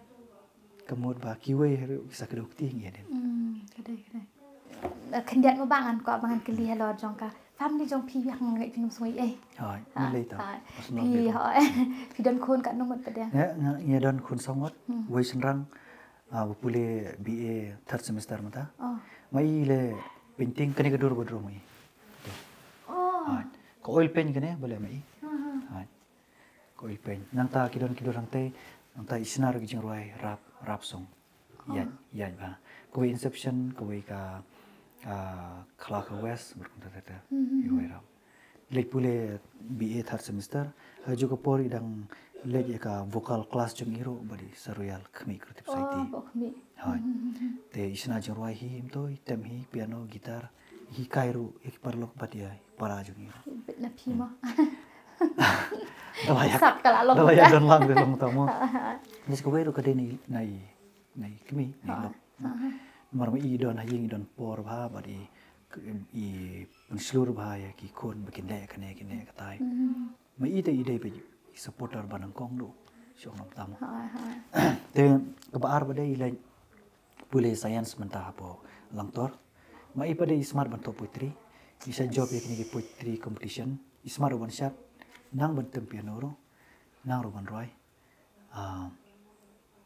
Ka mut ba kiwei ruh ki sa kdew kti ngi hadien. Hmm, ka dei, ka dei. Eh, khyndiat mo ba ngan kwah ba ngan kylli halor jong ka family jong phi, ïa nga ngeit phin ym sngew ei. Hooid, ngi lei ta. Phi, hooid. Phi don khun katno ngut pat de? Nga, nga, nga don khun saw ngut, wei shynrang, ah, ba pule B A third semester mynta. Oh. Ma i leh painting kane ka dur ba drong i. Oh. Hooid. Ka oil paint kane ba leh ma i. Hooid. Ka oil paint. Nangta ki don ki dur hangtei, nangta i shna ruh ki jingrwai rap, rap song. Ïaid, ïaid ba. Kawei Inception, kawei ka, ah, Khlakha West, bad kumta ter ter. I rwai rap. Leit pule B A third semester. Ha juh ka por i dang leit ïa ka vocal class jong i ruh bad i Sir Royal Khmih Creative Society. Oh, Khmih. Hooid. Te i shna jingrwai hi, im to, i tem hi, piano, guitar, i hikai ruh ïa ki paralok bad ïa i para jong i ruh. Bit na phi mo. Da la ïa, Sap ka la long da la ïa ta. Don lang da long ta mo. Bas kawei ruh ka dei na i, na i, na i kmie, na i lok. Namar ma i don ha ïing i don por bha bad i, i pynshlur bha ïa ki khun ba kin leh kane kin leh katai. Ma i te i dei ba i supporter ba nyngkong ruh. Shu ong tam tam. Te kaba ar ba dei i leh pule science mynta hapoh Langtor. Ma i pat dei i smart ban thoh poetry. I shait jop ïa kine ki poetry competition. I smart ruh ban shad. Nang ban tem piano ruh. Nang ruh ban rwai. Ah,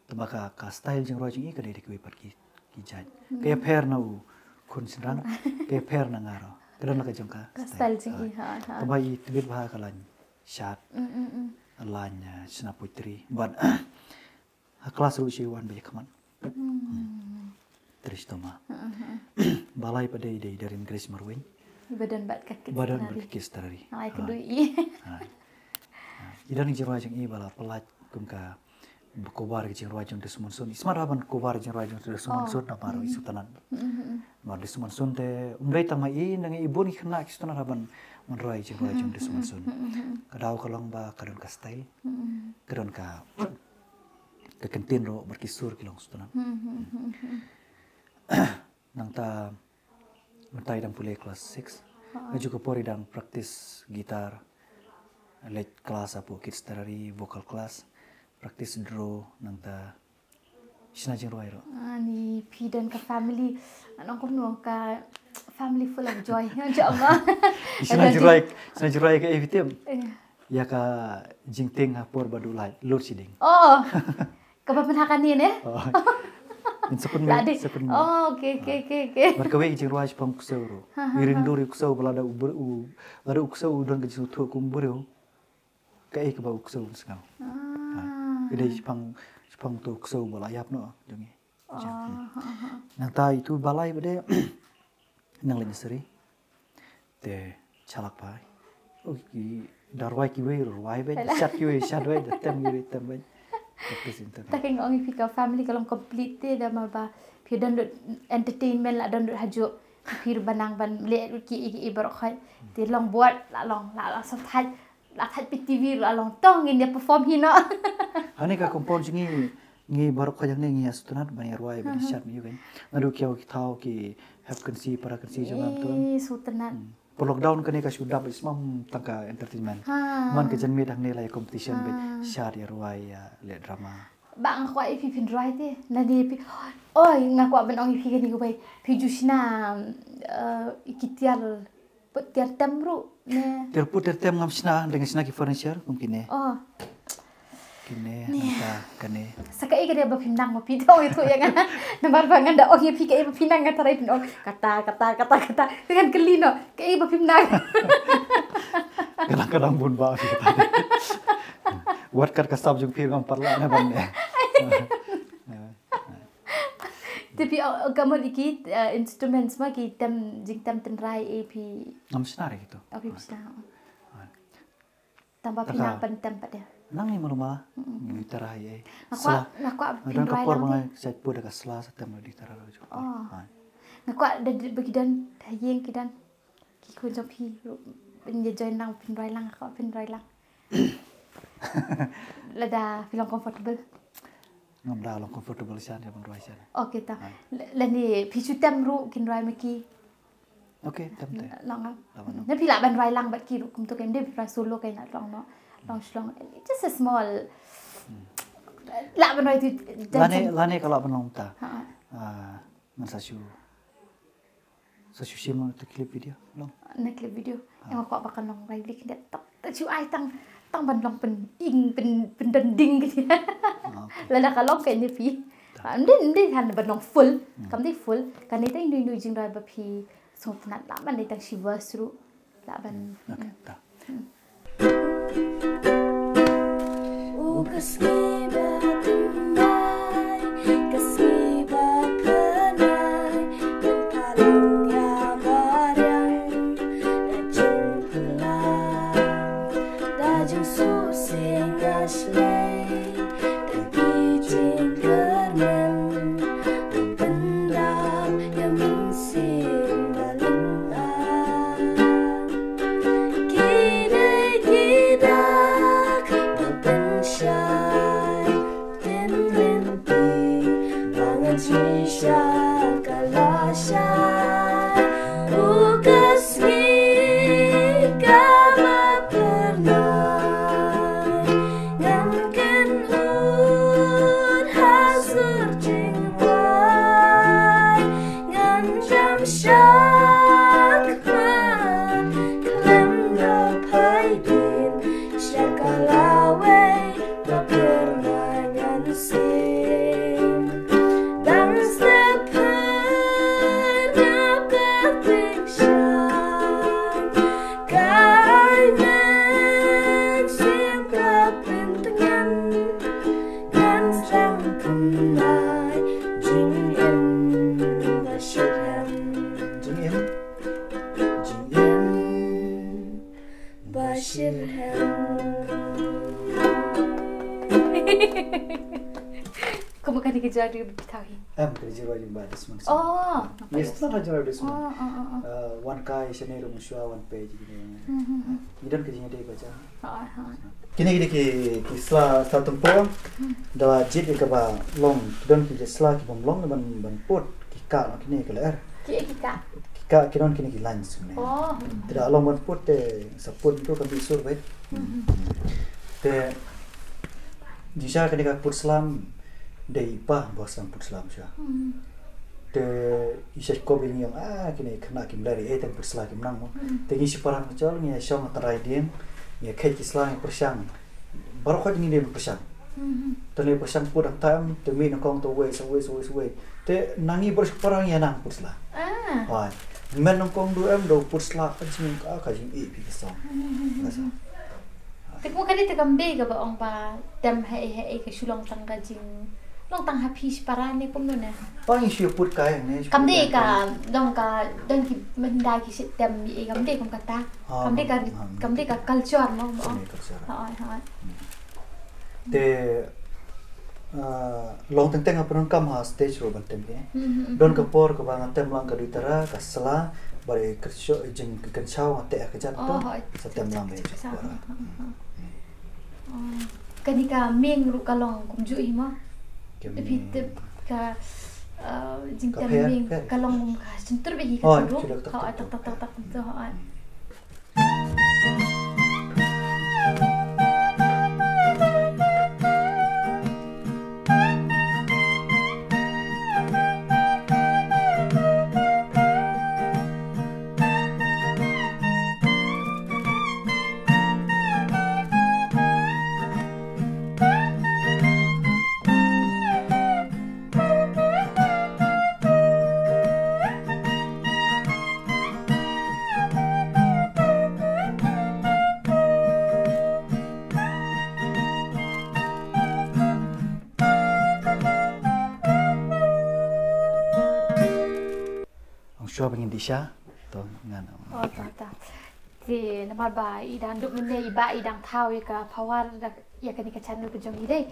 tangba ka, ka style jingrwai jong i ka dei da kiwei pat ki, ki jait. Ka ïapher na u khun shynrang, ka ïapher na nga ruh. Ka don la ka jong ka Ka style jong i, ha, ha. Tangba i tbit bha ka lain shad, lain, eh, shna poetry. Bad ha klas ruh shi wan ba ïa khmat. Trei shitom ma. Balei pat dei, dei Darin Grace Marwein. Ba don bad ka kit Ba don bad literary. Ka kit literary. Ai ka Ha. dui i. Ha. I don jingrwai jong i ba la pynlait kum ka ba cover ka jingrwai jong Desmond Sun. I smart ban cover jingrwai jong Desmond Sun namar i sngewtynnat. Namar Desmond Sun te um dei tang ma i, nang i bun i khynnah ki sngewtynnat ban, ban rwai jingrwai jong Desmond Sun. Ka daw ka long ba ka don ka style. Ka don ka, ka kyntien ruh bad ki sur ki long sngewtynnat. Nangta mynta i dang pule klas six. Nga ju ka por i dang practice guitar. Leit klas hapoh Kids Terrary, vocal class. Practice draw nangta shna jingrwai ruh. Ani phi don ka family, nong kumno, ka family full of joy. Insha Allah. Shna jingrwai, shna jingrwai ka A V T M. Eh. Ïa ka jingtieng ha por ba duh light, load shedding. Oh. Kaba pynhak ani ne? Oh. Yn sa pynmih, Lade. Sa pynmih. Oh, okay, okay, okay, okay. Bad kawei ka jingrwai shaphang u ksew ruh. I ring dur ïa u ksew ba lada u br-, u, lada u ksew u don ka jingsngewthuh kum u briew. Kaei kaba u ksew u sngewthuh. Ah. Ka dei shaphang, shaphang uto u ksew ba la ïap noh jong i. Nangta itu balei ba dei nang leh nursery. Te shalak bai. Oh, ki da rwai kiwei rwai bai, da shad kiwei shad bai, da tem kiwei tem bai. Practice in tem. Ta ka ong ïa phi ka family ka long complete te da ma ba phi don lut entertainment la don lut hajuh. Phi ruh ba nang ban leh lut ki i ki i baroh khoit. Te long buat la long la la sop thait. La thait phi T V la long tong ngin ïa perform hi noh. Hane ka compound jong ngi, ngi baroh khoit jong ngi ngi ïa sngewtynnat ban ïa rwai ban ïa shad ngi bai. Naduh ki ïa ki thaw ki hep kynsi para kynsi jong ngi tu. Eh, sngewtynnat. Pynlockdown kane ka shu dap ismam tang ka entertainment. Ha. Man ka janmiet hangne la ïa competition ba shad ïa rwai ïa leh drama. Ba nga kwah ïa phi phin rwai te. Nadi phi. Oi, nga kwah ban ong ïa phi kane ka bai. Phi ju shna, eh, ki tiar put tiar tem ruh ne. Tiar put tiar tem ngam shna, dang shna ki furniture kum kine. Oh. Kine nangta kane. Sa kaei ka dei ba phim nang ma phi tong ïa tu ïa nga. Namar ba ngan da ong ïa phi kaei ba phi nang nga tharai phin ong kata kata kata kata. Ngan kylli noh kaei ba phim nang. Kadang kadang bun ba phi kata. Wat kat ka sap jong phi ngam parla na ban ne. Te phi, oh, ka mut ki, eh, instruments ma ki tem jingtem tynrai e phi. Ngam shna re kitu. Oh, phi shna. Tang ba phi nang ban tem pat de. Nang ni maluma. Ngi tara hai ai. Nga kwah, nga kwah phin rwai lang. Don ka por ba nga shait put da ka sla sa tem di tara lo jo. Oh. Nga kwah da ba ki don ha ïing ki don. Ki khun jong phi ruh ban ïa join lang phin rwai lang, nga kwah phin rwai lang. Lada phi long comfortable. Ngam da long comfortable shan ïa ban rwai shan. Okay ta. Lane phi shu tem ruh kin rwai ma ki. Okay, tem te. Long. Na phi lah ban rwai lang bad ki ruh kumto, kem de phi rwai solo kai na long no. Long shlong. Just a small. Lah ban rwai tu. Lane, lane ka lah ban long ta. Ah, ngan sa shu Sa shu shim tu clip video long. Na clip video. Nga kwah ba kan long rwai blik de tak. Ta shu ai tang, tang ban long pyn ing pyn, pyndon ding ki. Lada ka long kai ne phi. Mdin, mdin han ban long full. Kam dei full. Kane tang inu inu jingrwai ba phi sngewtynnat lah ban dei tang shi verse ruh. Lah ban. Okay, ta. U ka sngi ba thymmai, ka sngi ba thymmai, nang thalang ïa mariang, da jingpyllait, da jingsuk sing da shlei, da ki jingkyrmen, da pyndap ïa mynsiem ba lynga. Ki dei ki dak Shai u ka sngi kaba pyrnai, ngan kynhun ha sur jingwai, ngan jam shakmat khlem da phai dien sha ka lawei. Ba pyrnai ngan sing dang step pyrnai ka pyrshang, kai ngan sing ka pyntngen, ngan sdang kynmaw jingim ba shyrhem. Jingim, jingim ba shyrhem. Kumno kane ka jingïalang ba phi thaw hi? Em, ka jingïalang ba da Sman. Oh, yes, na ka jingïalang da Sman. Oh, oh, oh, oh. Uh, wan kai shane ruh mynshuwa wan peit jingïalang. Hmm, hmm, hmm. Ngi don ka jingïalang ba ja. Ha, ha. Kine ki dei ki, ki sla, sla tympor. Hmm. Da jied ïa kaba long, ki don ki sla ki bym long ban, ban put, ki kah noh kine ki lyer. Ki, ki kah? Ki kah ki don kine ki lines ne. Oh. Te da long ban put te sa put tu kan bit sur beit. Hmm. Te jingshisha kane ka put sla dei i pa ba sdang put sla shisha. Hmm. Te i shisha ko ba ngi ong, ah, kine khynnah kim leh ei, tang put sla kim nang mo. Hmm. Te ngi shipara ngi jol ngi shong ha trai dieng, ngi kheit ki sla ngi pyrshang. Baroh khoit ngi dei ban pyrshang. Mhm. Te ngi pyrshang put hangta em, te mih nyngkong te wei, sa wei, sa wei, sa wei. Te na ngi baroh shipara ngi ïa nang put sla. Ah. Hooid. Mih nyngkong du em, da put sla ka jing, ka, ka jingïeit phi ka song. Mhm. Ka song. Te kumno kane te kam dei kaba ong ba tem haei haei, ka shu long tang ka jing, long tang ha phi shipara ne kumno ne? Ba ngi shu put kai ne, shu put kai. Kam dei ka, long ka, don ki mynta ki shu tem ei, kam dei kum kata. Ha, kam dei ka, ha, kam dei ka culture mo, mo. Kam dei culture. Ha, ha. Hmm. Te, ah, long teng teng nga pyndonkam ha stage ruh ban tem kine. Hmm, hmm, hmm. Don ka por kaba nga tem lang ka duitara, ka sla, bad ka shu, jing ka kynchaw nga teh ha ka jat. Oh, to, hooid. Sa tem lang bad ka jat. Sa, por. Hmm, hmm, hmm. Oh. Kane ka mieng ruh ka long kumjuh hi mo? Ka mieng. Phi tip ka, ah, jingtem mieng ka long kum ka shyntur beit hi ka ruh. Oh, ka ruh. Hooid, tak, tak, tak, tak, tak, tak, hooid. Hmm. Ong shuwa ba ngin dih sha. To, ngan. Oh, ta, ta. Te namar ba i dang duk mynne i bah i dang thaw ïa ka power da ïa kane ka channel ka jong i dei.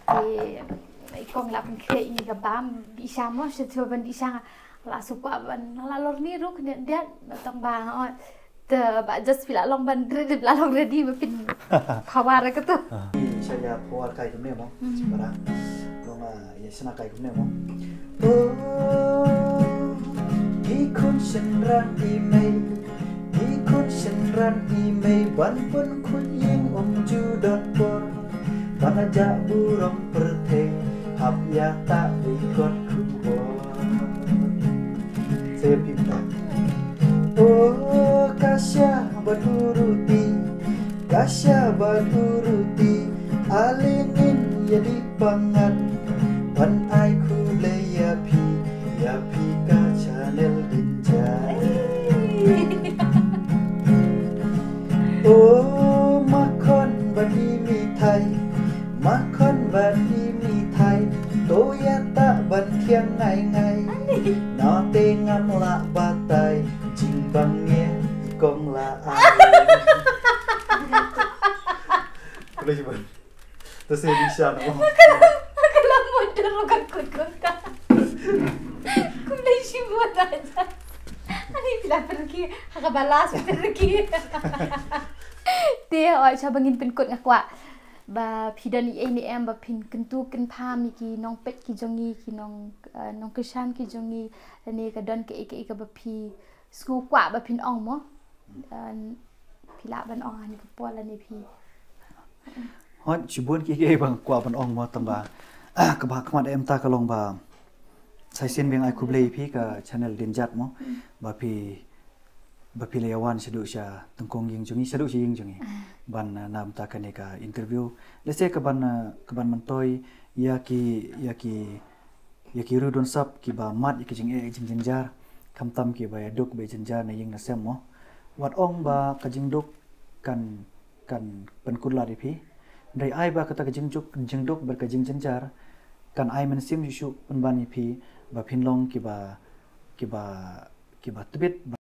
Te i kong la pynkhreh ïa ka bam dih sha mo, sha shuwa ban dih sha nga la shu kwah ban la lor ni ruh kane diat tang ba, oh. Te ba just phi la long ban ready, la long ready ba phin power ka tu. Ah. Sha ïa power kai kumne mo. Hmm. Sha para. Long, ah, ïa shna kai kumne mo. Oh, ki khun shynrang i mei, ki khun shynrang i mei, ban pun khun ïing um ju don por. Ban la jah burom pyrthei, hap ïa ta wi kot khubor. Sa ïa phi mynta. Oh, ka sha bad u ruti, ka sha bad u ruti, ale ngin ïa dih pyngngad, ban ai khublei ïa phi, ïa phi ka channel Dien Jaiñ. Oh, makhon bad i mithai, makhon bad i mithai, to ïa ta ban thiang ngai ngai. Ani. Nate ngam lah batai, jingbang ngi i kong la ai. Khublei shibun. To se di sha no. Ka la, ka la mut ruh ka kut kut ka. Khublei shibun ta ja. Ani phi la pyrkhi, ha ka balas pyrkhi. Te, oi, sha ba ngin pynkut nga kwah. Ba phi don ei ne em ba phin kyntu kynpham ïa ki nongpeit ki jong ngi, ki nong, uh, nongkyrshan ki jong ngi, lane ka don kaei kaei kaba phi sngew kwah ba phin ong mo? Uh, phi lah ban ong ha kane ka por lane phi. Hooid, shibun ki kiei ba nga kwah ban ong mo, tangba kaba ha khmat em ta ka long ba sa shisien ba nga ai khublei ïa phi ka channel Dienjat mo, ba phi ba phi la ïa wan shaduh sha tyngkong ïing jong ngi, shaduh sha ïing jong ngi ban, uh, nam ta kane ka interview. Lehse ka ban, uh, ka ban myntoi ïa ki, ïa ki, ïa ki riew don sap kiba mad ïa ki jingeh jingjynjar, khamtam kiba ïaduk bad jynjar na ïing na sem mo. Wat ong ba ka jingduk kan, kan pynkhuslai ïa phi. Hynrei ai ba kata ka jingduk, jingduk bad ka jingjynjar kan ai mynsiem shuh shuh pynban ïa phi ba phin long kiba, kiba, kiba tbit